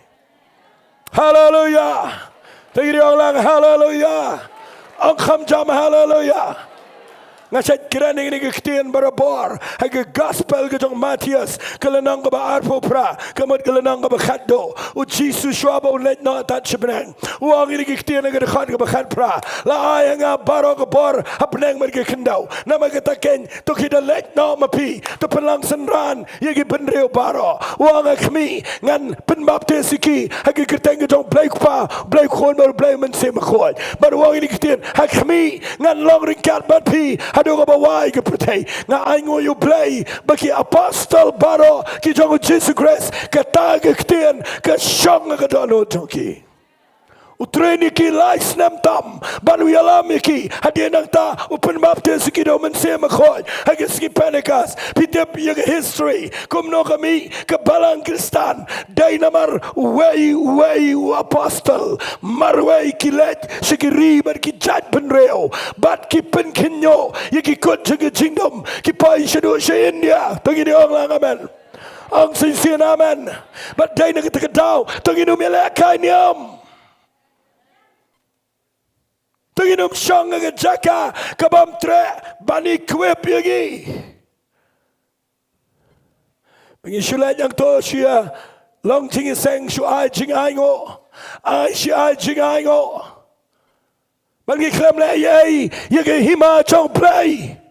Haleluya. Te ngi ong lang haleluya. Ong kham jam haleluya. Nga shait kren ïa kine ki ktien barabor ha ka gospel ka jong Mathaios, ka lynnong kaba arphew phra, ka mut ka lynnong kaba khatduh. U Jisu shuwa ba u leit noh tad sha bneng, u ong ïa kine ki ktien ha ka dkhot kaba khatphra: La ai ha nga baroh ka bor ha bneng bad ka khyndew. Namar kata keiñ to ki da leit noh ma phi, to pynlong synran ïa ki bynriew baroh. U ong, ha khmih ngan pynbaptis ïa ki ha ka kyrteng ka jong U Blei U Kpa, U Blei U Khun bad U Blei U Mynsiem Bakhuid. Bad u ong ïa kine ki ktien, ha khmih ngan long ryngkat bad phi haduh kaba wai ka pyrthei. Nga ainguh ïa U Blei ba ki apostol baroh ki jong U Jisu Khrist, kata ka ktien ka shong ha ka dohnud jong ki. U train ïa ki lai snem tam bad u ïalam ïa ki. Hadien nangta u pynbaptis ïa ki da U Mynsiem Bakhuid ha ka sngi Pentekost. Phi tip ïa ka history kumno ka mih ka balang Khristan? Dei namar uwei uwei u apostol. Marwei ki leit sha ki ri bad ki jaitbynriew bad ki pynkhynñiuh ïa ki kut jong ka jingdum. Ki poi shaduh sha India. To ngin ong lang amen. Ong shisien amen. Bad dei na kata ka daw to ngin ym ïalehkai niam. To ngin ym shong ha ka jaka ka bym treh ban equip ïa ngi. Ba ngi shu leit hangto shu ïa long jingïaseng, shu ai jingainguh, ai shu ai jingainguh. Ba ngi khlem leh ei ei ïa ka hima jong U Blei.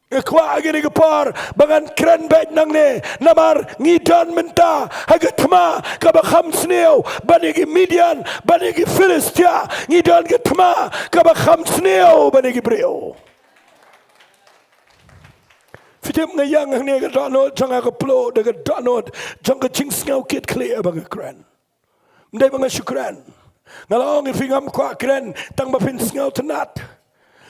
Nga kwah ha kane ka por ba ngan kren beit nangne, namar ngi don mynta ha ka thma kaba kham sniew ban ïa ki Midian, ban ïa ki Philistia. Ngi don ka thma kaba kham sniew ban ïa ki briew. Phi tip, nga ïeng hangne ka dohnud jong nga ka ploh da ka dohnud jong ka jingsngew kit khlieh ba nga kren. Ym dei ba nga shu kren. Nga la ong ïa phi, ngam kwah kren tang ba phin sngewtynnat.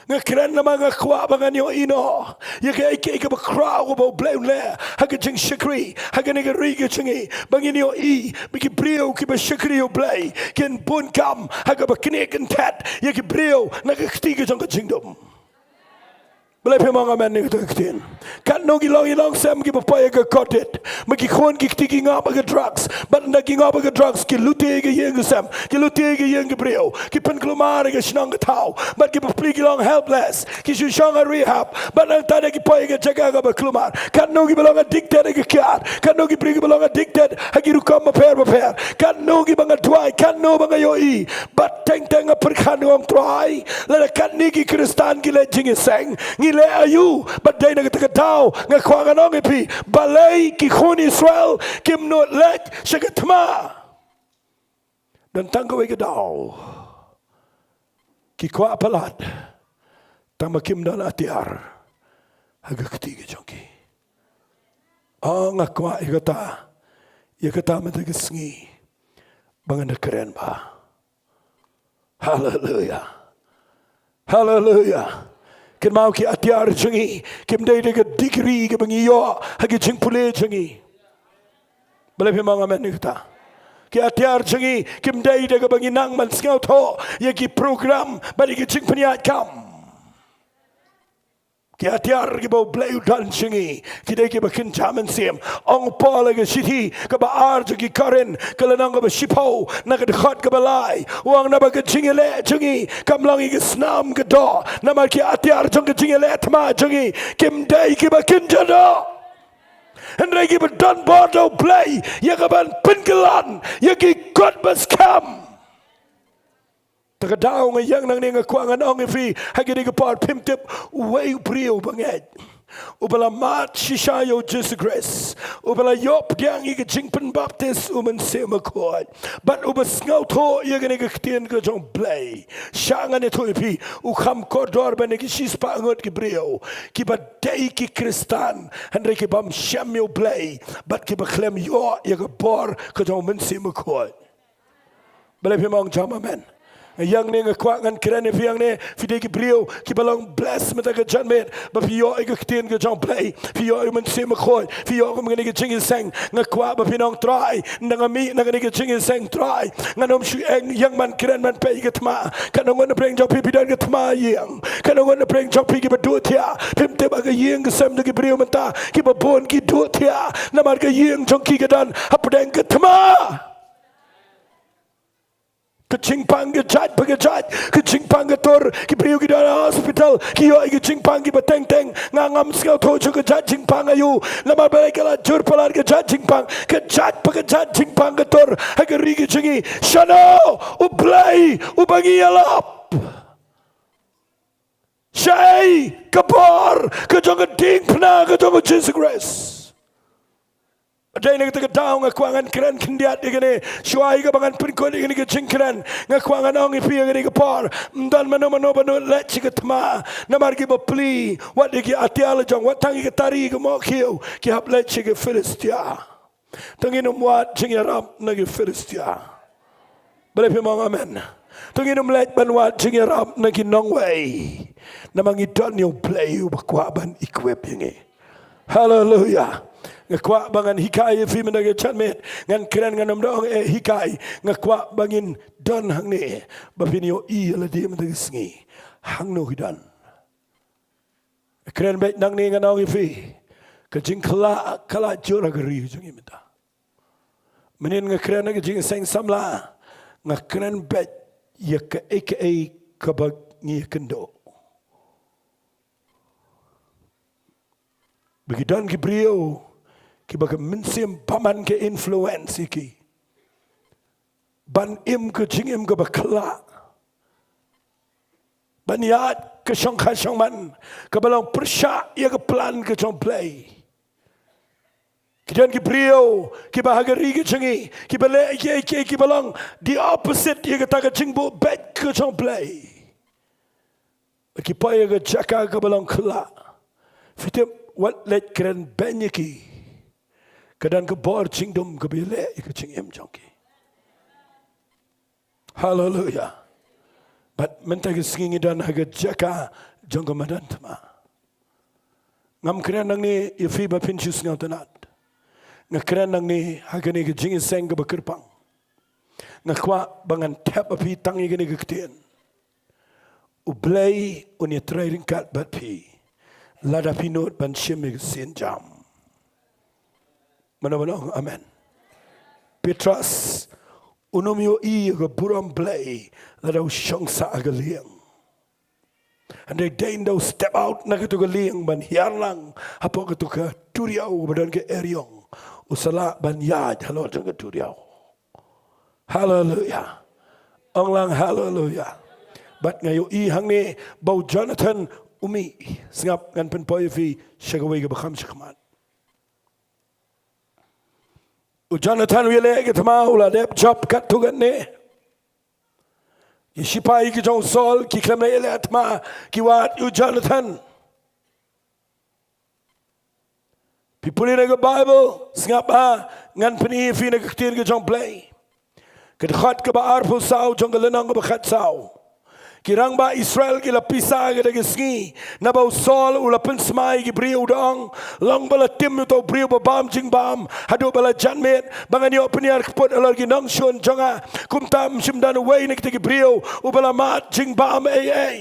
Nga kren namar nga kwah ba ngan ïohi noh ïa kaei kaei kaba khraw kaba U Blei un leh ha ka jingshakri ha kane ka ri ka jong ngi, ba ngin ïohi ba ki briew kiba shakri ïa U Blei kin bun kam ha kaba knieh kynthet ïa ki briew na ka kti ka jong ka jingdum. Balei phim ong amen ïa kata ka ktien? Katno ki long, ki long sem kiba poi ha ka kordit. Ma ki khun ki kti ki ngop ha ka drugs. Bad ynda ki ngop ha ka drugs ki lute ïa ka ïing ka sem, ki lute ïa ka ïing ki briew, ki pynkulmar ïa ka shnong ka thaw. Bad ki bapli ki long helpless, ki shu shong ha rehab. Bad nangta da ki poi ha ka jaka kaba kulmar. Katno kiba long addicted ha ka kiad. Katno ki briew kiba long addicted ha ki rukom bapher bapher. Katno kiba nga duwai, katno ba nga ïohi. Bad teng teng nga pyrkhat, nga ong, Trai, lada katne ki Khristan ki leh jingïaseng, ngi leh aïu? Bad dei na kata ka daw nga kwah ngan ong ïa phi, balei ki khun Israel kim nud leit sha ka thma? Don tang kawei ka daw, ki kwah palat tang ba kim don atiar ha ka kti ka jong ki. Oh, nga kwah ïa kata, ïa kata mynta ka sngi ba ngan da kren bha. Haleluya. Haleluya. Kynmaw, ki atiar jong ngi kim dei da ka degree kaba ngi ïoh ha ki jingpule jong ngi. Balei phim ong amen ïa kata? Ki atiar jong ngi kim dei da kaba ngi nang ban sngewthuh ïa ki program bad ïa ki jingpynïaid kam. Ki atiar kiba U Blei u don jong ngi ki dei kiba kynja mynsiem. Ong u Paul ha ka shithi kaba ar jong ki Korinth, ka lynnong kaba shiphew, na ka dkhot kaba lai, u ong, naba ka jingïaleh jong ngi kam long ïa ka snam ka doh, namar ki atiar jong ka jingïaleh thma jong ngi kim dei kiba kynja doh, hynrei kiba don bor da U Blei ïa ka ban pynkylla ïa ki kot ba skhem. Te ka daw nga ïeng nangne, nga kwah ngan ong ïa phi ha kane ka por, phim tip, uwei u briew ba ngeit, uba la mad shisha ïa U Jisu Khrist, uba la ïoh pdiang ïa ka jingpynbaptis U Mynsiem Bakhuid, bad uba sngewthuh ïa kane ka ktien ka jong U Blei. Sha ngan ïathuh ïa phi, u kham kordor ban ïa ki shispah ngut ki briew kiba dei ki Khristan, hynrei ki bym shem ïa U Blei bad kiba khlem ïoh ïa ka bor ka jong U Mynsiem Bakhuid. Balei phim ong jam amen? Nga ïeng ne nga kwah ngan kren ïa phi hangne, phi dei ki briew kiba long bless mynta ka janmiet, ba phi ïoh ïa ka ktien ka jong Blei, phi ïoh ïa u Mynsiem Bakhuid, phi ïoh kum kane ka jingïaseng. Nga kwah ba phin ong Trai, nda nga mih na kane ka jingïaseng Trai, ngan ym shu ïeng ban kren ban peit ïa ka thma. Katno ngut na pdeng jong phi phi don ka thma ïing, katno ngut na pdeng jong phi kiba duh thiah. Phim tip ba ka ïing ka sem jong ki briew mynta kiba bun ki duh thiah namar ka ïing jong ki ka don hapdeng ka thma. Ka jingpang ka jait pa ka jait, ka jingpang ka tur, ki briew ki don ha hospital, ki ïoh ïa ka jingpang kiba teng teng. Nga ngam sngewthuh shuh ka jait jingpang aïu, namar balei ka la jur palat ka jait jingpang. Ka jait pa ka jait jingpang ka tur ha ka ri ka jong ngi. Shano U Blei uba ngi ïalap? Shaei ka bor ka jong ka diengphna ka jong U Jisu Khrist? Dei na kata ka daw nga kwah ngan kren khyndiat ïa kane. Shuwa ïa kaba ngan pynkut ïa kane ka jingkren, nga kwah ngan ong ïa phi ïa kane ka por, ym don mano mano ba nud leit sha ka thma. Namar ki bapli, wat ïa ki atiar la jong, wat tang ïa ka tari ka mohkhiew, ki hap leit sha ki Philistia. To ngin ym wad jingïarap na ki Philistia. Balei phim ong amen? To ngin ym leit ban wad jingïarap na ki nongwei. Namar ngi don ïa U Blei uba kwah ban equip ïa ngi. Haleluia. Nga kwah ba ngan hikai ïa phi mynta ka janmiet. Ngan kren, ngan ym da ong eh hikai. Nga kwah ba ngin don hangne, ba phin ïohi ïa lade mynta ka sngi. Hangno ki don. Kren beit nangne, ngan ong ïa phi, ka jingkylla ka la jur ha ka ri jong ngi mynta. Mynnin nga kren ha ka jingseng samla, nga kren beit ïa kaei kaei kaba ngi ïakynduh. Ba ki don ki briew kiba ka mynsiem bymman ka influence ïa ki ban im ka jingim kaba kylla, ban ïaid ka shongkha shongman kaba long pyrshah ïa ka plan ka jong U Blei. Ki don ki briew kiba ha ka ri ka jong ngi kiba leh kiei kiei kiba long the opposite ïa kata ka jingbuh beit ka jong U Blei. Ki poi ha ka jaka kaba long kylla. Phi tip, wat leit kren beiñ ïa ki. Ka don ka bor jingdum kaba ïaleh ïa ka jingim jong ki. Haleluia. Bad mynta ka sngi ngi don ha ka jaka jong ka madan thma. Ngam kren nangne ïa phi ba phin shu sngewtynnat. Nga kren nangne ha kane ka jingïaseng kaba kyrpang. Nga kwah ba ngan thep ha phi tang ïa kane ka ktien. U Blei un ïatrei ryngkat bad phi lada phi nud ban shim ïa ka sienjam. Mano mano ong amen? Petros un ym ïohi ïa ka burom Blei lada u shong sah ha ka lieng. Hynrei dei ynda u step out na katu ka lieng ban hiar lang hapoh katu ka duriaw ba don ka eriong, u sa lah ban ïaid halor jong ka duriaw. Haleluia. Ong lang haleluia. Bad nga ïohi hangne ba u Jonathan u mih. Sngap, ngan pynpoi ïa phi sha kawei kaba kham shakhmat. U Jonathan u ïaleh ka thma, u la dep jop katto katne. Ki shipai ki jong u Saul ki khlem leh ïaleh thma, ki wad ïa u Jonathan. Phi pule na ka Baibl, sngap ha, ngan pyni ïa phi na ka ktien ka jong U Blei. Ka dkhot kaba arphew saw jong ka lynnong kaba khatsaw. Ki rangbah Israel ki la pisa ha kata ka sngi, naba u Saul u la pynsmai ïa ki briew, u da ong, long ba la tim ïa uta u briew ba bam jingbam haduh ba la janmiet, ba ngan ïoh pynïar kput halor ki nongshun jong nga. Kumta ym shym don uwei na kita ki briew uba la mad jingbam ei ei.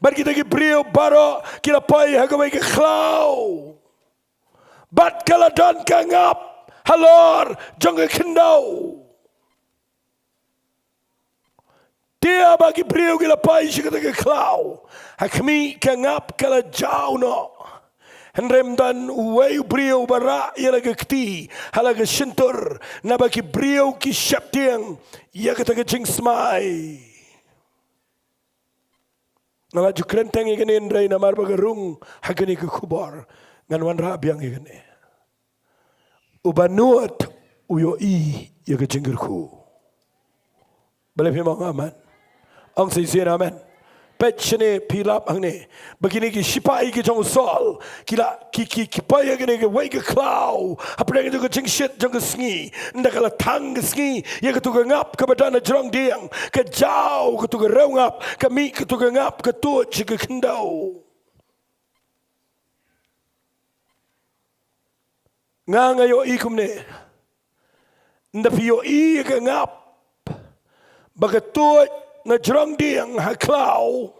Bad kita ki briew baroh ki la poi ha kawei ka khlaw. Bad ka la don ka ngap halor jong ka khyndew. Te haba ki briew ki la poi sha kata ka khlaw, ha khmih ka ngap ka la jaw noh. Hynrei ym don uwei u briew ba rah ïa la ka kti ha la ka shyntur, naba ki briew ki sheptieng ïa kata ka jingsmai. Nga la ju kren teng ïa kane hynrei namar ba ka rung ha kane ka khubor, ngan wanrah biang ïa kane. Uba nud u ïohi ïa ka jingkyrkhu. Balei phim ong amen? Ong shisien amen. Peit shane, phi lap hangne ba kine ki shipai ki jong u Saul ki la, ki, ki, ki poi ïa kane kawei ka khlaw hapdeng jong ka jingshit jong ka sngi. Ynda ka la thang ka sngi ïa katu ka ngap kaba don hajrong dieng, ka jaw katu ka rew ngap, ka mih katu ka ngap, ka tuid sha ka khyndew. Nga, nga ïohi kumne. Ynda phi ïohi ka ngap ba ka tuid na jrong dieng ha khlaw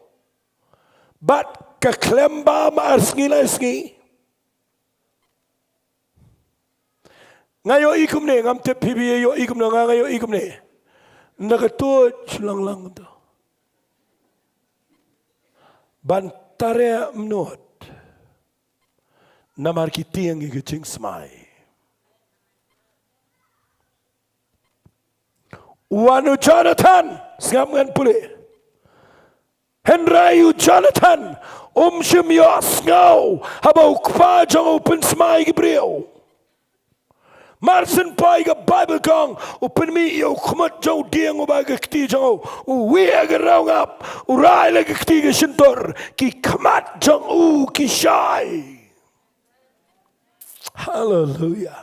bad ka khlem bam ar sngi lai sngi. Nga ïohi kumne, ngam tip phi, phi ïohi kumne, nga, nga ïohi kumne. Ynda ka tuid shu lang lang kumta, ban tare mynno. Namar ki tieng ïa ka jingsmai. Wan u Jonathan, sngap ngan pule. Hynrei u Jonathan um shym ïohsngew haba u kpa jong u pynsmai ki briew. Mar shen poi ka Baibl ka ong, u pynmih ïa u khmut jong u dieng uba ka kti jong u, u wieh ka rew ngap, u rai la ka kti ka shyntur, ki khmat jong u ki shai. Haleluia.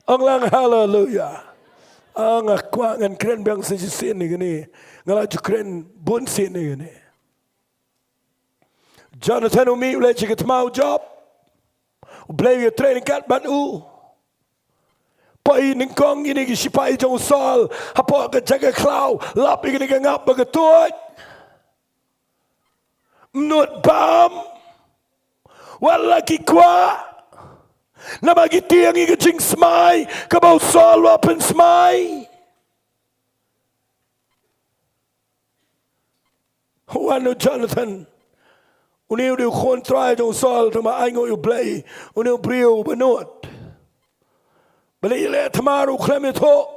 Ong lang haleluia. Ah, nga kwah ngan kren biang sa shisien ïa kane. Nga la ju kren bun sien ïa kane. Jonathan u mih u leit sha ka thma u Joab. U Blei u ïatrei ryngkat bad u. Poi nyngkong ïa kine ki shipai jong u Saul hapoh ka jaka khlaw, lap ïa kane ka ngap ba ka tuid. Mynno bam. Wat la ki kwah. Namar ki tieng ïa ka jingsmai kaba u Saul u la pynsmai. Wan u Jonathan, une u dei u khun trai jong u Saul, tangba ainguh ïa u Blei, une u briew ba nud. Balei leh thamar u khlem ïathuh?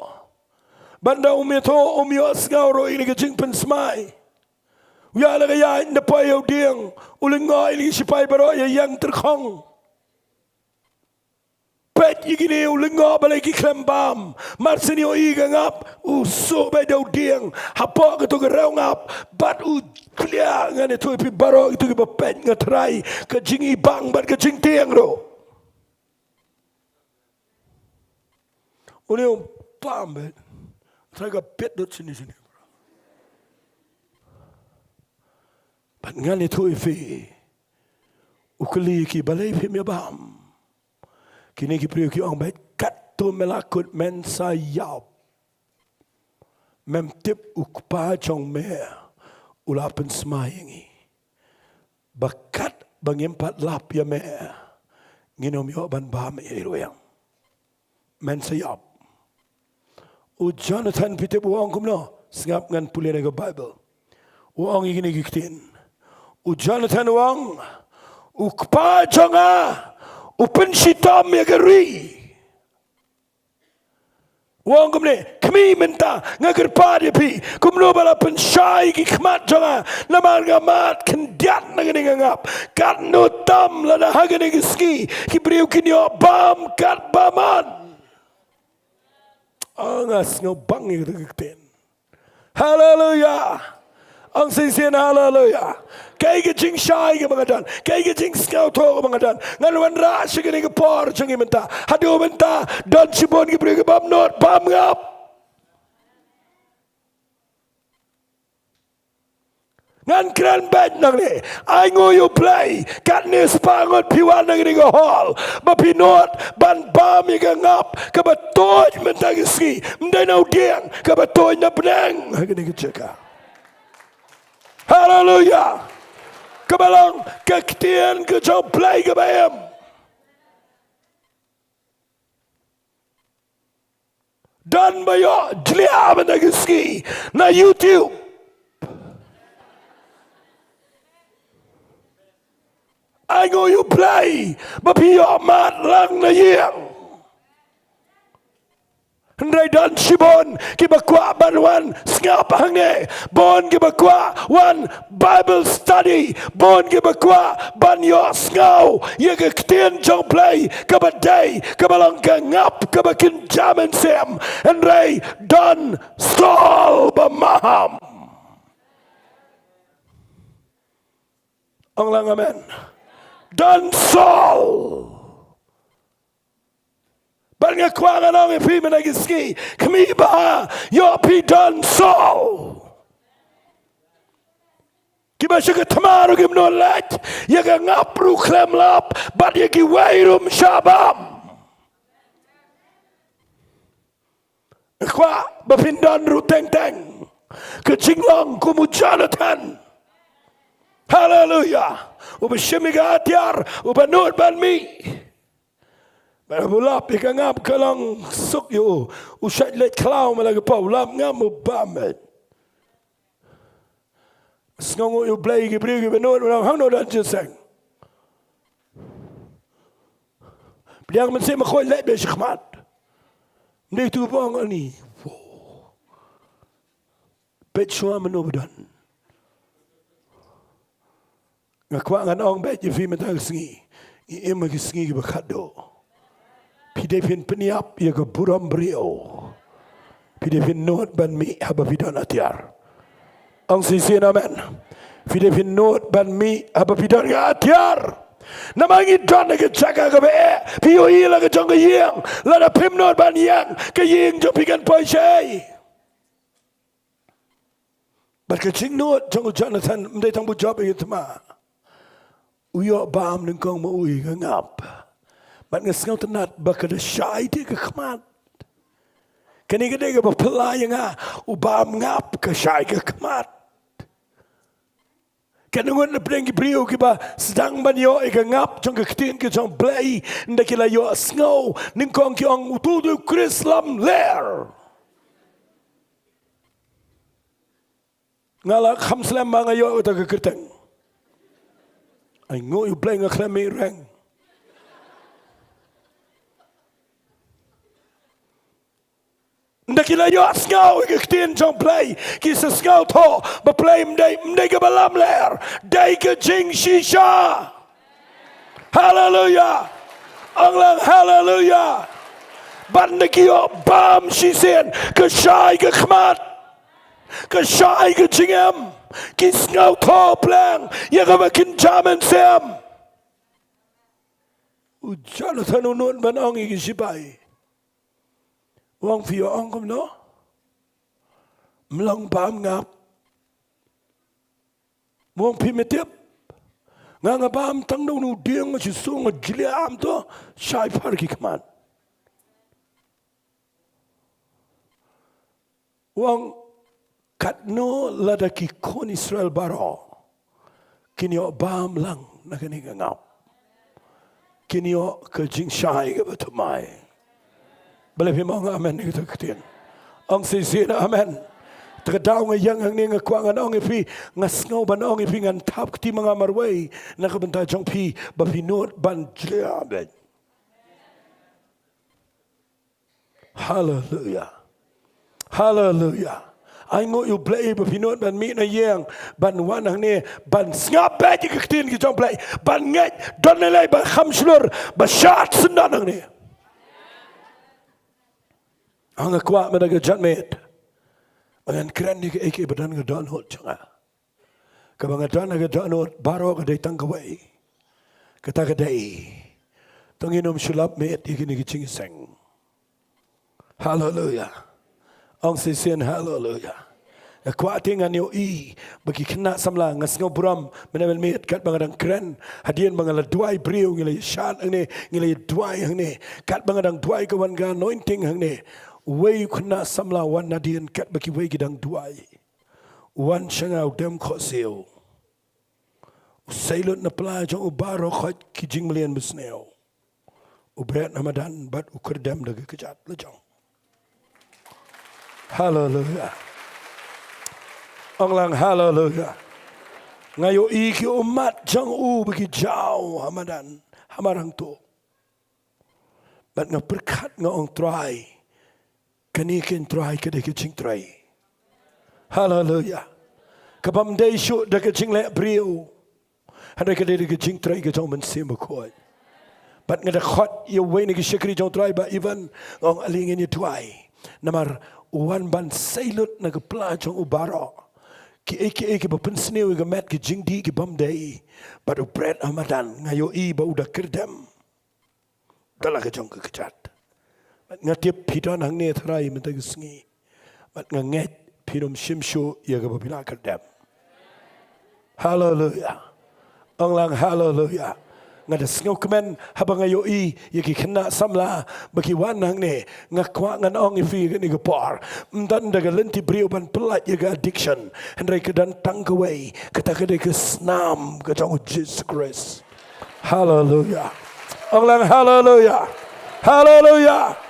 Bad ynda um ïathuh, um ïohsngew ruh ïa kane ka jingpynsmai. U ïaleh ka ïaid, ynda poi ïa u dieng, u lyngngoh ïa ki shipai baroh ïa ïeng tyrkhong. Peit ïa kine, u lyngngoh balei ki khlem bam. Mar shen ïohi ka ngap, u suh beit da u dieng hapoh kato ka rew ngap, bad u klia. Ngan ïathuh ïa phi baroh kito kiba peit, nga tharai ka jingibang bad ka jingtieng ruh. Une u bam beit. Tharai ka peit dot shane shane. Bad ngan ïathuh ïa phi, u kylli ki, balei phim ïa bam? Kine ki briew ki ong beit, katto me la kut, men sa ïap. Mem tip u kpa jong me u la pynsmai ïa ngi, ba katba ngim pat lap ïa me, ngin ym ïoh ban bam ei ei ruh ïa. Men sa ïap. U Jonathan, phi tip u ong kumno? Sngap, ngan pule na ka Baibl. U ong ïa kine ki ktien. U Jonathan u ong, u kpa jong nga u pynshitom ïa ka ri. U ong kumne, khmih mynta, nga kyrpad ïa phi, kumno ba la pynshai ki khmat jong nga, namar nga mad khyndiat na kane ka ngap. Katno tam lada ha kane ka sngi ki briew kin ïoh bam katba mon. Ah, nga sngewbang ïa kata ka ktien. Haleluia. Ong shisien haleluia. Kaei ka jingshai kaba nga don? Kaei ka jingsngewthuh kaba nga don? Ngan wanrah sha kane ka por jong ngi mynta. Haduh mynta don shibun ki briew ki bym nud bym ngap. Ngan kren beit nangne, ainguh ïa u Blei, katne spah ngut phi wan na kane ka hall ba phi nud ban bam ïa ka ngap kaba tuid mynta ka sngi. Ym dei na u dieng, kaba tuid na bneng ha kane ka jaka. Haleluia. Kaba long ka ktien ka jong u Blei kaba im. Don ba ïoh jliah mynta ka sngi na YouTube. Ainguh ïa u Blei ba phi ïoh mad lang na ïing. Hynrei don shibun kiba kwah ban wan sngap hangne. Bun kiba kwah wan Bible study. Bun kiba kwah ban ïohsngew ïa ka ktien jong u Blei kaba dei, kaba long ka ngap kaba kynja mynsiem. Hynrei don Saul ba maham. Ong lang amen. Don sawm. Bad nga kwah ngan ong ïa phi mynta ka sngi, khmih bha, ïoh phi don sawm. Kiba shu ka thma ruh kim nud leit, ïa ka ngap ruh khlem lap, bad ïa kiwei ruh ym shah bam. Kwah ba phin don ruh teng teng ka jinglong kum u Jonathan. Haleluya. Uba shim ïa ka atiar, uba nud ban mih. Bad u lap ïa ka ngap ka long suk ïa u, u shait leit khlaw ma la ka paw, u lap ngam u bam eh. Sngewnguh ïa u Blei ïa ki briew kiba nud, u ong hangno don jingïaseng. Pdiang mynsiem ma khoi leit beit shakhmat. Ym dei tu ba ong ani. Peit shuwa mano ba don. Nga kwah ngan ong beit ïa phi mynta ka sngi. Ngi im ha ki sngi kiba khatduh. Phi dei phin pynïap ïa ka burom briew. Phi dei phin nud ban mih haba phi don atiar. Ong shisien amen. Phi dei phin nud ban mih haba phi don ka atiar. Namar ngi don ha ka jaka kaba eh. Phi ïohi la ka jong ka ïing. Lada phim nud ban ïeng, ka ïing jong phi kan poi shaei. Bad ka jingnud jong u Jonathan ym dei tang ba u jop ïa ka thma. U ïoh bam nyngkong ma u ïa ka ngap. Bad nga sngewtynnat ba ka da shai te ka khmat. Kane ka dei kaba phylla ïa nga, u bam ngap ka shai ka khmat. Kane ngut na pdeng ki briew kiba sdang ban ïoh ïa ka ngap jong ka ktien ka jong Blei, ynda ki la ïoh sngew nyngkong ki ong utu u dei u Khrist lamler. Nga la kham slem ba nga ïoh uta ka kyrteng. Ai nguh ïa u Blei nga khlem mih reng. Ynda ki la ïoh sngew ïa ka ktien jong Blei, ki sa sngewthuh ba Blei ym dei, ym dei kaba lamler, dei ka jingshisha. Haleluya. Ong lang haleluya. Bad ynda ki ïoh bam shisien, ka shai ka khmat, ka shai ka jingim, ki sngewthuh pleng ïa kaba kin jam mynsiem. U Jonathan u nud ban ong ïa ki shipai. U ong phi ïoh ong kumno? Ym long bam ngap. U ong phim tip. Nga nga bam tang da une u dieng, nga shu sung, nga jliah arm to, shai phar ki khmat. U ong katno lada ki khun Israel baroh kin ïoh bam lang na kane ka ngap, kin ïoh ka jingshai kaba thymmai. Balei phim ong amen ïa kata ka ktien? Ong shisien amen. Te ka daw nga ïeng hangne nga kwah ngan ong ïa phi, nga sngew ban ong ïa phi, ngan thap kti ma nga marwei na ka bynta jong phi ba phi nud ban jliah beit. Haleluya. Haleluya. Ai nguh ïa u Blei ba phi nud ban mih na ïing, ban wan hangne, ban sngap beit ïa ka ktien ka jong u Blei, ban ngeit, don lei lei ba kham shlur, ba shad syndon hangne. Nga kwah mynta ka janmiet ba ngan kren ïa kaei kaei ba don ha ka dohnud jong nga. Kaba nga don ha ka dohnud baroh ka dei tang kawei. Kata ka dei, to ngin ym shu lap miet ïa kine ki jingïaseng. Haleluya. Ong shisien haleluya. Nga kwah te ngan ïohi ba ki khynnah samla, nga sngew burom mynne mynmiet katba nga dang kren, hadien ba nga la duwai briew, ngi la ïa shad hangne, ngi la ïa duwai hangne, katba nga dang duwai ka wan ka anointing hangne. Uwei u khynnah samla wan nadien katba kiwei ki dang duwai. U wan sha nga u dem khohsiew. U sei lut na pla jong u baroh khoit ki jingmlien basniew. U bret ha madan bad u kyrdem da ka kjat la jong. Haleluya. Ong lang haleluya. Nga ïohi ki ummat jong u ba ki jaw ha madan, ha marang to. Bad nga pyrkhat nga ong Trai, kane keiñ Trai ka dei ka jingtrei. Haleluya. Ka bym dei shuh da ka jingleh briew, hynrei ka dei da ka jingtrei ka jong u Mynsiem Bakhuid. Bad nga da khot ïa uwei na ki shakri jong u Trai, Bah Evan, nga ong ale ngin ïa duwai. Namar u wan ban sei lut na ka pla jong u baroh. Kiei kiei kiba pynsniew ïa ka met, ki jingdih ki bym dei. Bad u bret ha madan, nga ïohi ba u da kyrdem da la ka jong ka kjat. Bad nga tip phi don hangne tharai mynta ka sngi. Bad nga ngeit phin ym shim shuh ïa kaba phi la kyrdem. Haleluya. Ong lang haleluya. Nga da sngewkmen haba nga ïohi ïa ki khynnah samla ba ki wan hangne. Nga kwah ngan ong ïa phi kane ka por, ym don da ka lynti briew ban pyllait ïa ka addiction. Hynrei ka don tang kawei, kata ka dei ka snam ka jong u Jisu Khrist. Haleluya. Ong lang haleluya. Haleluya.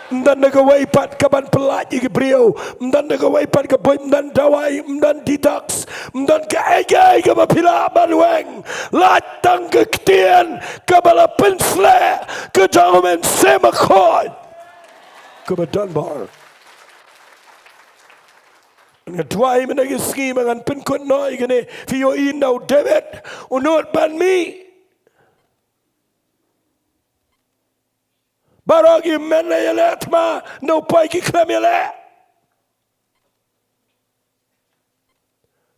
Ym don da kawei pat kaban pyllait ïa ki briew. Ym don da kawei pat ka buit, ym don dawai, ym don detox, ym don kaei kaei kaba phi lah ban weng. Lait tang ka ktien kaba la pynsleh ka jong u Mynsiem Bakhuid kaba don bor. Nga duwai mynta ka sngi ba ngan pynkut noh ïa kane. Phi ïohi, ynda u David u nud ban mih, baroh ki hynmen la ïaleh thma, ynda u poi ki khlem ïaleh.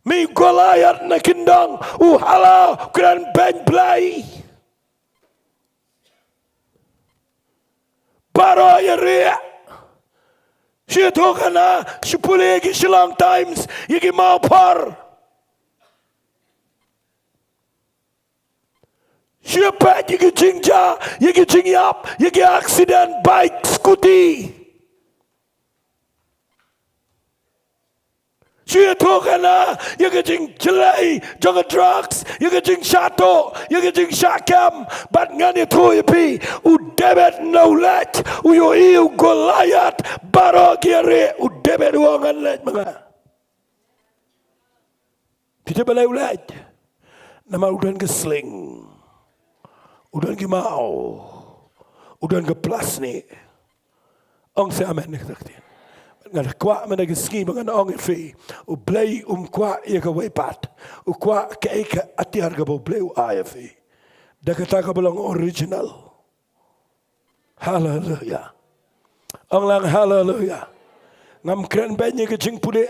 Mih Goliath na kyndong, u hala, u kren beiñ Blei. Baroh ïa rieh. Shu ïathuh khana, shu pule ïa ki Shillong Times, ïa ki mawphor. Shu ïa peit ïa ki jingjia, ïa ki jingïap, ïa ki accident, bike, scooty. Shu ïathuh khana ïa ka jingjlei jong ka drugs, ïa ka jingshah tuh, ïa ka jingshah kem. Bad ngan ïathuh ïa phi, u David na u leit, u ïohi u Goliath, baroh ki ïa rieh, u David u ong ngan leit ma nga. Phi tip balei u leit? Namar u don ka sling, u don ki maw, u don ka plasnik. Ong sa amen na kata ka ktien. Nga da kwah mynta ka sngi ba ngan ong ïa phi, u Blei um kwah ïa kawei pat. U kwah kaei ka atiar kaba u Blei u ai ïa phi. Da kata kaba long original. Haleluya. Ong lang haleluya. Ngam kren beiñ ïa ka jingpule.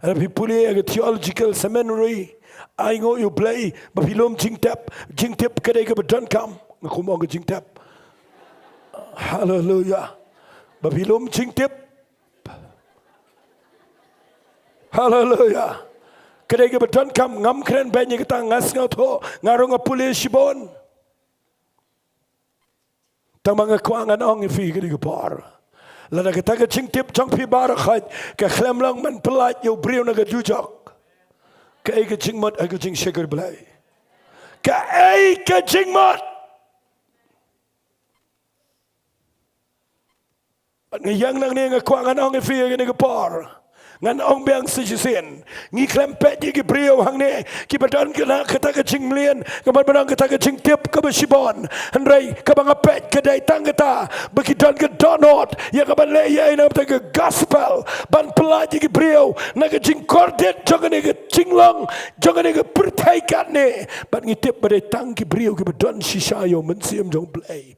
Haba phi pule ïa ka theological seminary, ai nguh ïa u Blei ba phi lum jingtep. Jingtep ka dei kaba donkam. Nga kum ong ka jingtep. Haleluya. Ba phi lum jingtep. Haleluya. Ka dei kaba donkam. Ngam kren beiñ ïa kata, nga sngewthuh, nga ruh nga pule shibun. Tang ba nga kwah ngan ong ïa phi kane ka por, lada kata ka jingtip jong phi baroh khoit ka khlem long ban pyllait ïa u briew na ka dujok, kaei ka jingmut ha ka jingshakri Blei? Kaei ka jingmut? Nga ïeng nangne, nga kwah ngan ong ïa phi ïa kane ka por. Ngan ong biang sa shisien. Ngi khlem peit ïa ki briew hangne kiba don kata, kata ka jingmlien, kaba don kata ka jingtip kaba shibun. Hynrei kaba nga peit ka dei tang kata ba ki don ka dohnud ïa kaban leh ïa kata ka gospel, ban pyllait ïa ki briew na ka jingkordit jong kane ka jinglong, jong kane ka pyrthei katne. Bad ngi tip ba dei tang ki briew kiba don shisha ïa u Mynsiem jong u Blei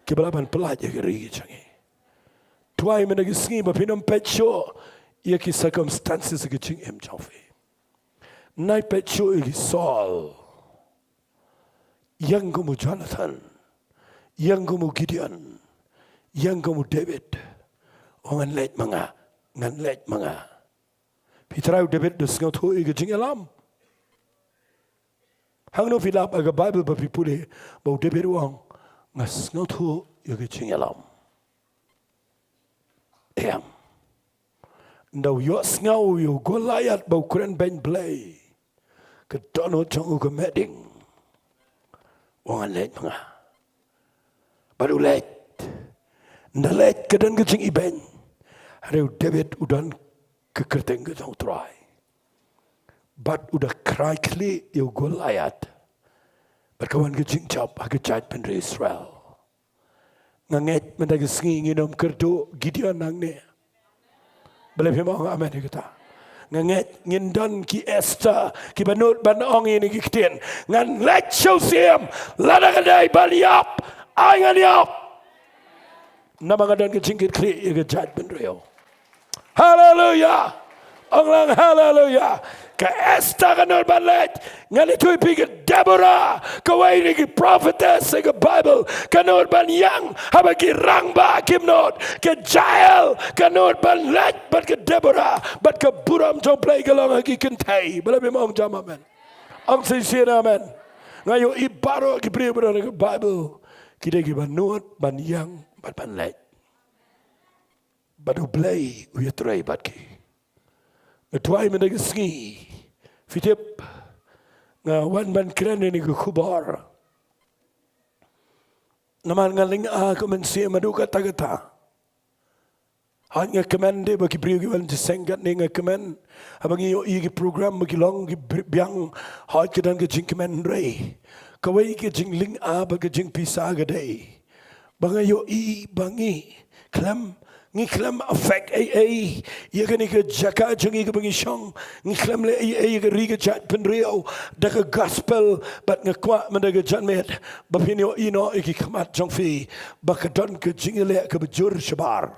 kiba lah ban pyllait ïa ka ri ka jong ngi. Duwai mynta ka sngi ba phin ym peit shuh ïa ki circumstances ha ka jingim jong phi. Nai peit shuh ïa ki Saul, ïeng kum u Jonathan, ïeng kum u Gideon, ïeng kum u David. O, ngan leit ma nga, ngan leit ma nga. Phi trai, u David u sngewthuh ïa ka jingïalam. Hangno phi lap ha ka Baibl ba phi pule ba u David u ong, nga sngewthuh ïa ka jingïalam? Em. Ynda u ïohsngew ïa u Goliath ba u kren beiñ Blei, ka dohnud jong u ka meh ding. U ong, ngan leit ma nga. Bad u leit. Ynda leit ka don ka jingibeiñ. Hynrei u David u don ka kyrteng ka jong u Trai. Bad u da khrai khlieh ïa u Goliath. Bad ka wan ka jingjop ha ka jaitbynriew Israel. Nga ngeit mynta ka sngi ngin ym kyrduh Gideon hangne. Balei phim ong amen ïa kata? Nga ngeit ngin don ki Esther kiba nud ban ong ïa kine ki ktien. Ngan leit sha u syiem, lada ka dei ban ïap, ai ngan ïap. Namar nga don ka jingkitkhlieh ïa ka jaitbynriew. Haleluya. Ong lang haleluya. Ka Esther ka nud ban leit. Ngan ïathuh ïa phi ka Deborah, kawei na ki prophetess ha ka Bible, ka nud ban ïeng haba ki rangbah kim nud. Ka Jael ka nud ban leit bad ka Deborah, bad ka burom jong U Blei ka long ha ki kynthei. Balei phim ong jam amen? Ong shisien amen. Nga ïohi baroh ki briew ba don ha ka Bible, ki dei kiba nud ban ïeng bad ban leit. Bad U Blei u ïatrei bad ki. Nga duwai mynta ka sngi, phi tip, nga wan ban kren ïa kane ka khubor. Namar nga lyngngoh ka mynsiem haduh katta katta. Hooid nga kmen de ba ki briew ki wan jingïaseng katne, nga kmen haba ngi ïohi ki program ba ki long ki br-, biang, hooid ka don ka jingkmen hynrei kawei ka jinglyngngoh bad ka jingpisa ka dei ba nga ïohi ba ngi khlem, ngi khlem affect ei ei ïa kane ka jaka jong ngi kaba ngi shong. Ngi khlem leh ei ei ïa ka ri ka jaitbynriew da ka gospel. Bad nga kwah mynta ka janmiet ba phin ïohi noh ïa ki khmat jong phi ba ka don ka jingïaleh kaba jur shabar.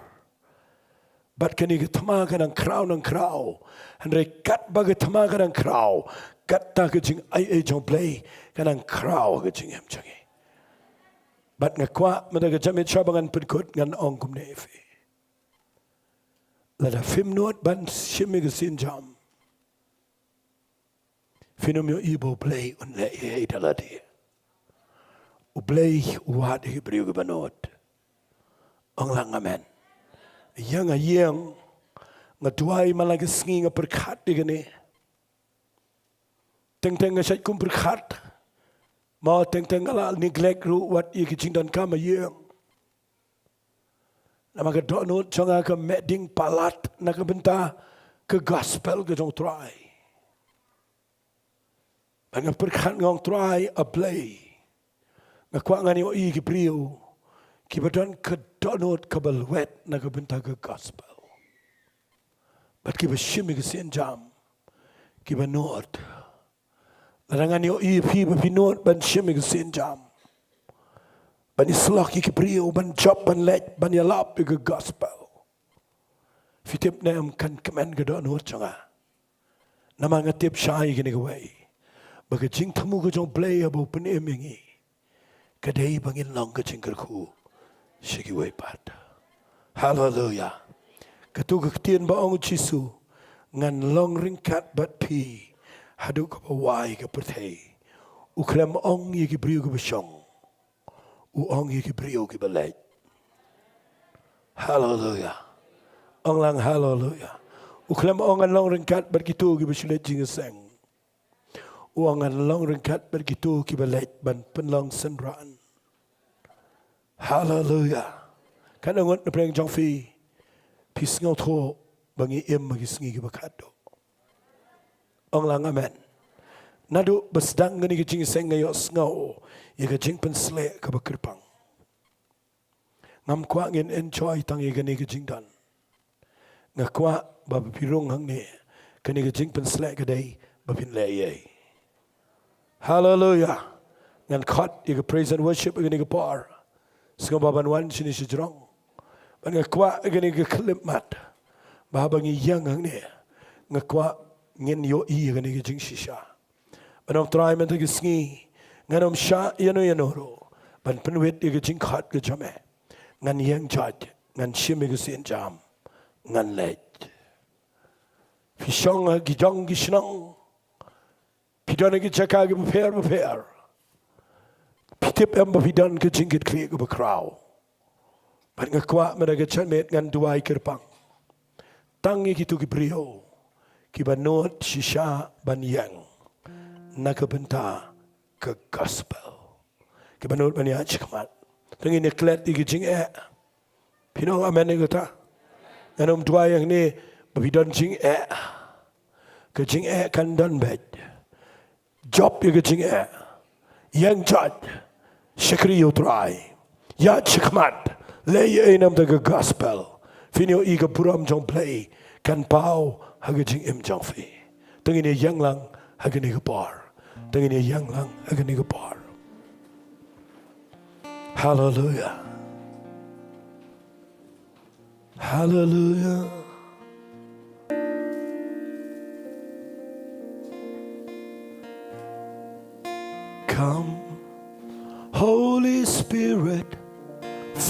Bad kane ka thma ka nang khraw nang khraw. Hynrei katba ka thma ka nang khraw, katta ka jingai ei jong U Blei ka nang khraw ha ka jingim jong ngi. Bad nga kwah mynta ka janmiet shuwa ba ngan pynkut ngan ong kumne ïa phi. Lada phim nud ban shim ïa ka sienjam, phin ym ïohi ba U Blei un leh ei ei da lade. U Blei u wad ïa ki briew kiba nud. Ong lang amen. Ïa nga ïeng, nga duwai man la ka sngi nga pyrkhat ïa kane. Teng teng nga shait kum pyrkhat. Mo teng teng nga la neglect ruh wat ïa ki jingdonkam ha ïing. Namar ka dohnud jong nga ka meh ding palat na ka bynta ka gospel ka jong U Trai. Bad nga pyrkhat nga ong Trai A Blei, nga kwah ngan ïohi ki briew kiba don ka dohnud kaba lwet na ka bynta ka gospel. Bad kiba shim ïa ka sienjam, kiba nud. Lada ngan ïohi ïa phi ba phi nud ban shim ïa ka sienjam, ban ïasyllok ïa ki briew, ban jop ban leit ban ïalap ïa ka gospel, phi tip ne em kan kmen ka dohnud jong nga? Namar nga tip shai ïa kane kawei, ba ka jingthmu ka jong U Blei haba u pynim ïa ngi, ka dei ba ngin long ka jingkyrkhu sha kiwei pat. Haleluya. Kato ka ktien ba ong U Jisu, ngan long ryngkat bad phi haduh kaba wai ka pyrthei. U khlem ong ïa ki briew kiba shong, u ong ïa ki briew kiba leit. Haleluya. Ong lang haleluya. U khlem ong ngan long ryngkat bad kito kiba shu leit jingïaseng. U ong ngan long ryngkat bad kito kiba leit ban pynlong synran. Haleluya. Katno ngut na pdeng jong phi, phi sngewthuh ba ngi im ha ki sngi kiba khatduh? Ong lang amen. Naduh ba sdang kane ka jingïaseng nga ïohsngew ïa ka jingpynsleh kaba kyrpang. Ngam kwah ngin enjoy tang ïa kane ka jingdon. Nga kwah ba phi rung hangne, kane ka jingpynsleh ka dei ba phin leh ei ei. Haleluya. Ngan khot ïa ka praise and worship ïa kane ka por. Sngewbha ban wan shane shajrong. Bad nga kwah ïa kane ka khyllipmat, ba haba ngi ïeng hangne, nga kwah ngin ïohi ïa kane ka jingshisha. Ban ong Trai mynta ka sngi, ngan ym shah ïano ïano ruh ban pynwit ïa ka jingkhot ka jong me. Ngan ïeng jot, ngan shim ïa ka sienjam, ngan leit. Phi shong ha ki jong ki shnong, phi don ha ki jaka kiba pher bapher. Phi tip em ba phi don ka jingkitkhlieh kaba khraw? Bad nga kwah mynta ka janmiet ngan duwai kyrpang tang ïa kito ki briew kiba nud shisha ban ïeng na ka bynta ka gospel, kiba nud ban ïaid shakhmat. Te ngin ïa klet ïa ki jingeh. Phi ong amen ïa kata? Ngan ym duwai hangne ba phi don jingeh. Ka jingeh kan don beit. Jop ïa ka jingeh. Ïeng jot. Shakri ïa U Trai. Ïaid shakhmat. Leh ei ei na bynta ka gospel. Phin ïohi ka burom jong U Blei kan paw ha ka jingim jong phi. Te ngin ïa ïeng lang ha kane ka por. Te ngin ïa ïeng lang ha kane ka por. Haleluya. Haleluya.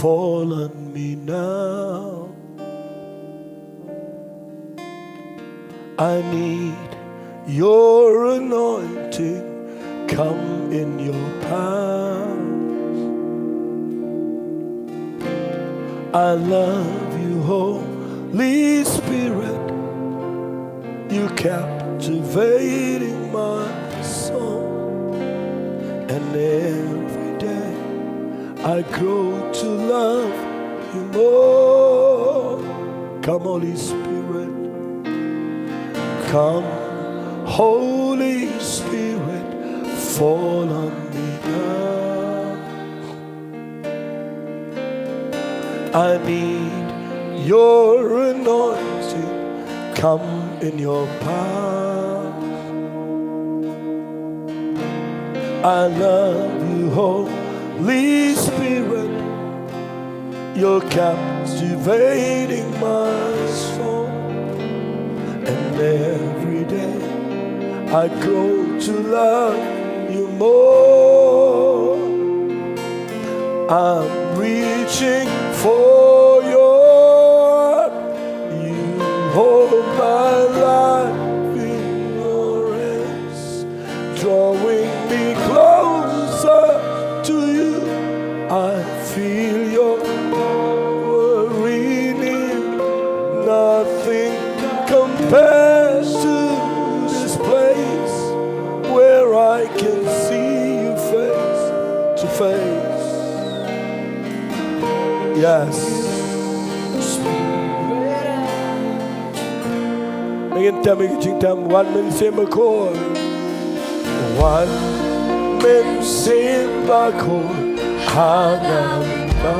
fall on me now. I need your anointing, come in your power. I love you, Holy Spirit. You captivating my soul, and every day I grow to love you more. Come, Holy Spirit, come, Holy Spirit, fall on me now. I need your anointing, come in your power. I love you, Holy Spirit. You're captivating my soul. And every day I grow to love you more. I'm reaching for your, you hold my life in your hands, drawing me closer to you. I feel your power in it. Nothing compares to this place where I can see you face to face. Yes. Ngin tem ïa ka jingtem, Wan Mynsiem Bakhuid. Wan Mynsiem Bakhuid, ha nga mynta.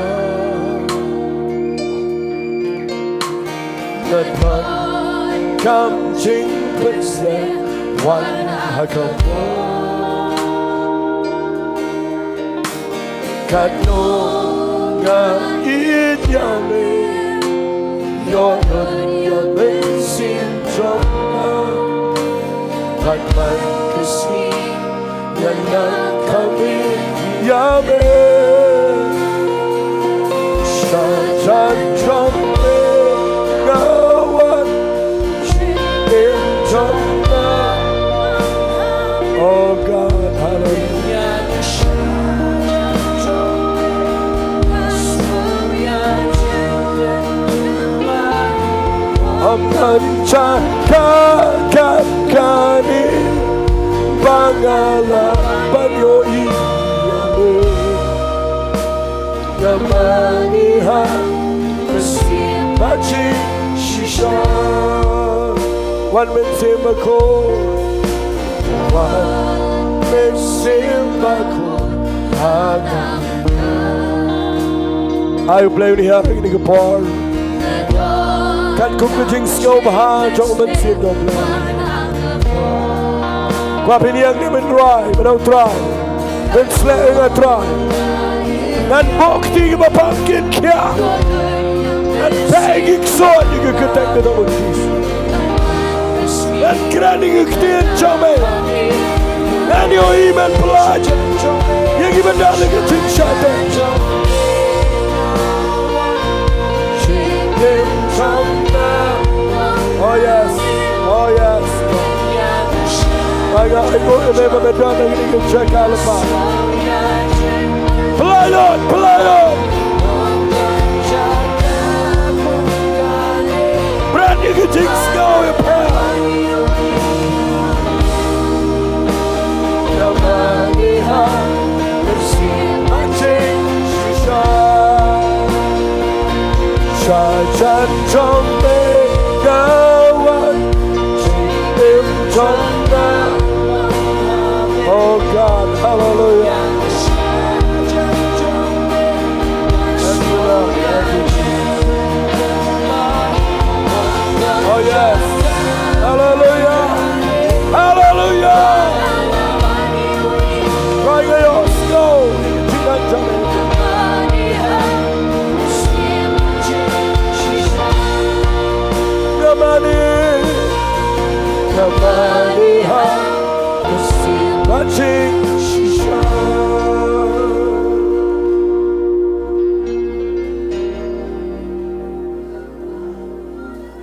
Ngan donkam jingpynshlur, Wan, ha ka por. Katno nga ïeit ïa me, ïoh lut ïa me shisha jong nga. Bad man ka sngi ngan nang khmih ïa me. Sha jan jong me nga wan, shim jong nga. Oh God, hallelujah. Ym don jaka kane ba nga lah ban ïohi ïa me. Nga mane ha ka mynsiem ba jing shisha. Wan Mynsiem Bakhuid. Wan Mynsiem Bakhuid, ha nga. Ai U Blei un hiar ïa kane ka por. Kat kum ka jingsngew bha jong U Mynsiem jong U Blei. Kwah pynïeng ïa men Trai, men Trai. Pynsleh ïa nga Trai. Ngan buh kti kiba pang kin khiah. Ngan teh ki ksuid ïa ka kyrteng ka jong U Jisu. Ngan kren ïa ka ktien jong me. Ngan ïohi men pyllait ïa kiba don ha ka jingshah teh. Oh yes, oh yes. Ai nga ai ko ne ba me don ha kane ka jaka lypa. Pynlait lut, pynlait lut. Bret ïa ka jingsngew ïa phi. Sha jan jong me nga wan, im jong nga. Oh God, hallelujah. Thank you, Lord. Thank you, Jesus. Oh yes. Hallelujah. Hallelujah. Right there, let's go. Nga mane, nga mane ha ka mynsiem ba jing shisha.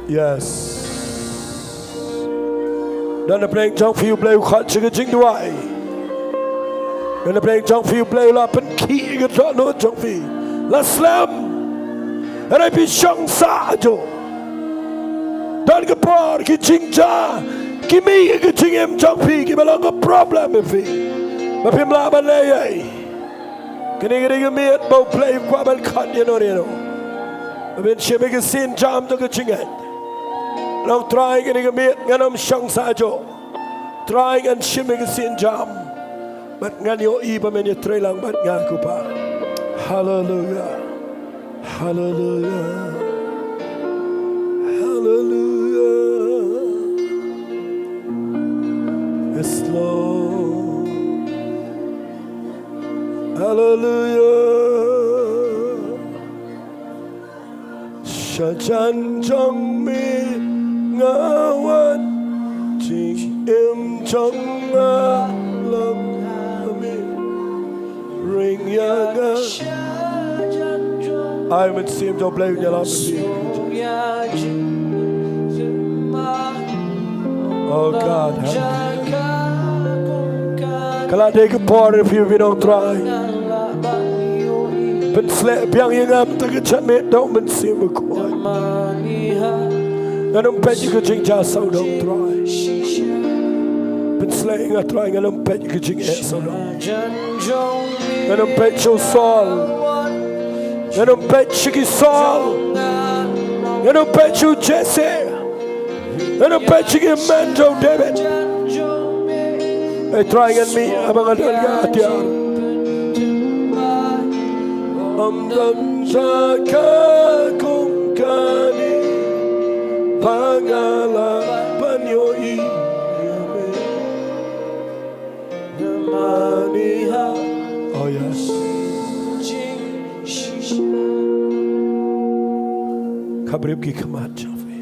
Yes. Don na pdeng jong phi U Blei u khot sha ka jingduwai. Don na pdeng jong phi U Blei u la pynkhih ïa ka dohnud jong phi. La slem. Hynrei phi shong sah juh. Don ka por ki jingjia ki mih ïa ka jingim jong phi, kiba long ka problem ïa phi. Ba phim lah ban leh ei ei. Kane ka dei ka miet ba U Blei u kwah ban khot ïano ïano. Ba phin shim ïa ka sienjam jong ka jingngeit. Long Trai, kane ka miet ngan ym shong sah juh. Trai, ngan shim ïa ka sienjam. Bad ngan ïohi ba men ïatreilang bad nga, ko Pa. Haleluia. Haleluia. Haleluia. Yes, Lord. Haleluia. Sha jan jong me nga wan, jingim jong nga long ha me. Ring ïa nga. Ai Mynsiem jong U Blei un ïalam ïa phi. Oh God, help me. Ka la dei ka por ïa phi, phi nong Trai. Pynsleh biang ïa nga mynta ka janmiet da U Mynsiem Bakhuid. Ngan ym peit ïa ka jingjia sawdong, Trai. Pynsleh ïa nga, Trai, ngan ym peit ïa ka jingeh sawdong. Ngan ym peit sha u Saul. Ngan ym peit sha ki Saul. Ngan ym peit sha u Jesse. Ngan ym peit sha ki hynmen jong u David. Ei Trai, ngan mih haba nga don ka atiar. Ym don sha ka kum kane ba nga lah ban ïohi. Oh yes. Khapriap ki khmat jong phi.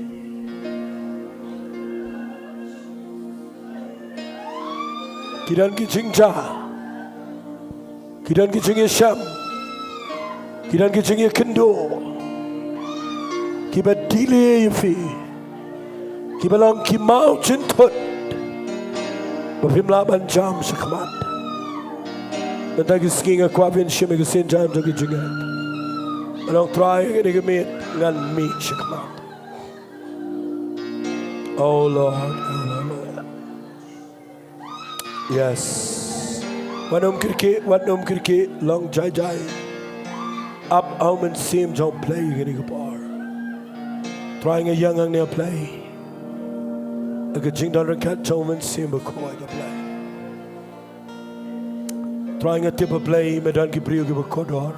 Ki don ki jingjia, ki don ki jingïashem, ki don ki jingïakynduh kiba delay ïa phi, kiba long ki mawjynthut ba phim lah ban jam shakhmat. Mynta ki sngi nga kwah phin shim ïa ka sienjam jong ka jingngeit. Ngan ong, Trai, kane ka miet ngan mih shakhmat. Oh Lord, oh Lord. Yes. Wat nym kyrkieh, wat nym kyrkieh, long jai jai. Ap ha U Mynsiem jong U Blei kane ka por. Trai, nga ïeng hangne, A Blei, ha ka jingdon ryngkat jong U Mynsiem Bakhuid, A Blei. Trai, nga tip, A Blei, me don ki briew kiba kordor.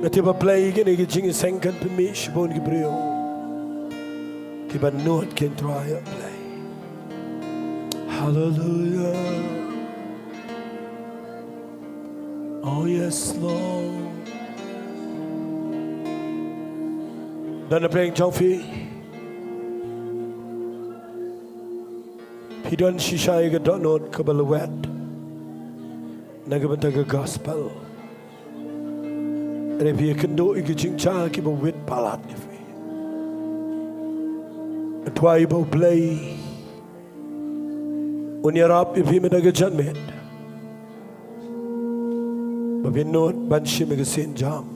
Nga tip, A Blei, kane ka jingïaseng kan pynmih shibun ki briew kiba nud kein, Trai, A Blei. Hallelujah. Oh yes, Lord. Don na pdeng jong phi, phi don shisha ïa ka dohnud kaba lwet na ka bynta ka gospel. Hynrei phi ïakynduh ïa ki jingjia kiba wit palat ïa phi. Nga duwai ba U Blei un ïarap ïa phi mynta ka janmiet, ba phin nud ban shim ïa ka sienjam,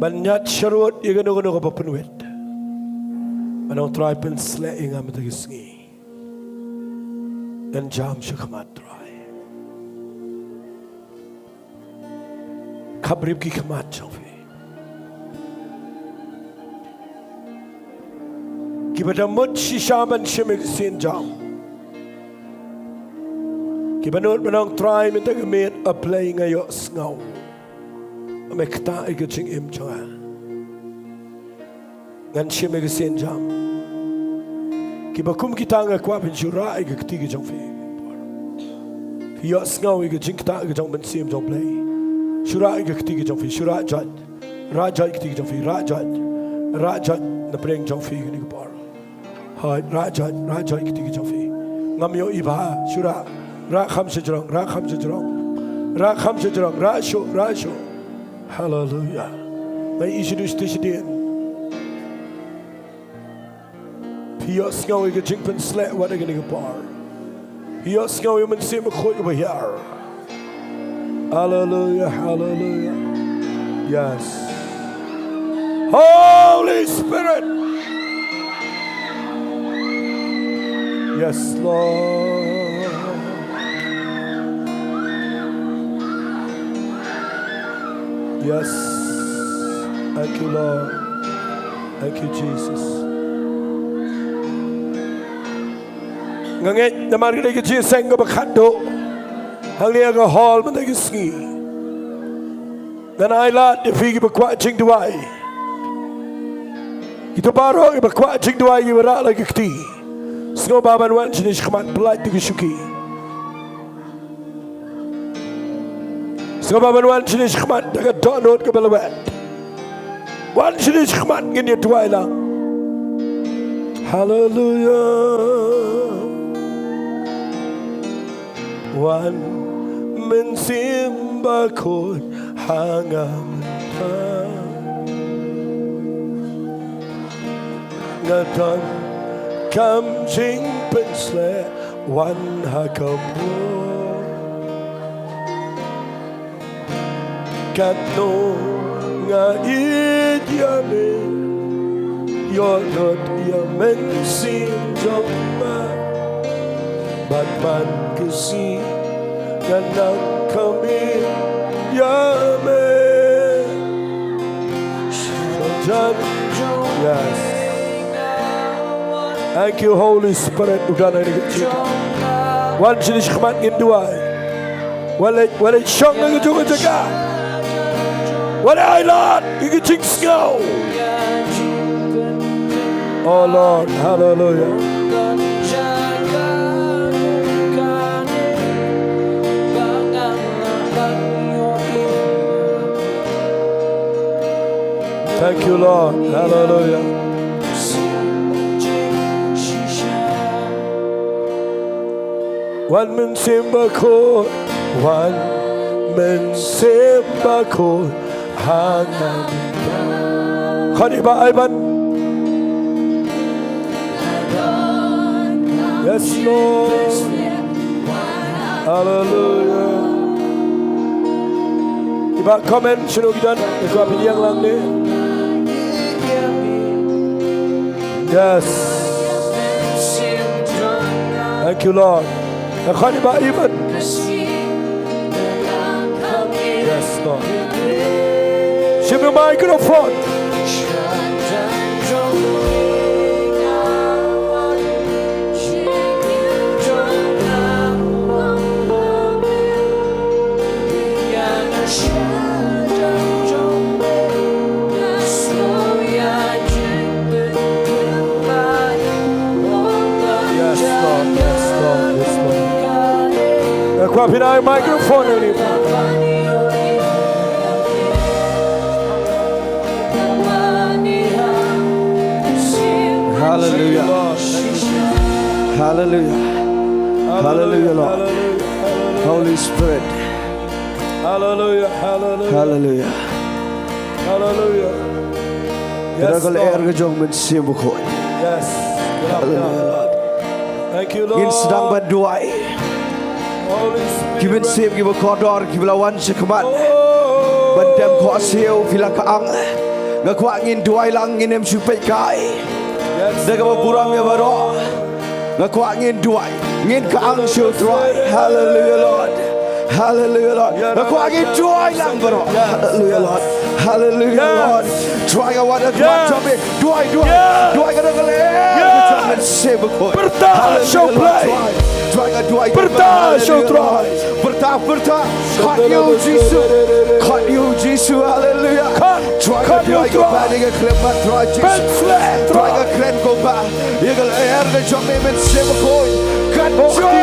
ban ñiad sharud ïa kano kano kaba pynwit. Ngan ong, Trai, pynsleh ïa nga mynta ka sngi. Ngan jam shakhmat, Trai. Khapriap ki khmat jong phi. Kiba da mut shisha ban shim ïa ka sienjam, kiba nud ban ong, Trai, mynta ka miet, A Blei, nga ïohsngew ba me ktah ïa ka jingim jong nga. Ngan shim ïa ka sienjam. Kiba kum kita, nga kwah phin shu rah ïa ka kti ka jong phi. Phi ïohsngew ïa ka jingktah ka jong U Mynsiem jong U Blei, shu rah ïa ka kti ka jong phi, shu rah joit. Rah joit ka kti ka jong phi, rah joit. Rah joit na pdeng jong phi kane ka por. Hooid, rah joit, rah joit ka kti ka jong phi. Ngam ïohi bha, shu rah. Rah kham sha jrong, rah kham sha jrong. Rah kham sha jrong, rah shuh, rah shuh. Haleluia. Ngi ïa shu duh shatei shadien. Ïohsngew ïa ka jingpynsleh wat ha kane ka por. Ïohsngew ïa u Mynsiem Bakhuid uba hiar. Hallelujah, hallelujah. Yes. Holy Spirit. Yes, Lord. Yes. Thank you, Lord. Thank you, Jesus. Nga ngeit namar kane ka jingïaseng kaba khatduh hangne ha ka hall mynta ka sngi. Ngan ailad ïa phi kiba kwah jingduwai. Kito baroh kiba kwah jingduwai kiba rah la ki kti. Sngewbha ban wan shane shakhmat, pyllait ïa ka shuki. Sngewbha ban wan shane shakhmat da ka dohnud kaba lwet. Wan shane shakhmat, ngin ïa duwai lang. Hallelujah. Wan Mynsiem Bakhuid ha nga mynta. Nga donkam jingpynsleh, wan ha ka bor. Katno nga ïeit ïa me, ïoh lut ïa u Mynsiem jong me. Bad man ka sngi ngan nang khmih ïa me. Yes. Thank you, Holy Spirit. U don ha kane ka jingïaseng. Wan shane shakhmat, ngin duwai. Wat leit, wat leit shong na ka jong ka jaka. Wat leit ailad ïa ka jingsngew. Oh Lord, hallelujah. Thank you, Lord. Hallelujah. Wan Mynsiem Bakhuid, wan Mynsiem Bakhuid ha nga. Khot ïa i Bah Ivan. Yes, Lord. Hallelujah. I Bah Comment, shano ki don? I Bah Piniang lang ne. Yes. Thank you, Lord. Khot ïa i Bah Ivan. Yes, Lord. Shim ïa u microphone. Yes, Lord. Yes, Lord. Yes, Lord. Eh, kwah pynai microphone ïa u. Hallelujah. Hallelujah. Hallelujah, Lord. Holy Spirit. Hallelujah. Hallelujah. Hallelujah. Hallelujah. Yes, Lord. Ka dei ka lyer ka jong u Mynsiem Bakhuid. Yes. Hallelujah, Lord. Thank you, Lord. Ngin sdang ban duwai. Holy Spirit. Ki mynsiem kiba kordor kiba la wan shakhmat. Oh. Ban dem khohsiew, phi la ka ang. Nga kwah ngin duwai lang, ngin ym shu peit kai. Yes, Lord. Da kaba burom ïa baroh. Nga kwah ngin duwai. Ngin ka ang sha u Trai. Hallelujah, Lord. Hallelujah, Lord. Nga kwah ngin duwai lang baroh. Hallelujah, Lord. Hallelujah, Lord. Trai, nga wan ha khmat jong me. Duwai, duwai. Duwai ka dei ka lyer ka jong u Mynsiem Bakhuid. Pyrta sha u Blei. Trai, nga duwai. Pyrta sha u Trai. Pyrta, pyrta. Khot ïa u Jisu. Khot ïa u Jisu. Hallelujah. Trai, nga duwai ko Bah, ïa ka khlem mat Trai Jisu. Trai, nga kren ko Bah. Ïa ka lyer ka jong me Mynsiem Bakhuid. Ka jong.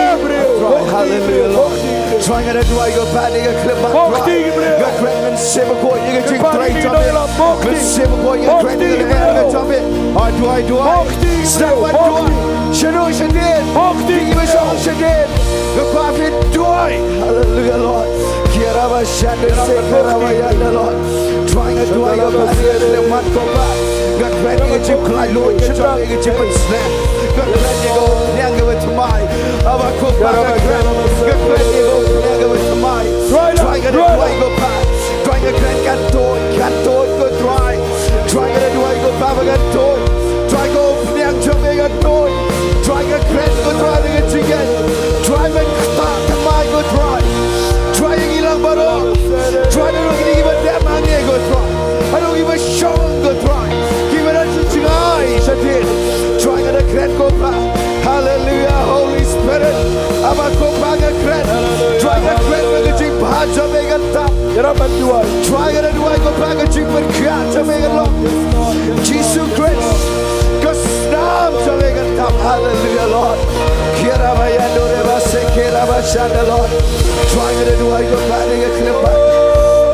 Hallelujah, Lord. Trai, nga da duwai ko Bah, ïa ka khlem mat Trai. Nga kren Mynsiem Bakhuid ïa ka jingtrei jong me. Mynsiem Bakhuid, nga kren ïa ka lyer ka jong me. Ai duwai, duwai. Step one, duwai. Shano shadien. Ki ba shong shadien. Nga kwah phin duwai. Hallelujah, Lord. Kiara ba shane se kiara ba ïa na, Lord. Trai, nga duwai ko Bah, ïa ka khlem mat ko Bah. Nga kren ïa ka jingpynlait luid ka jong me, ïa ka jingpynsngew. Ko Pa, nga kren, nga kren ïa ka umphniang kaba thymmai. Trai, nga da duwai ko Pa, Trai, nga kren kan tuid, kan tuid ko Trai. Trai, nga da duwai ko Pa ba kan tuid. Trai, ka umphniang jong me kan tuid. Trai, nga kren ko Trai da ka jingngeit. Trai, men ktah thymmai ko Trai. Trai, ïa ngi lang baroh, Trai, haduh kine kiba dem hangne ko Trai, haduh kiba shong ko Trai, kiba don jingïaid shadien, Trai, nga da kren ko Pa. Hallelujah, Holy Spirit. Aba ko Pa, nga kren, Trai, nga kren ba ka jingbha jong me kan tap. Ïarap ban duwai. Trai, nga da duwai ko Pa, ka jingpynkhiah jong me kan long. Jisu Khrist, ka snam jong me kan tap. Hallelujah, Lord. Kira ba ya dore ba se kira ba shanda, Lord. Trai, nga da duwai ko Pa, ïa ka khlem ba.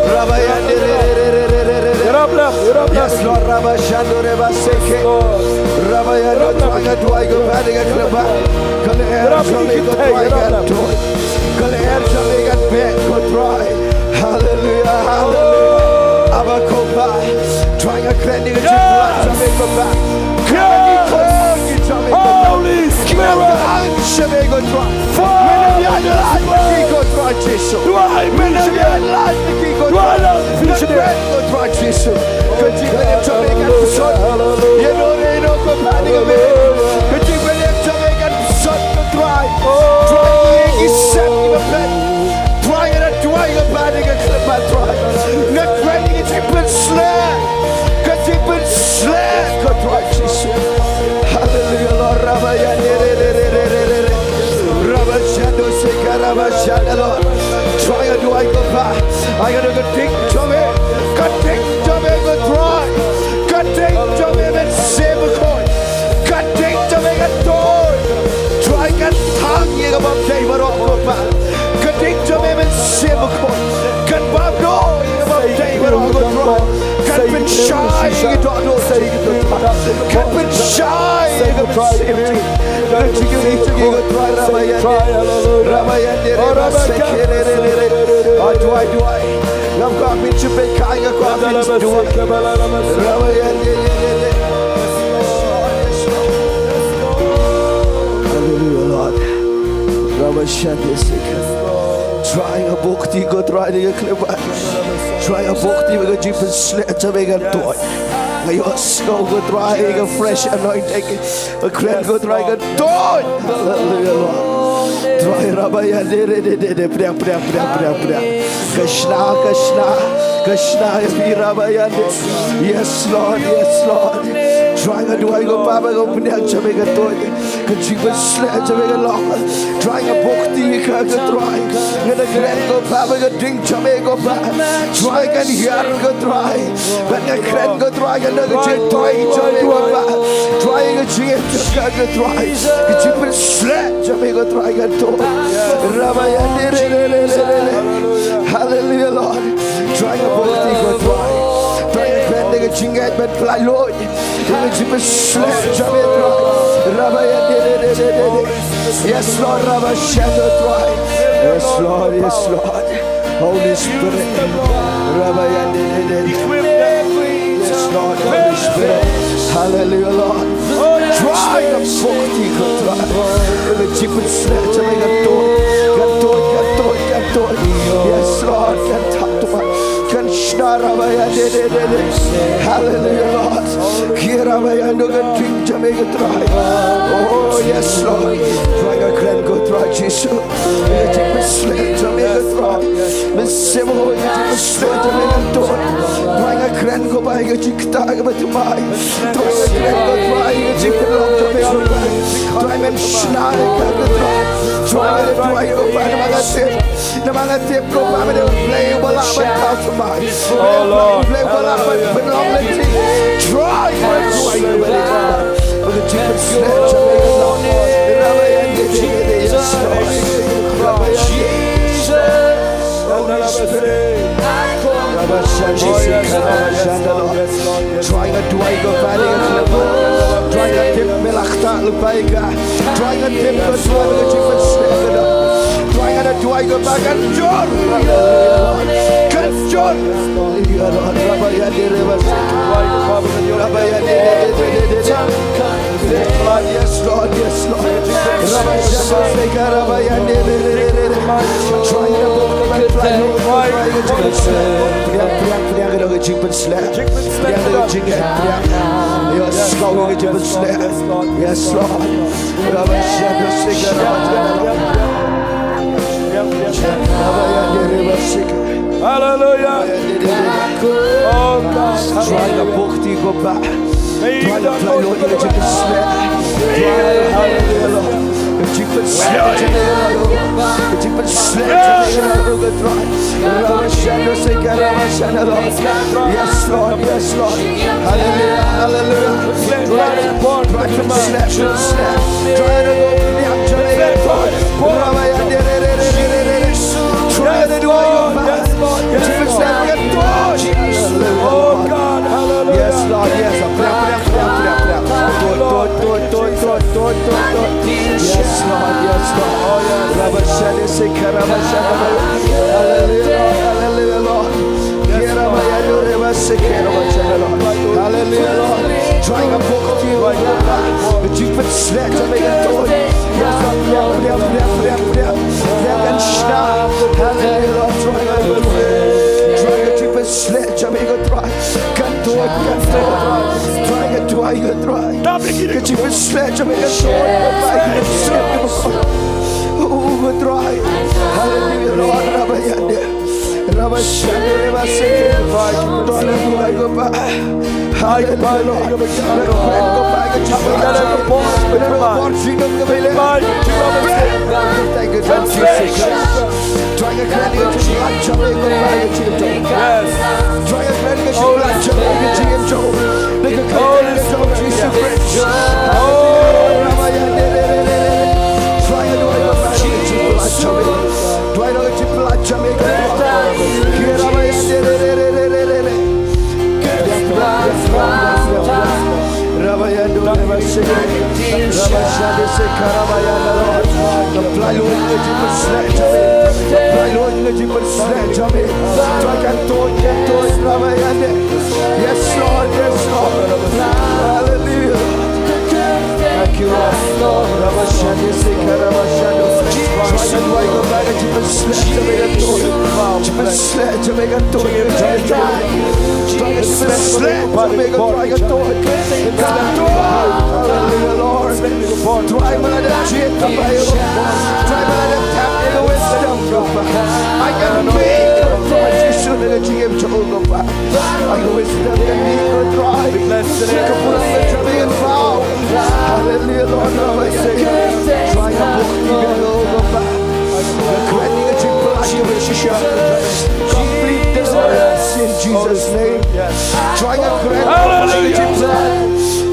Raba ya de re re re re re re re. Ïarap lang, ïarap lang. Yes, Lord, raba shando re ba se ke. Raba ya do, Trai, nga duwai ko Pa, ïa ka khlem ba. Ka lyer jong me ko Trai kan tuid. Ka lyer jong me kan beh ko Trai. Hallelujah, hallelujah. Aba ko Pa, Trai, nga kren ïa ka jingpyllait jong me ko Pa. Kren ïa ki khun ki jong me ko Pa. Holy Spirit. Kren ïa ki khun jong me ko Trai. Men ïaid lait ïa ki ko Trai Jisu. Men ïaid lait ïa ki ko Trai. Nga kren ko Trai Jisu. Ka jingpyllait jong me kan pynshoi. Ïa no ïa no ko Pa, ïa ka me. Ka jingpyllait jong me kan pynshoi ko Trai. Trai, ïa ki sep kiba peit. Trai, nga da duwai ko Pa, ïa ka khlem ba Trai. Nga kren ïa ka jingpynshlur. Ka jingpynshlur ko Trai Jisu. Hallelujah, Lord. Raba ya de re re re re re re. Raba shando se ka raba shanda, Lord. Trai, nga duwai ko Pa. Ai ka dei ka ding jong me. Ka ding jong me ko Trai. Ka ding jong me Mynsiem Bakhuid. Ka ding jong me kan tuid. Trai, kan thang ïa ka bym dei baroh ko Pa. Ka ding jong me Mynsiem Bakhuid. Kan bam noh ïa ka bym dei baroh ko Trai. Kan pynshai ïa ka dohnud jong me ko Pa. Kan pynshai ïa ka mynsiem jong me. Ka jingim jong me ko Trai, raba ya de. Raba ya de re ba se ke re re re re. Ai duwai, duwai. Ngam kwah pynshai, pynshai, nga kwah pynshai duwai. Raba ya de de de de. Hallelujah, Lord. Raba shande sik. Trai, nga buh kti ko Trai ïa ka khlem ba. Trai, nga buh kti ba ka jingpynshlur jong me kan tuid. Nga ïohsngew ko Trai ïa ka fresh anointing. Nga kren ko Trai kan tuid. Hallelujah, Lord. Trai, raba ya de re de de de, pdiang pdiang pdiang pdiang pdiang. Ka shna, ka shna, ka shna ïa phi, raba ya de. Yes, Lord, yes, Lord. Trai, nga duwai ko Pa ba ka umphniang jong me kan tuid. Ka jingpynshlur jong me kan long. Trai, nga buh kti ïa ka ko Trai. Nga da kren ko Pa ba ka ding jong me ko Pa, Trai, kan hiar ko Trai. Bad nga kren ko Trai, kan don ka jingtrei jong me ko Pa. Trai, ka jingim jong ka ko Trai. Ka jingpynshlur jong me ko Trai kan tuid. Raba ya de re re re re re. Hallelujah, Lord. Trai, nga buh kti ko Trai. Trai, nga kren da ka jingngeit ban pyllait lut. Ka jingpynshlur jong me Trai. Raba ya de de de de de de. Yes, Lord, raba shando Trai. Yes, Lord, yes, Lord. Holy Spirit. Raba ya de de de de. Yes, Lord, Holy Spirit. Hallelujah, Lord. Trai, nga buh kti ko Trai. Ka jingpynshlur jong me kan tuid, kan tuid, kan tuid, kan tuid. Yes, Lord, kan tap Trai. Kan shna, raba ya de de de de. Hallelujah, Lord. Ki raba ya no, kan ding jong me ko Trai. Oh yes, Lord. Trai, nga kren ko Trai Jisu. Ka jingpynshlur jong me ko Trai. Mynsiem Bakhuid, ka jingpynshlur jong me kan tuid. Trai, nga kren ko Pa, ka jingktah kaba thymmai. Trai, nga kren ko Trai, ka jingpynlong jong me ko Trai. Trai, men shna ïa ka ko Trai. Trai, nga duwai ko Pa, namar nga tip, namar nga tip ko Pa, me dei U Blei uba lah ban thaw thymmai. Oh Lord. U Blei uba lah ban pynlong lynti. Trai, nga duwai ko Pa, me dei ko Pa. Ba ka jingpynshlur jong me kan long. Raba ya de de de de. Yes, Lord. Raba ya de. Holy Spirit. Raba shande sik, raba shande, Lord. Trai, nga duwai ko Pa, ïa ka khlem ba. Trai, nga tip me la ktah lypa ïa ka. Trai, nga tip ko Trai, ka jingpynshlur ka dei. Trai, nga da duwai ko Pa, kan jur. Kan jur. Raba ya de re ba. Raba ya de de de de de de. Yes, Lord, yes, Lord. Rabba Shabba Seka Rabba Yande Re Re Re Re. Try the book, try the book, try the book. Pdiang, pdiang, pdiang, pdiang, pdiang. Yes, Lord, yes, Lord. Rabba Shabba Seka Rabba Yande. Hallelujah. Oh God. Try the book, go back. Try the fly, Lord, you get to slap. Try, hallelujah, Lord. If you could slap it in the air, Lord. If you could slap it in the air, Lord, try. Rabashana, say, Rabashana, Lord. Yes, Lord, yes, Lord. Hallelujah, hallelujah. Try, try to slap, try to slap. Try to go, Yes, Lord. Yes, Lord. Oh God, hallelujah. Yes, Lord. Yes, Lord. Pray, pray, pray, pray. Lord, Lord, Lord, Lord, Lord, Lord, Lord. Yes, Lord. Yes, Lord. Oh, yes. Rabashane Sekha, Rabashane. Hallelujah, Lord. Hallelujah, Lord. Yes, Lord. Hallelujah, Lord. Try a book to you, Lord. But you put sledge on me and do it. Yes, Lord. Pray, pray, pray, pray, pray. Hallelujah, Lord. Try a book. Try a book. Sledge, I'm gonna try. Can't do it, can't do it. Try it, try it, try. Can't you be sledge, I'm gonna try. Oh, try. Hallelujah, Lord. Rabbi Yande. Rabbi Shande, Rabbi Seke. Don't let me go back. Hallelujah, Lord. Let the bread go back and just let the bread go back. Thank you, Jesus. Try a credit to blood, try a credit to blood, try a credit to blood, try a credit to Jesus Christ. Try a credit to blood, try a credit to blood, try a credit to blood. Rabayando, Rabashake, Rabashade, Sekarabayando, Lord. Apply, Lord, you can slap to me. Apply, Lord, you can slap to me. So I can do it, can do it, Rabayande. Yes, Lord, yes, Lord. Hallelujah. Thank you, Lord. Rabashade, Sekarabashado. Try and wake up, I can slap to me, can do it. Slap to me, can do it. Try to slap to me, can do it. Hallelujah, Lord. Try my life, try my life, tap into wisdom. I can make a try to shoot at a G M to Ogopa. I can wisdom can make a try. Take a put up a trouble and foul. Hallelujah, Lord, Lord, I say, try a book, you can Ogopa. Granting a triple action, complete deliverance in Jesus' name. Try a grand, hallelujah.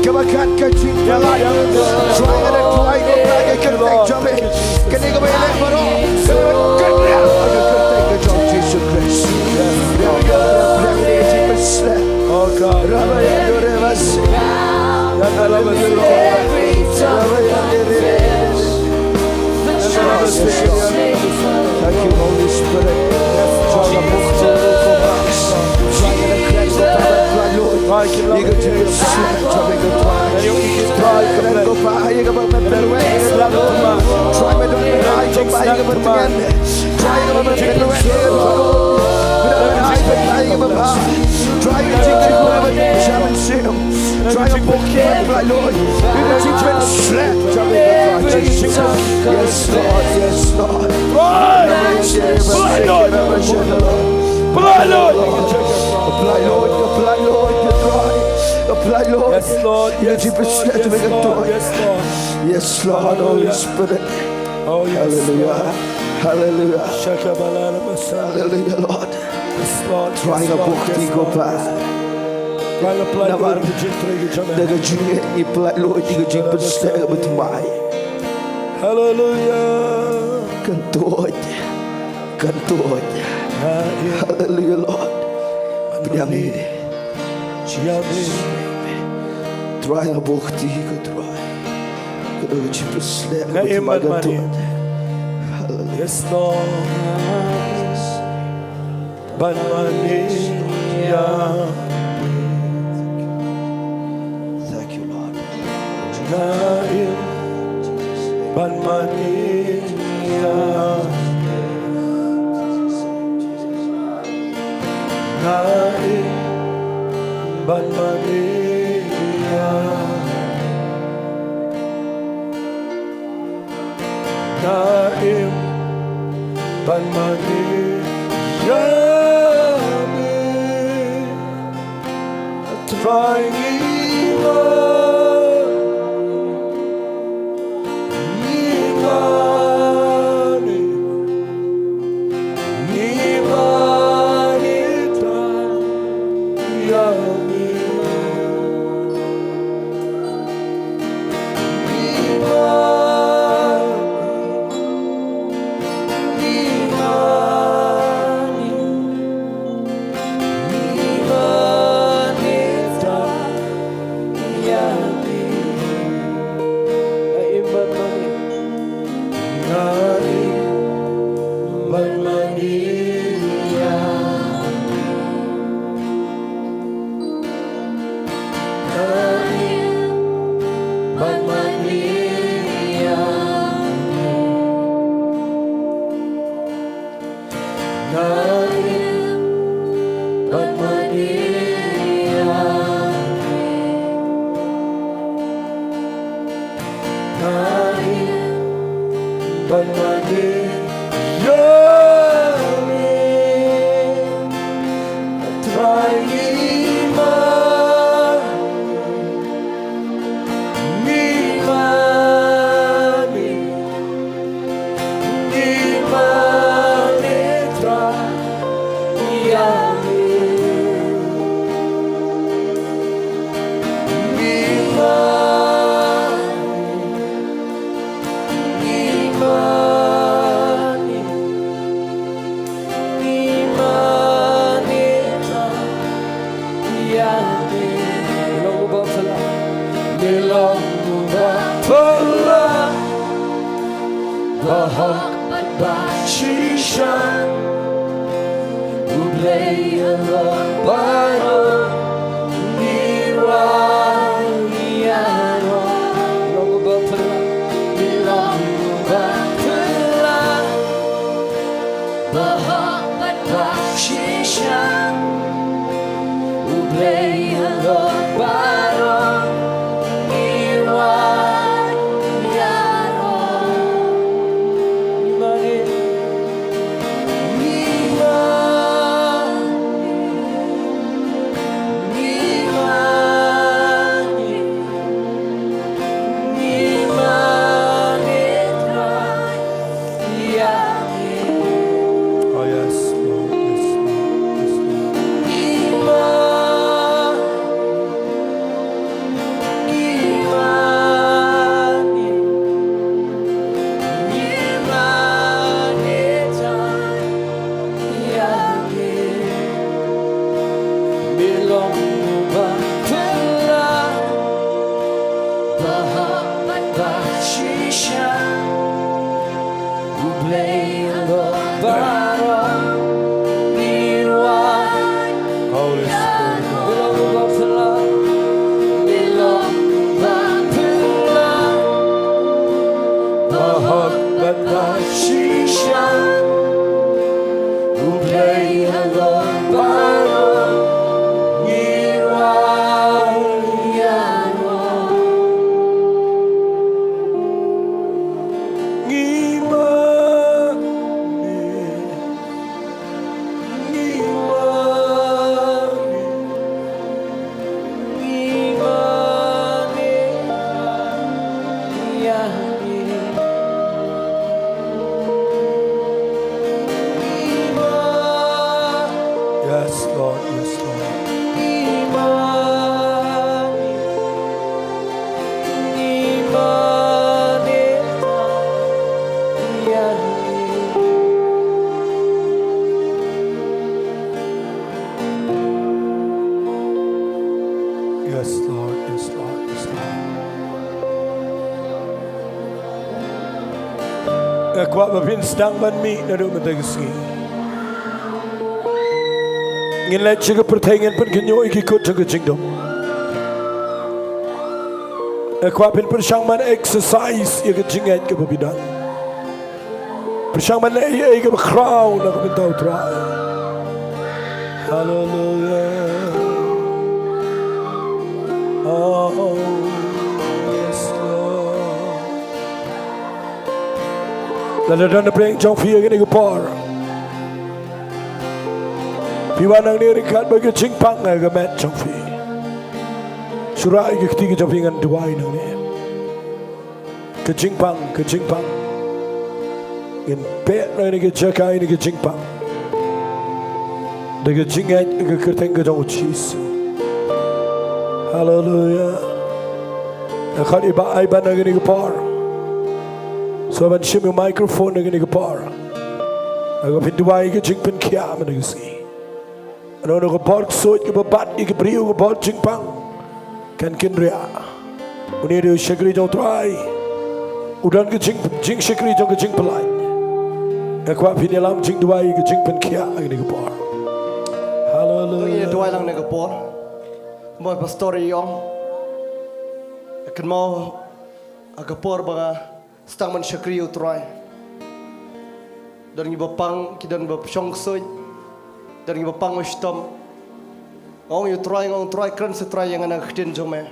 Come on, God, God, Jesus, try a try, go back and get back to me. Can you go back and let me know? Good now. Jesus Christ. Oh God. Rabbi, I don't have a Thank you, Holy Spirit. Try a book, Lord. You can keep it flat. Yes, Lord. Yes, Lord. Apply, Lord. Apply, Lord. Apply, Lord. Apply, Lord. Yes, Lord. Yes, Lord. Yes, Lord. Yes, Lord. Holy Spirit. Oh, yes, hallelujah. Lord. Hallelujah. Shakabalala Messiah. Hallelujah, Lord. Yes, Lord. Try a book, yes, Lord. Yes, Lord. Namar da ka jingïeit, Lord, da ka jingpynshlur ba thymmai. Hallelujah. Kan tuid. Kan tuid. Hallelujah, Lord. Pdiang ïa. Try a book, ko Trai. Ka jingpynshlur ba thymmai kan tuid. Hallelujah. Yes, Lord. Ban mane ïa. Thank you, Lord. Ban mane ïa me. Nga im ban mane ïa me. Nga im ban mane ïa me. Trai ngi mane, ngi mane, ngi mane Trai ïa me. Ngi mane, ngi mane. Ngi mane Trai ïa me. Nga im ban mane. Nga im ban mane ïa me. Nga im ban mane ïa me. Nga im ban mane ïa me. Nga im ban mane ïa me. Trai ngi mane, ngi mane. Ngi mane Trai ïa me. Ngi mane, ngi mane, ngi mane Trai ïa me. Long uba phylla. Me long uba phylla, ba hok bad ba shisha. U Blei halor baroh, ngi wan ïaroh. Long uba phylla. Me long uba phylla, ba hok bad ba shisha. U Blei halor baroh, ngi wan ïaroh. Ngi mane, ngi mane, ngi mane, ngi mane Trai. Oh, yes, Lord. Yes, Lord. Yes, Lord. U Blei halor baroh, ngi wan. Holy Spirit, Lord. Me long uba phylla, me long uba phylla, ba hok bad ba shisha. U Blei halor baroh, ngi wan ïaroh. Ngi mane, ngi mane, ngi mane ïa me. Ngi mane. Yes, Lord, yes, Lord. Ngi mane. Yes, Lord. Yes, Lord. Yes, Lord. Nga kwah ba phin sdang ban mih naduh mynta ka sngi. Ngin leit sha ka pyrthei, ngin pynkhynñiuh ïa ki kut jong ka jingdum. Nga kwah phin pyrshang ban exercise ïa ka jingngeit kaba phi don. Pyrshang ban leh ïa ka ba khraw na ka bynta u Trai. Hallelujah. Oh, yes, Lord. Lada don na pdeng jong phi ïa kane ka por, phi wan nangne ryngkat bad ka jingpang ha ka met jong phi. Shu rah ïa ka kti ka jong phi, ngan duwai nangne. Ka jingpang, ka jingpang. Ngin peit na kane ka jaka, na ka jingpang. Da ka jingngeit ha ka kyrteng ka jong u Jisu. Haleluya. Nga khot ïa i Bah Aiban ha kane ka por. Sngewbha ban shim ïa u microphone ha kane ka por. Nga kwah phin duwai ïa ka jingpynkhiah mynta ka sngi. Hano hano ka bor ksuid kaba bat ïa ki briew, ka bor jingpang, kan kynriah. Une u dei u shakri jong u Trai. U don ka jing, jingshakri jong ka jingpyllait. Nga kwah phin ïalam jingduwai, ka jingpynkhiah ha kane ka por. Haleluya. Ngi duwai lang ha kane ka por. Kumba pastor i ong, kynmaw ha ka por ba nga sdang ban shakri ïa u Trai. Don kiba pang, ki don ba shong ksuid. Don kiba pang ba shitom. Nga ong ïa u Trai, nga ong, Trai, kren sha, Trai, ïa nga na ka ktien jong me.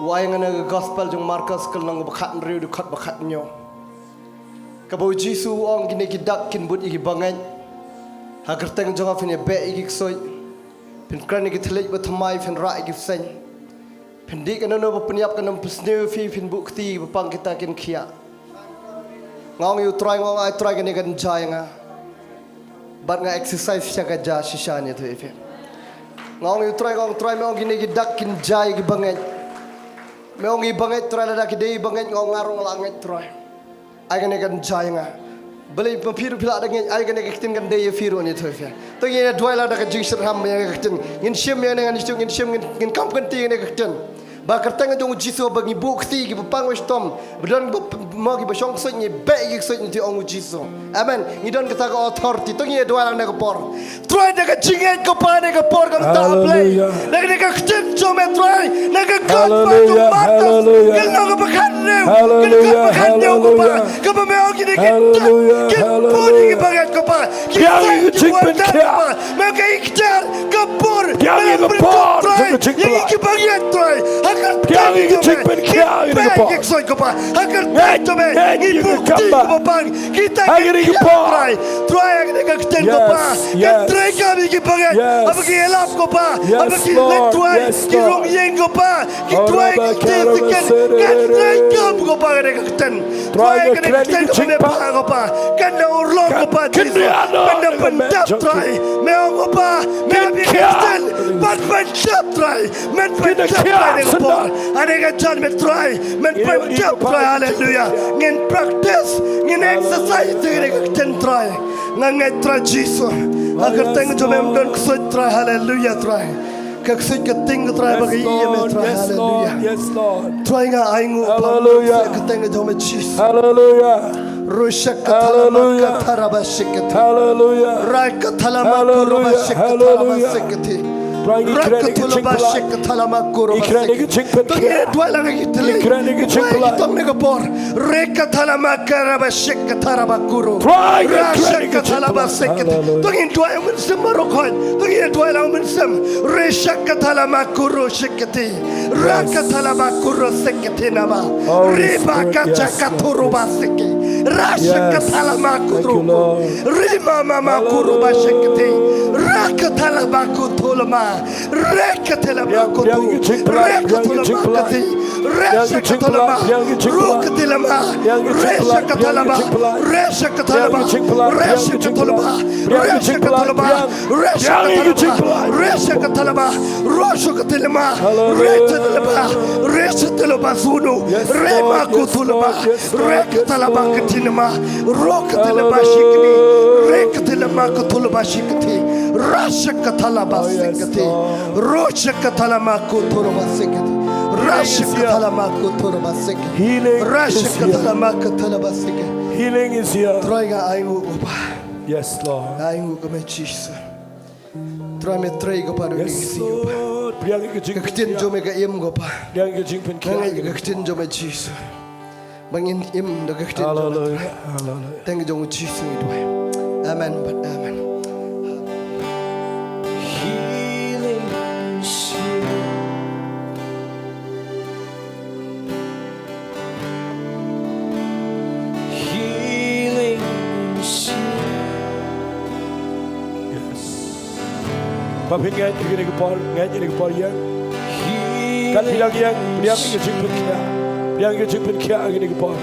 U ai ïa nga na ka gospel jong u Markos, ka lynnong kaba khathynriew, dkhot ba khathynñiew, kaba u Jisu u ong, kine ki dak kin bud ïa ki bangeit. Ha ka kyrteng jong nga phin ïa beh ïa ki ksuid. Phin kren ïa ki thylliej ba thymmai, phin rah ïa ki bseiñ. Phin dih, kano kano ba pynïap kan ym pynsniew ïa phi, phin buh kti, ba pang kita kin khiah. Nga ong ïa u Trai, nga ong, ai Trai, kane kan jia ïa nga. Bad nga exercise shisha ka jia shisha, ngi ïathuh ïa phi. Nga ong ïa u Trai, nga ong, Trai, me ong kine ki dak kin jia ïa ki bangeit. Me ong ki bangeit, Trai, lada ki dei bangeit, nga ong, nga ruh nga la ngeit, Trai. Ai kane kan jia ïa nga. Balei ma phi ruh phi lah da ngeit, ai kane ka ktien kan dei ïa phi ruh, ngi ïathuh ïa phi. To ngin ïa duwai lang da ka jingshitrhem ïa kane ka ktien. Ngin shim ïa kane, ngin shim, ngin shim, ngin, ngin kam kynti ïa kane ka ktien. Ba ha ka kyrteng jong u Jisu ba ngi buh kti, kiba pang ba shitom, ba don ba p-, mo kiba shong ksuid, ngi beh ïa ki ksuid, ngi ong u Jisu. Amen. Ngi don kata ka authority. To ngin ïa duwai lang ha kane ka por. Trai, da ka jingngeit ko Pa, ha kane ka por ka bynta, Blei. Haleluya. Da kane ka ktien jong me, Trai, na ka gospel jong u Markos, haleluya, ka lynnong kaba khathynriew, ka dkhot ba khathynñiew ko Pa, haleluya, kaba me ong kine ki dak, haleluya, kin bud ïa ki bangeit ko Pa, ki bangeit, ki bangeit ko Pa. Me ong ka iktiar, ka bor, ka bor, Trai, ïa ki bangeit, Trai, ha ka kyrteng jong me, kin beh ïa ki ksuid ko Pa, ha ka kyrteng jong me, ngi buh kti kiba pang, kita ki khiah, Trai. Trai, ha kane ka ktien ko Pa, kan treikam ïa ki bangeit, haba ki ïalap ko Pa, haba ki leit, Trai, ki rung ïing ko Pa, ki duwai ki ktien, kan treikam ko Pa, ha kane ka ktien. Trai, ha kane ka ktien ko Pa, kan da urlong ko Pa Jisu, kan da pyndep, Trai. Me ong ko Pa, me ong ïa ka ktien, ban pyndep, Trai. Men pyndep, Trai, ha kane ka por. Ha kane ka jan me, Trai, men pyndep, Trai. Haleluya. Ngin practice, ngin exercise ïa kane ka ktien, Trai. Nga ngeit, Trai Jisu, ha ka kyrteng jong me ym don ksuid, Trai. Haleluya, Trai. Ka ksuid ka tieng, Trai, ba ka ïohi ïa me, Trai. Haleluya. Trai, nga ainguh, Pa, ha ka kyrteng jong me, Jisu. Haleluya. Rushakatalamakatharabashikati. Haleluya. Haleluya. Rakatalamakurabasikatarabasikati. Trai, ngi kren ïa ka jingpyllait. Rakatulabashikatalamakurabasikati. Ngi kren ïa ka jingpyllait. To ngin duwai lang ïa ki thylliej. Ngi kren ïa ka jingpyllait. Ngi duwai ïa ki tong ha kane ka por. Rekatalamakarabasikataramakuru. Trai, ngi kren ïa ka jingpyllait. Rashakatalabasikati. Haleluya. To ngin duwai ïa u Mynsiem Baroh. To ngin duwai lang ïa u Mynsiem. Reshakatalamakuru shikati. Rakatalamakuru sikatinama. Holy Spirit, yes, Lord, yes. Ribakachakaturubasiki. Yes. Rashakatalamakuru. Thank you, Lord. Rimamamakurubashikati. Hallelujah. Rakatalamakutulama. Rekatalamakutulama. Rekatalamakati. Rashakatalama. Rukatilama. Reshakatalama. Reshakatalama. Reshakatalama. Reshakatalama. Reshakatalama. Reshakatalama. Roshokatilama. Hallelujah. Retatilama. Retatilama sunu. Yes, Lord. Yes, Lord. Yes, Lord. Rekatalama katinama. Rokatilama shikini. Hallelujah. Rekatilama katulama shikati. Rashakatalama sikati. Oh, yes, Lord. Roshakatalama kuturama sikati. Healing is here. Rashakatalama kuturama sikati. Healing is here. Rashakatalama katalama sikati. Healing is here. Trai, nga ainguh ko Pa. Yes, Lord. Nga ainguh ko Me Jisu. Trai, Me trei ko Pa, da kine ki ksiew ko Pa. Yes, Lord. Pdiang ïa ka jingpynkhiah. Ka ktien jong me ka im ko Pa. Pdiang ïa ka jingpynkhiah. Nga ngeit ïa ka ktien jong me Jisu. Ba ngin im da ka ktien jong me. Haleluya. Haleluya. Tang jong Jisu ngi duwai. Amen bad amen. Healing is here. Healing is here. Yes. Ba phin ngeit ïa kane ka por, ngeit ïa kane ka por ïa. Kan phi dang ïeng, pdiang ïa ka jingpynkhiah. Pdiang ïa ka jingpynkhiah ïa kane ka por.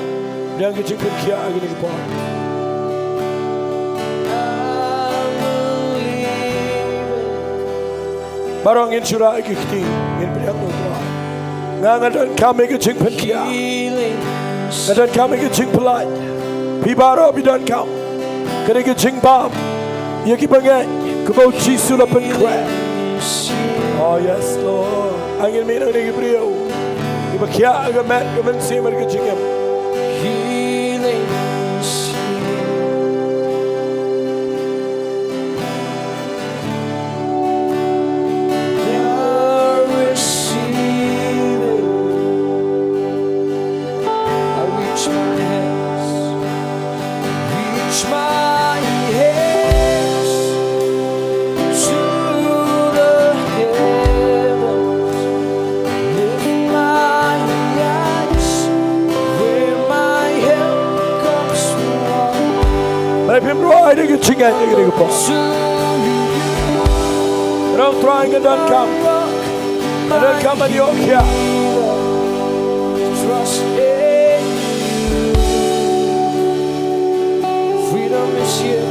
Pdiang ïa ka jingpynkhiah ïa kane ka por. Baroh ngin shukor ïa ki kti, ngin pdiang ïa u Trai. Nga nga donkam ïa ka jingpynkhiah. Nga donkam ïa ka jingpyllait. Phi baroh phi donkam. Kane ka jingbam ïa ki bangeit kaba u Jisu u la pynkhreh. Oh yes Lord. Ngin mih na kane ka briew. Kiba khiah ka met ka mynsiem bad ka jingim. Healing is here. I receive it. I reach my hands, reach my hands to the heavens. Lift my eyes where my help comes from. Ba phim rwai da ka jingngeit ïa kane ka por. Rong Trai nga donkam. Nga donkam ban ïoh khiah. Trust in you. Freedom is here.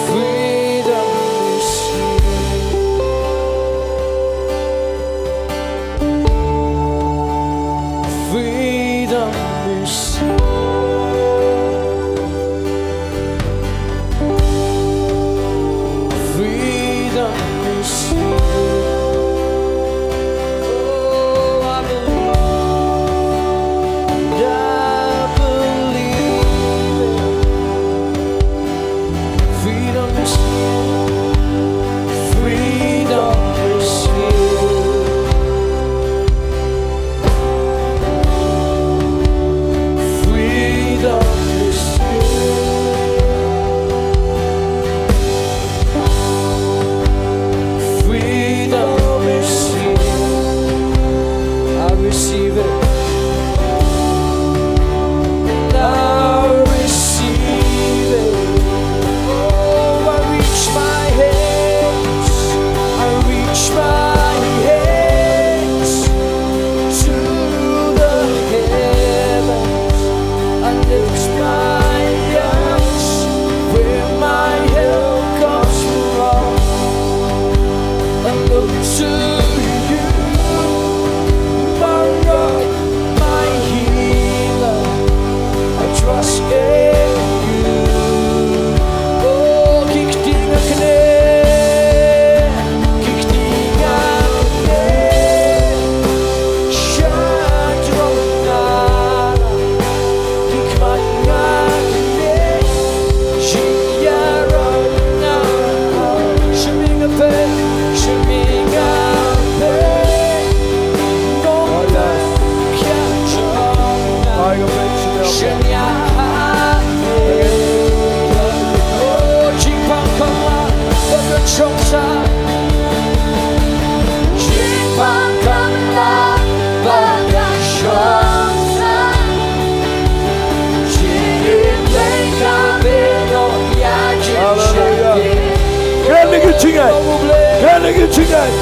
Freedom is here. Freedom is here. Freedom is here. Oh, I believe. I believe it. Freedom is here. Freedom is here. Freedom is here. Freedom is here. I receive it. I receive it. Oh, I reach my hands, I reach my hands to the heavens. I lift my eyes where my help comes from. I look to you, my rock, my healer. I trust in you. Oh, ki kti nga kynnoh, ki kti nga kynnoh. Sha jrong nga, ki khmat nga kynnoh. Jingïaroh nga, sha me nga peit, sha me nga peit. Haleluya. Kren ïa ka jingngeit. Kren ïa ka jingngeit.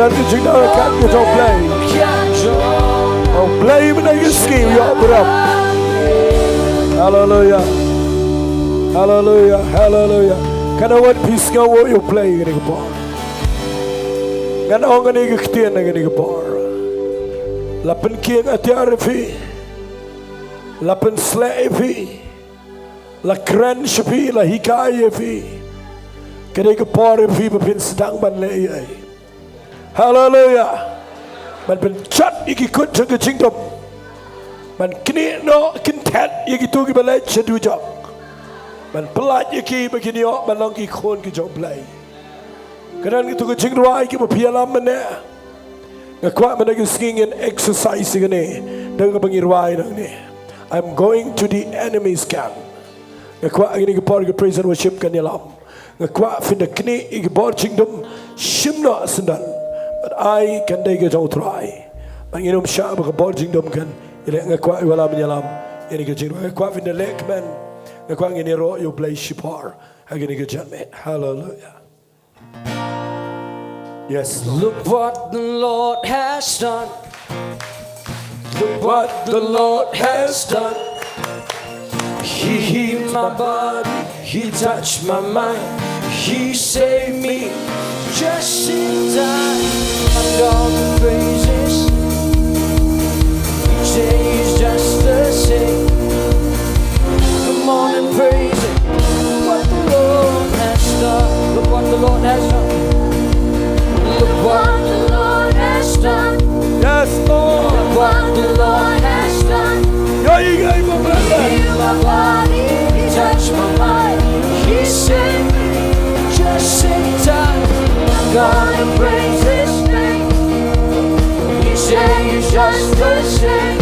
Ka jingdon ka jong U Blei. U Blei mynta ka sngi u ïoh burom. Haleluya. Haleluya. Haleluya. Kan wan phi sngew ïa U Blei kane ka por. Ngan ong kane ka ktien kane ka por. La pynkieng atiar ïa phi. La pynsleh ïa phi. La kren sha phi, la hikai ïa phi. Kane ka por ïa phi ba phin sdang ban leh ei ei. Haleluya. Ban pynjot ïa ki kut jong ka jingdum. Ban knieh noh kynthet ïa kito kiba leit sha dujok. Ban pyllait ïa ki ba kin ïoh ban long ki khun ki jong U Blei. Ka don kito ki jingrwai kiba phi ïalam mynne. Nga kwah mynta ka sngi ngin exercise ïa kane. Da kaba ngi rwai nangne. I'm going to the enemy's camp. Nga kwah ïa kane ka por ka praise and worship kan ïalam. Nga kwah phin da knieh ïa ki bor jingdum shim noh syndon. Bad ai kan dei ka jong U Trai. Bad ngin ym shah ba ka bor jingdum kan ïaleh. Nga kwah ïa u ïalam ïalam ïa kane ka jingrwai. Nga kwah phin da leh kmen. Nga kwah ngin ïaroh ïa U Blei shipor ha kane ka janmiet. Haleluya. Yes, Lord. Look what the Lord has done. Look what the Lord has done. He healed my body, He touched my mind, He saved me just in time. I'm gonna praise His name. Each day is just the same. Come on and praise Him. Look what the Lord has done. Look what the Lord has done. Look what the Lord has done. Yes, Lord. Look what the Lord has done. Yo, you guys are blessed. He healed my body, He touched my mind, He saved me just in time. I'm gonna praise His name. Each day is just the same.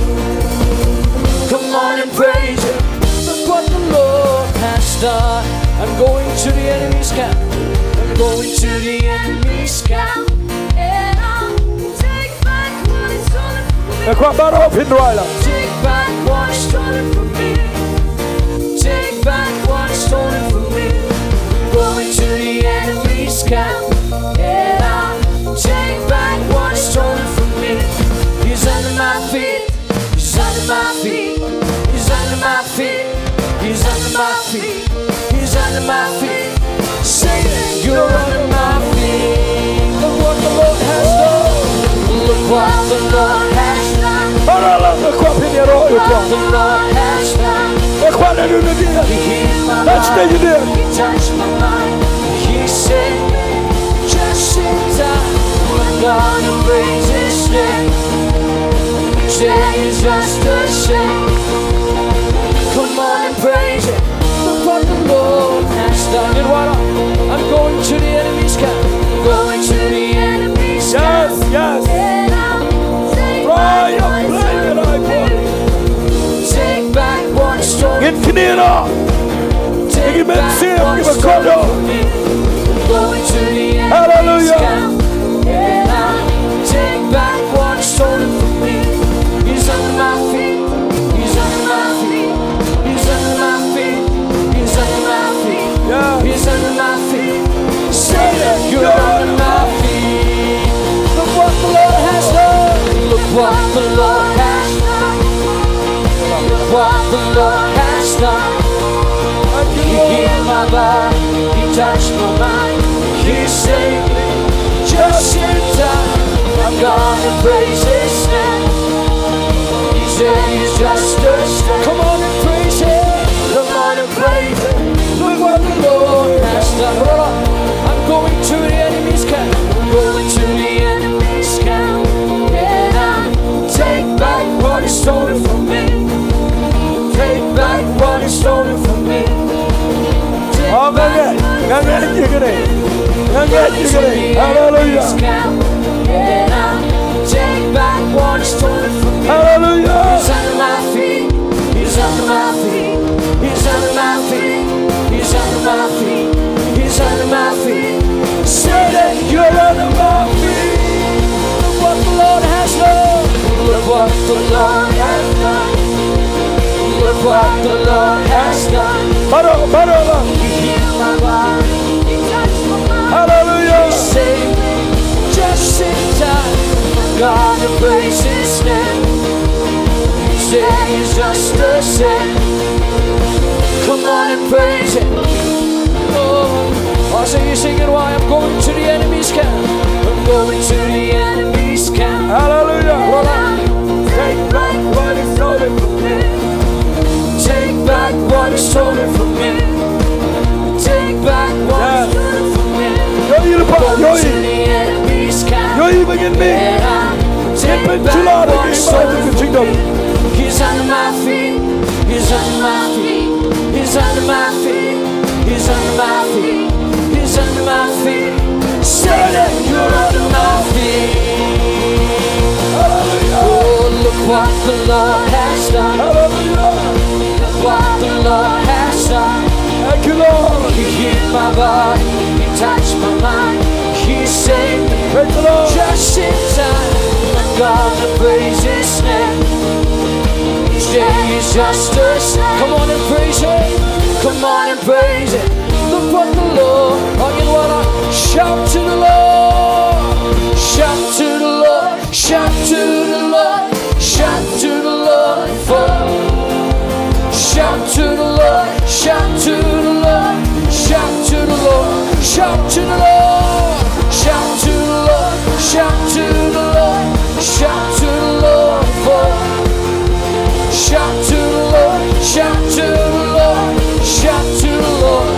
Come on and praise Him. Look what the Lord has done. I'm going to the enemy's camp. I'm going to the enemy's camp. And I'll take back what is stolen from me. Nga kwah baroh phin rwai lang. Take back what is stolen from me. Take back what is stolen from me. I'm going to the enemy's camp. And I'll take back what is stolen from me. He's under my feet. He's under my feet. He's under my feet. He's under my feet. He's under my feet. Satan, you're under my feet. Look what the Lord has done. Look what the Lord has done. Para lang, nga kwah phin ïaroh ïa u Trai. Look what the Lord has done. Nga kwah naduh mynta. He healed my body. He touched my mind. He saved me just in time. I'm gonna praise His name. Each day is just the same. Come on and praise Him. Look what the Lord has done. Ngin wallam. I'm going to the enemy's camp. I'm going to the enemy's camp. Yes, yes. And I'll take back what is stolen from me. Rwai ïa U Blei, rwai ïa U Blei. Take back what is stolen from me. Ngin knieh noh. Take back what is stolen from me. Take back what is stolen from me. Hallelujah. Take back what is stolen from me. He's under my feet. He's under my feet. He's under my feet. He's under my feet. Yeah. He's under my feet. Satan, you're under my feet. Look what the Lord has done. Look what the Lord has done. Look what the Lord has done. He healed my body, He touched my mind, He saved me just in time. I'm gonna praise His name. Each day is just the same. Come on and praise Him. Come on and praise Him. Look what the Lord has done. Hold on. I'm going to the enemy's camp. I'm going to the enemy's camp. And I take back what is stolen from me. Take back what is stolen from me. Take back what is stolen from me. Amen. Nga ngeit ïa kane. Nga ngeit ïa kane. Hallelujah. And I take back what is stolen from me. Hallelujah. He's under my feet. He's under my feet. He's under my feet. He's under my feet. He's under my feet. Satan, you're under my feet. Look what the Lord has done. Look what the Lord has done. Look what the Lord has done. Baroh, baroh lah. He healed my body. He touched my mind. Hallelujah. He saved me. Just Sing time, I'm gonna praise his name. Each day is just the same. Come on and praise him. Oh, I see you singing why I'm going to the enemy's camp. I'm going to the enemy's camp. Hallelujah. Well, I take back what is stolen from me. Take back what is stolen from me. Take back what is stolen from me. Yo, you the part, yo, you. Yo, you begin me. Get back to Lord, what is stolen from me. He's under my feet. He's under my feet. He's under my feet. He's under my feet. He's under my feet. Satan, you're under my feet. Oh, look what the Lord has done. Hallelujah. Look what the Lord has done. Thank you, Lord. He healed my body. He touched my mind. He saved me. Praise the Lord. Just in time. I'm gonna praise his name. Each day is just the same. Come on and praise him. Come on and praise him. Look what the Lord, oh, you know what? Shout to the Lord. Shout to the Lord. Shout to the Lord. Shout to the Lord for. Shout to the Lord. Shout to the Lord. Shout to the Lord. Shout to the Lord. Shout to the Lord. Shout to the Lord. Shout to the Lord for. Shout to the Lord. Shout to the Lord. Shout to the Lord.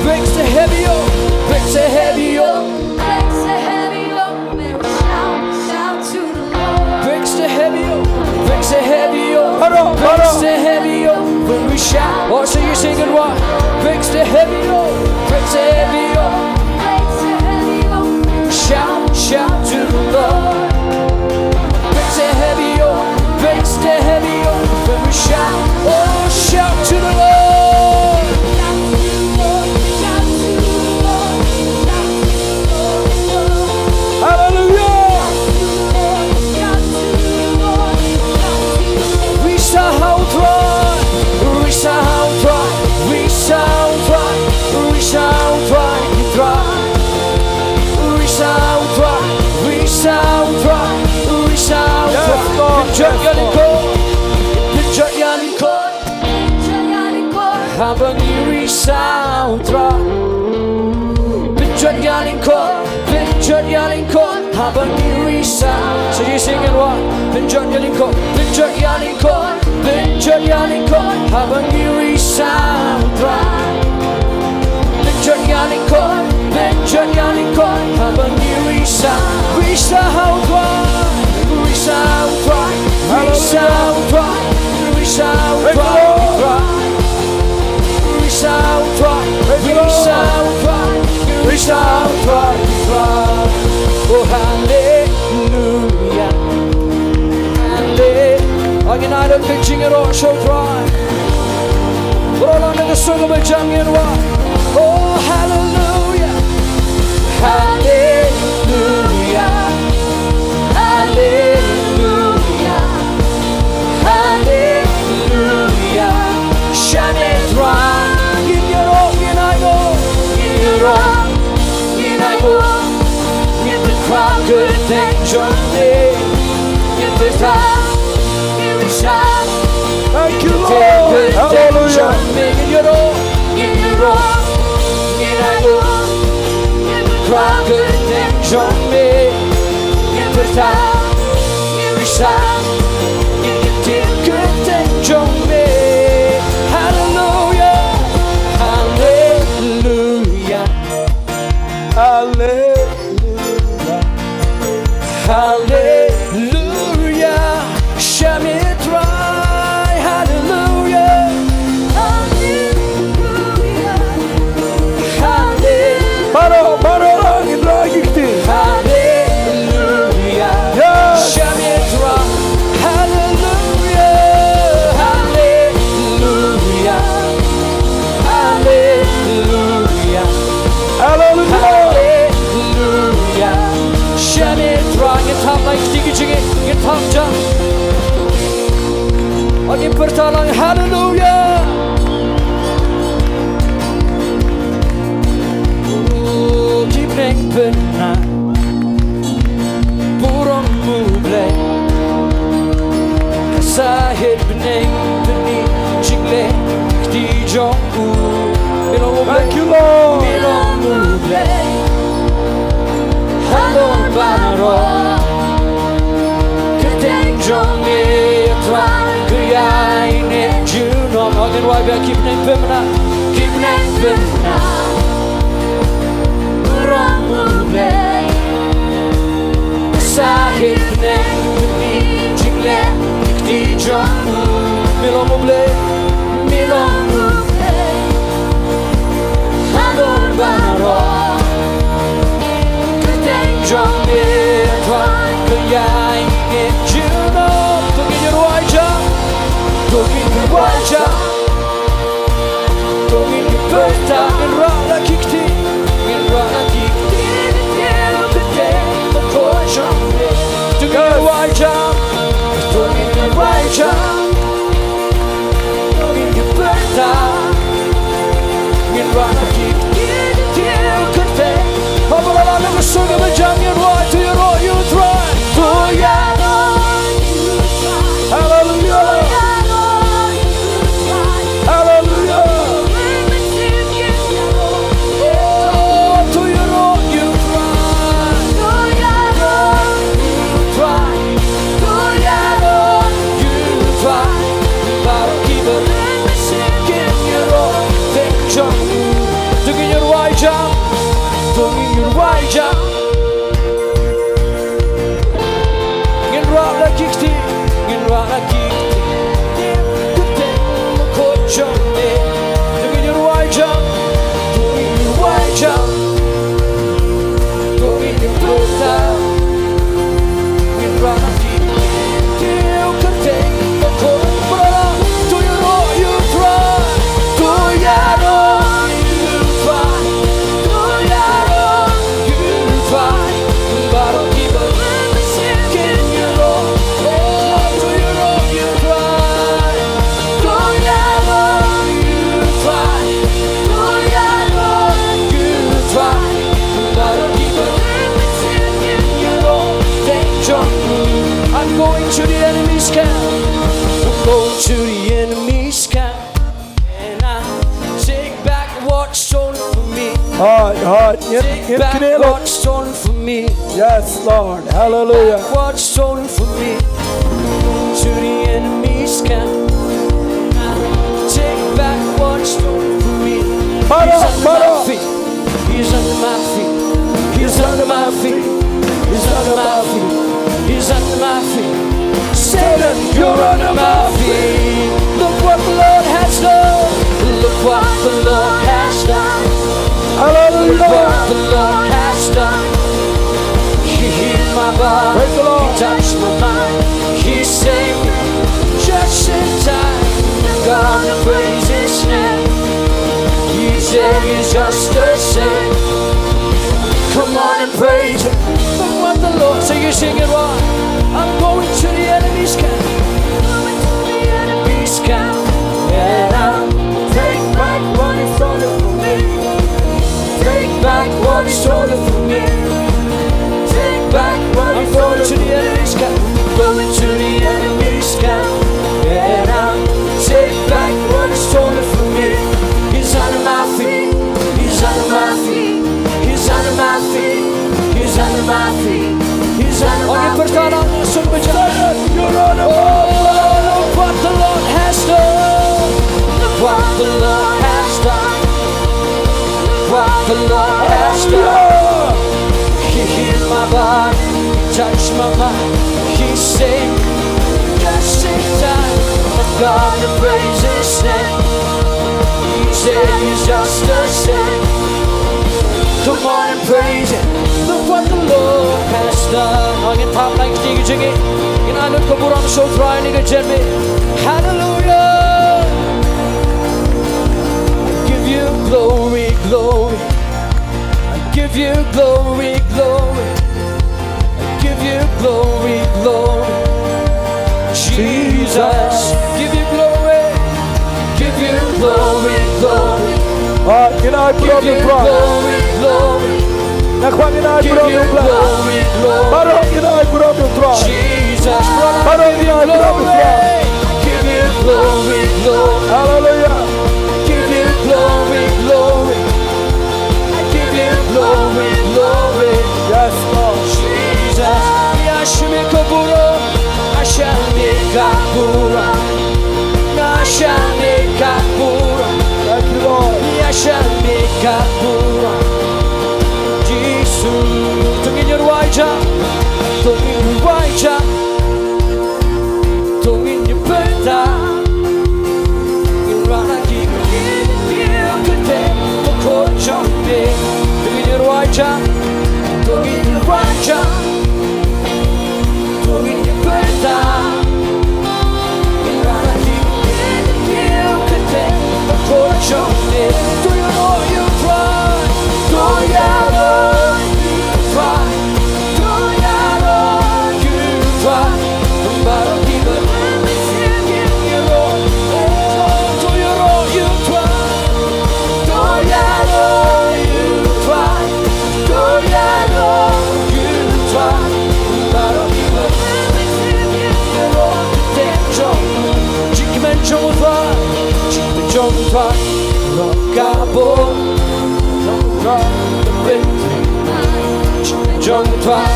Breaks the heavy yoke. Breaks the heavy yoke. Breaks the heavy yoke. Shout, shout to the Lord. Breaks the heavy yoke. Breaks the heavy yoke. Haro, haro. Breaks the heavy yoke. When we shout, oh, so you're singing what? Breaks the heavy yoke. Breaks the heavy yoke. Breaks the heavy yoke. Shout, shout to the Lord. Breaks the heavy yoke. Breaks the heavy yoke. When we shout, oh, shout to the Lord. Hallelujah. Risa ha u Trai, risa ha u Trai, risa ha u Trai, risa ha u Trai, risa ha u Trai, risa ha u Trai, risa ha u Trai. Yes, Lord. Pynjot ïa lyngkot, pynjot ïa lyngkot. Haba ngi risa ha u Trai. Pynjot ïa lyngkot, pynjot ïa lyngkot. Haba ngi risa. So you sing it what? Pynjot ïa lyngkot, pynjot ïa lyngkot. Pynjot ïa lyngkot. Haba ngi risa ha u Trai. Pynjot ïa lyngkot, pynjot ïa lyngkot. Haba ngi risa. Risa ha u Trai. Risa ha u Trai. Risa ha u Trai. Risa ha u Trai. Risa ha u Trai. Risa ha u Trai. Risa ha u Trai. Oh, hallelujah. Hallelujah. Ong ngin ai da ka jingïaroh sha u Trai. Baroh lang da ka sur kaba jam ngin wad. Oh, hallelujah. Hallelujah. Hallelujah. Hallelujah. Shane Trai. Ngin ïaroh, ngin ai nguh. Ngin ïaroh, ngin ai nguh. Ngin pynkhraw kyrteng jong me. Ngin pynkhraw, ngin pynkhraw. Thank you, Lord. Hallelujah. Ngin ïaroh, ngin ïaroh, ngin ai nguh. Ngin pynkhraw kyrteng jong me. Ngin pynkhraw, ngin pynkhraw. Ngin kyntiew kyrteng jong me. Hallelujah. Hallelujah. Hallelujah. Hallelujah. Shane Trai. Hallelujah. Hallelujah. Hallelujah. Baroh, baroh lang ngin rai ki kti. Hallelujah. Yes. Shane Trai. Hallelujah. Hallelujah. Hallelujah. Hallelujah. Hallelujah. Shane Trai, ngin thap lai kti ki jingim, ngin thap jam. Ngin pyrta lang hallelujah. Oh, ki bneng pynah. Sahit bneng bneng jingleh kti jong u. Me long U Blei. Thank you, Lord. Me long U Blei. Halor baroh. Kyrteng jong me Trai ka ïaineh junom. Ngin wai biang, ki bneng pynbna, ki bneng pynbna. Burom U Blei. Sahit bneng bneng jingleh kti jong u. Me long U Blei. Me long U Blei. Halor baroh. Kyrteng jong me Trai ka ïaineh junom. To ngin ïa rwai jam. To ngin ïa rwai jam. To ngin ïa pyrta, ngin rah la ki kti, ngin rah la ki kti. Kyrteng bakhuid jong me. To ngin ïa rwai jam. To ngin ïa rwai jam. To ngin ïa pyrta, ngin rah la ki kti. Kyrteng. Haba la leh ka sur kaba jam, ngin rwai, to ïaroh ïa U Trai. To ïaroh ïa U Trai. Hallelujah. Hallelujah. Oh, to ïaroh ïa U Trai. To ïaroh ïa U Trai. To ïaroh ïa U Trai. Baroh kiba kin ïaroh ïa U Trai. To ngin ïa rwai jam. To ngin ïa rwai jam. Ngin rah la ki kti, ngin rah la ki kti. Kyrteng bakhuid jong me. To ngin ïa rwai jam, to ngin ïa rwai jam. To ngin ïa pyrta, ngin rah la ki kti. Kyrteng bakhuid, para, to ïaroh ïa U Trai, to ïaroh ïa U Trai. To ïaroh ïa U Trai, baroh kiba kin ïaroh. Oh, to ïaroh ïa U Trai. To ïaroh ïa U Trai. To ïaroh ïa U Trai, baroh kiba kin ïaroh. Thank you. I'm going to the enemy's camp. I'm going to the enemy's camp. And I take back what's stolen from me. Hooid, hooid. Ngin, take ngin back knieh lut. What's stolen from me. Yes, Lord. Hallelujah. Take back what's stolen from me. To the enemy's camp. I take back what's stolen from me. Para, para. He's under my feet. He's under my feet. He's under my feet. He's under my feet. He's under my feet. Satan, you're under my feet. Look what the Lord has done. Look what the Lord has done. Hallelujah. Look what the Lord has done. He healed my body. Praise the Lord. He touched my mind. He saved me just in time. I'm gonna praise His name. He's there, He's just the same. Come on and praise Him. Look what the Lord, so you sing it, why? I'm going to the enemy's camp. Enemy's camp. And I'll take back what is stolen from me. Take back what is stolen from me. Take back what is stolen from me. I'm going to the enemy's camp. Going to the enemy's camp. And I'll take back what is stolen from me. He's under my feet. He's under my feet. He's under my feet. He's under my feet. He's under my feet. You're under my feet. Oh, look what the Lord has done. Look what the Lord has done. What the Lord has done. He healed my body, touched my mind. He saved me just in time. I've got to praise His name. He said He's just the same. Come on and praise Him. Look what the Lord has done. Ngin phah bneng kti ki jingeh. Ngin ai lut ka burom sha U Trai, ngin ïa jem. Hallelujah. I give you glory, glory. I give you glory, glory. I give you glory, glory. Jesus, give you glory. Give you glory, glory. Ah, ngin ai burom ïa U Trai. Give you glory, glory. Nakhwah ngin ai burom ïa U Trai. Give you glory, glory. Baroh ngin ai burom ïa U Trai. Jesus. Baroh ïa u Trai. Give you glory, Lord. Hallelujah. Give you glory, Lord. I give you glory, glory. Yes, Lord. Jesus. Ïa shim ïa ka burom, ïa shim ïa ka burom, ïa shim ïa ka burom. Thank you, Lord. Ïa shim ïa ka burom. Jisu, to ngin ïa rwai ja, to ngin ïa rwai ja. To ngin ïa pynta. Ngin rah na ki ïing ki thiah kynthei ba khuid jong me. To ngin ïa rwai ja. To ngin ïa rwai ja. To ngin ïa pynta. Ngin rah na ki ïing ki thiah kynthei ba khuid jong me. To ïaroh ïa u Trai. To ïaroh ïa u Trai. Jingkmen jong u Trai, jingkmen jong u Trai, long ka bor. Jong u Trai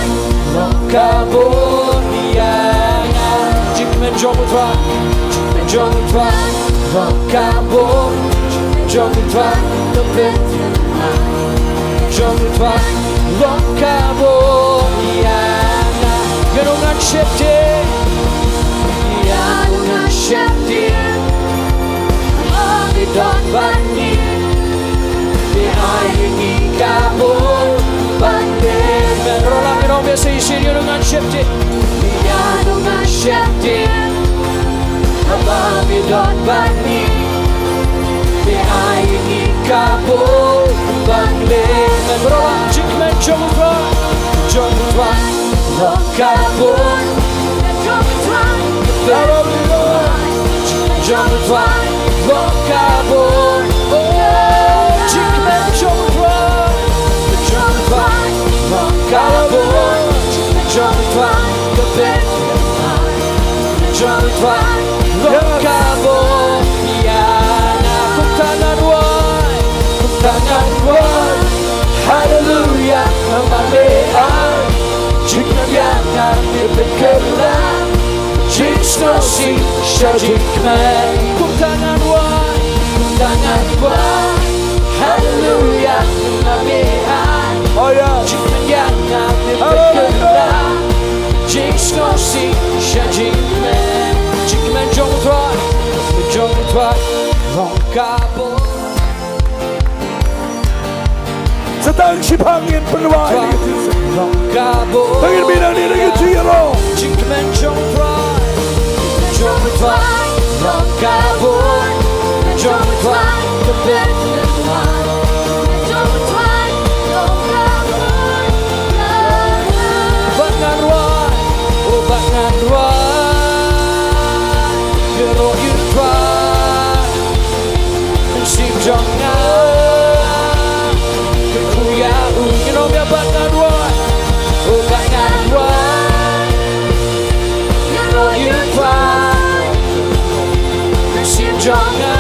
long ka bor ïa nga. Jingkmen jong u Trai, jingkmen jong u Trai long ka bor. Jingkmen jong u Trai ka pynthikna. Jong u Trai long ka bor ïa nga. Ïa u ngan sheptieng, ïa u ngan sheptieng. Ba me don bad ngi, me ai ïa ngi ka bor ban leh. Ro lang ïa u ngan sheptieng. Ïa u ngan sheptieng. Ba me don bad ngi, me ai ïa ngi ka bor ban leh. Ro lang. Jingkmen jong u Trai, jong u Trai long ka bor. Hallelujah. Jong u Trai long ka bor. Oh, jingkmen jong u Trai. Jong u Trai long ka bor. Jong u Trai ka pynthikna. Jong u Trai long ka bor ïa nga. Kumta ngan rwai, kumta ngan rwai. Hallelujah, namar me ai jingkmen ïa nga, me pynkylla jingsngewsih sha jingkmen. Kumta ngan rwai, kumta ngan rwai. Hallelujah, namar me ai, oh yeah, jingkmen ïa nga, me pynkylla jingsngewsih sha jingkmen. Jingkmen jong u Trai, jong u Trai long ka bor. Sa tang shiphang ngin pynrwai. Tang ngin mih nangne na ka jingïaroh. Jingkmen jong u Trai, jong u Trai long ka bor. Jong u Trai ka pynlong. Bad ngan rwai, oh bad ngan rwai. Ïaroh ïa u Trai. Mynsiem jong nga ka khuid ïa u. Ngin ong ïa bad ngan rwai, oh bad ngan rwai. Ïaroh ïa u Trai. Mynsiem jong nga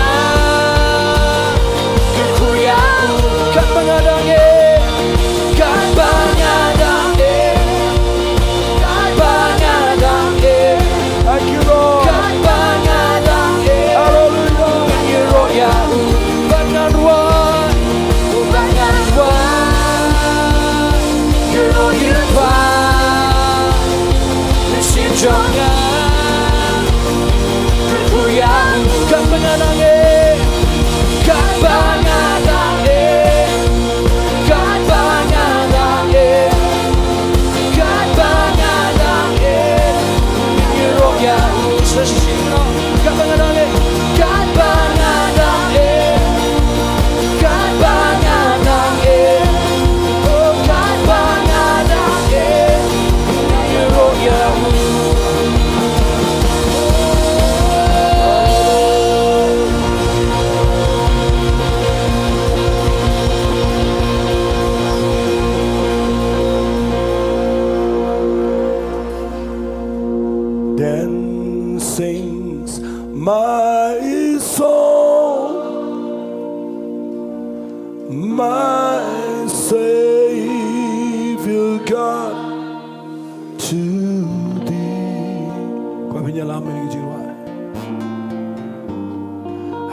My soul, my Savior God, to thee. Kwah phin ïalam ïa kane ka jingrwai.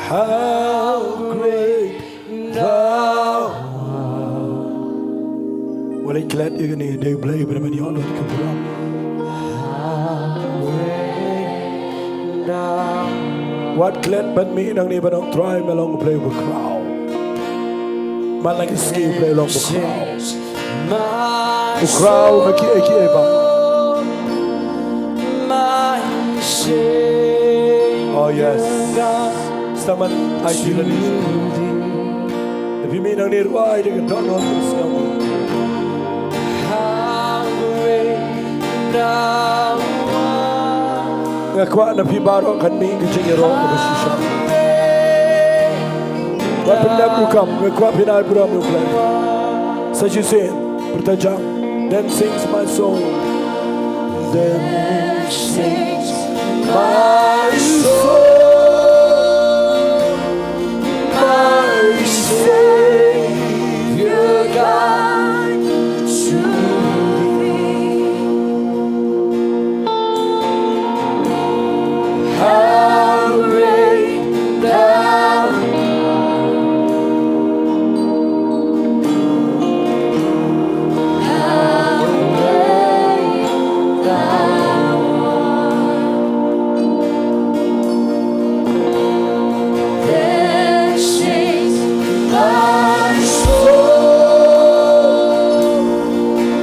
How great thou art. Wat leit klet ïa kane, dei U Blei ba men ïoh lut ka burom. Wat klet ban mih nangne ban ong Trai me long U Blei uba khraw. Man la ki sngi U Blei u long uba khraw. U khraw ha kiei kiei ba. Oh yes. Sa man ai ti lane. Te phi mih nangne rwai da ka dohnud ka sngewbha. Nga kwah na phi baroh kan mih ka jingïaroh kaba shisha. Wat pyndep rukom, nga kwah phin ai burom ïa U Blei. Sa shisien, pyrta jam. Then sings my soul. Then sings my soul, my Savior God, to thee. How great thou art. How great thou art. Then sings my soul,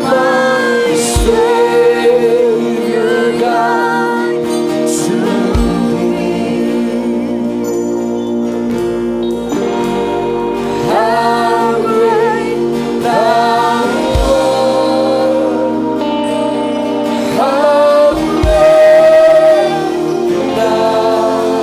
my Savior God, to thee. How great thou art. How great thou art.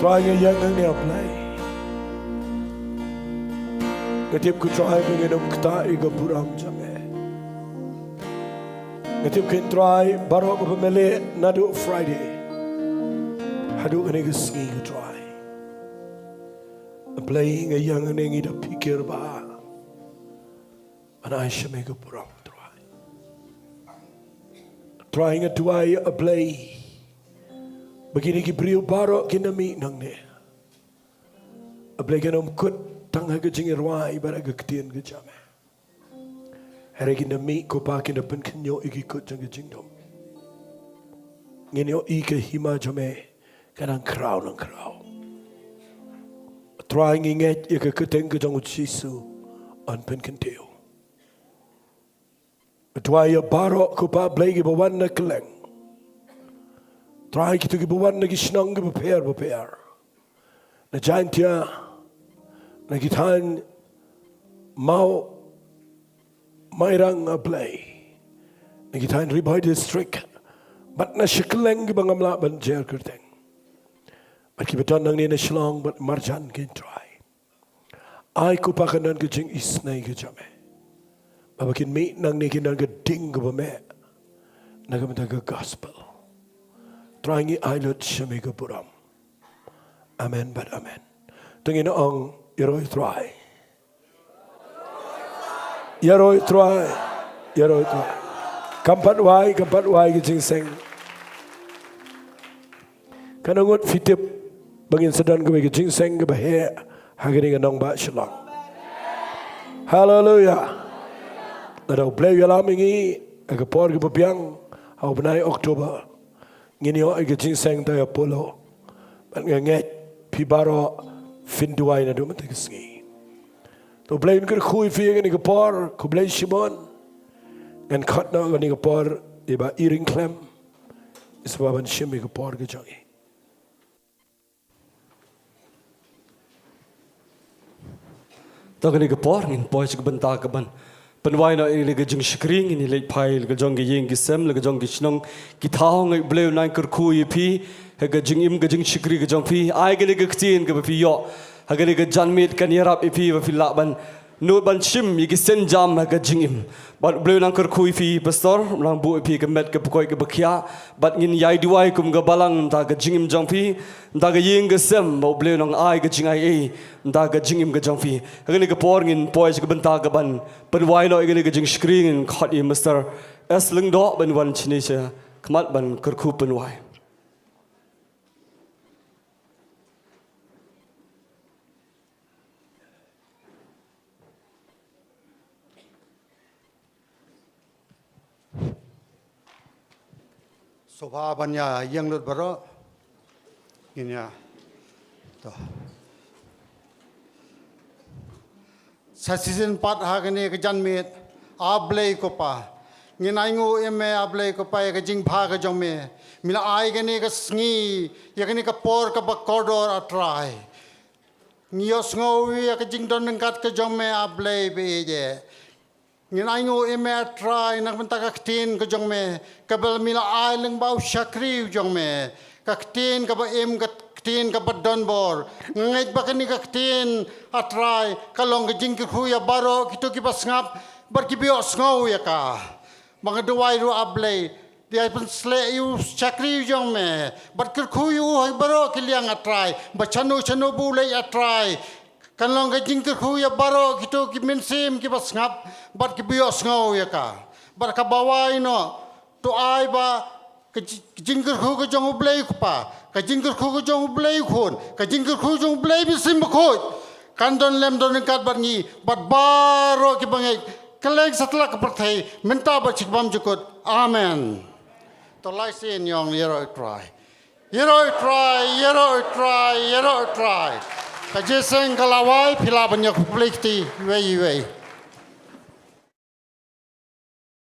Trai, nga ïeng hangne, A Blei. Nga tip, ko Trai, ba ngin ym ktah ïa ka burom jong me. Nga tip, ko Trai, baroh kaba me leh naduh Friday haduh kane ka sngi, ko Trai, A Blei, nga ïeng hangne, ngi da phikir bha ban ai sha me ka burom, Trai. Trai, nga duwai, A Blei, ba kine ki briew baroh kin da mih nangne, A Blei, kin ym kut tang ha ka jingïarwai bad ha ka ktien ka jong me. Hynrei kin da mih, ko Pa, kin da pynkynnoh ïa ki kut jong ka jingdum. Ngin ïohi ka hima jong me ka nang khraw nang khraw. Trai, ngi ngeit ïa ka kyrteng ka jong U Jisu yn pynkyntiew. Trai, ïa baroh, ko Pa, Blei, kiba wan na kylleng. Trai, kito kiba wan na ki shnong kiba pher ba pher, na Jaintia, na ki thaiñ Mawmairang, A Blei, na ki thaiñ Ri Bhoi District, bad na sha kylleng kiba ngam lah ban jer kyrteng, bad kiba don nangne na Shillong bad marjan, ko Trai. Ai, ko Pa, kan don ka jingisynei ka jong me, ba haba kin mih nangne kin don ka ding kaba meh na ka bynta ka gospel. Trai, ngi ai lut sha me ka burom. Amen bad amen. To ngin ong, ïaroh Trai. Ïaroh Trai. Ïaroh Trai. Kam pat wai, kam pat wai ka jingseng. Katno ngut phi tip ba ngin sa don kawei ka jingseng kaba heh ha kane ka nongbah Shillong? Haleluya. Lada U Blei u ïalam ïa ngi ha ka por kaba biang ha u bnai October, ngin ïoh ïa ka jingseng tai Apollo. Bad nga ngeit phi baroh phin duwai naduh mynta ka sngi. To U Blei un kyrkhu ïa phi ha kane ka por, khublei shibun. Ngan khot noh ha kane ka por ïa i Bah Iring Khlem, i sngewbha ban shim ïa ka por ka jong i. To kane ka por ngin poi sha ka bynta kaban Pynwai noh ïa kane ka jingshakri, ngin ïa leit phai la ka jong ka ïing ka sem, la ka jong ka shnong ka thaw. Nga ai, Blei un nang kyrkhu ïa phi ha ka jingim ka jingshakri ka jong phi. Ai kane ka ktien kaba phi ïoh ha kane ka janmiet kan ïarap ïa phi ba phin lah ban nud ban shim ïa ki sienjam ha ka jingim. Bad Blei un nang kyrkhu ïa phi Pastor, un nang buh ïa phi ka met kaba koit kaba khiah. Bad ngin ïai duwai kum ka balang na ka bynta ka jingim jong phi, na ka bynta ka ïing ka sem, ba U Blei un nang ai ka jingaiei na ka bynta ka jingim ka jong phi. Ha kane ka por ngin poi sha ka bynta kaban pynwai noh ïa kane ka jingshakri. Ngin khot ïa Mister S Lyngdoh ban wan shane sha khmat ban kyrkhu pynwai. Sngewbha ban ïa ïeng lut baroh. Ngin ïa. To. Sa shisien pat ha kane ka janmiet, A Blei ko Pa, ngin ainguh ïa me, A Blei ko Pa, ïa ka jingbha ka jong me. Me la ai kane ka sngi, ïa kane ka por kaba kordor, A Trai. Ngi ïohsngew ïa ka jingdon ryngkat ka jong me, A Blei ba ïeit. Ngin ainguh ïa me, A Trai, na ka bynta ka ktien ka jong me, kaba me la ai lyngba u shakri u jong me. Ka ktien kaba im, ka ktien kaba donbor. Nga ngeit ba kane ka ktien, A Trai, ka long ka jingkyrkhu ïa baroh kito kiba sngap bad kiba ïohsngew ïa ka. Ba nga duwai ruh, A Blei, ïa pynsleh ïa u shakri u jong me, bad kyrkhu ïa u ha baroh ki liang, A Trai, ba shano shano ba u leit, A Trai, kan long ka jingkyrkhu ïa baroh kito ki mynsiem kiba sngap bad kiba ïohsngew ïa ka. Bad kaba wai noh, to ai ba ka ji-, ka jingkyrkhu ka jong U Blei U Kpa, ka jingkyrkhu ka jong U Blei U Khun, ka jingkyrkhu jong U Blei Mynsiem Bakhuid kan don lem don ryngkat bad ngi bad baroh kiba ngeit, kylleng satlak ka pyrthei, mynta bad shakhmat jukut. Amen. To lai sien ïong, ïaroh ïa U Trai. Ïaroh ïa U Trai, ïaroh ïa U Trai, ïaroh ïa U Trai. Ka jingïaseng ka la wai, phi lah ban ïa khublei kti iwei iwei.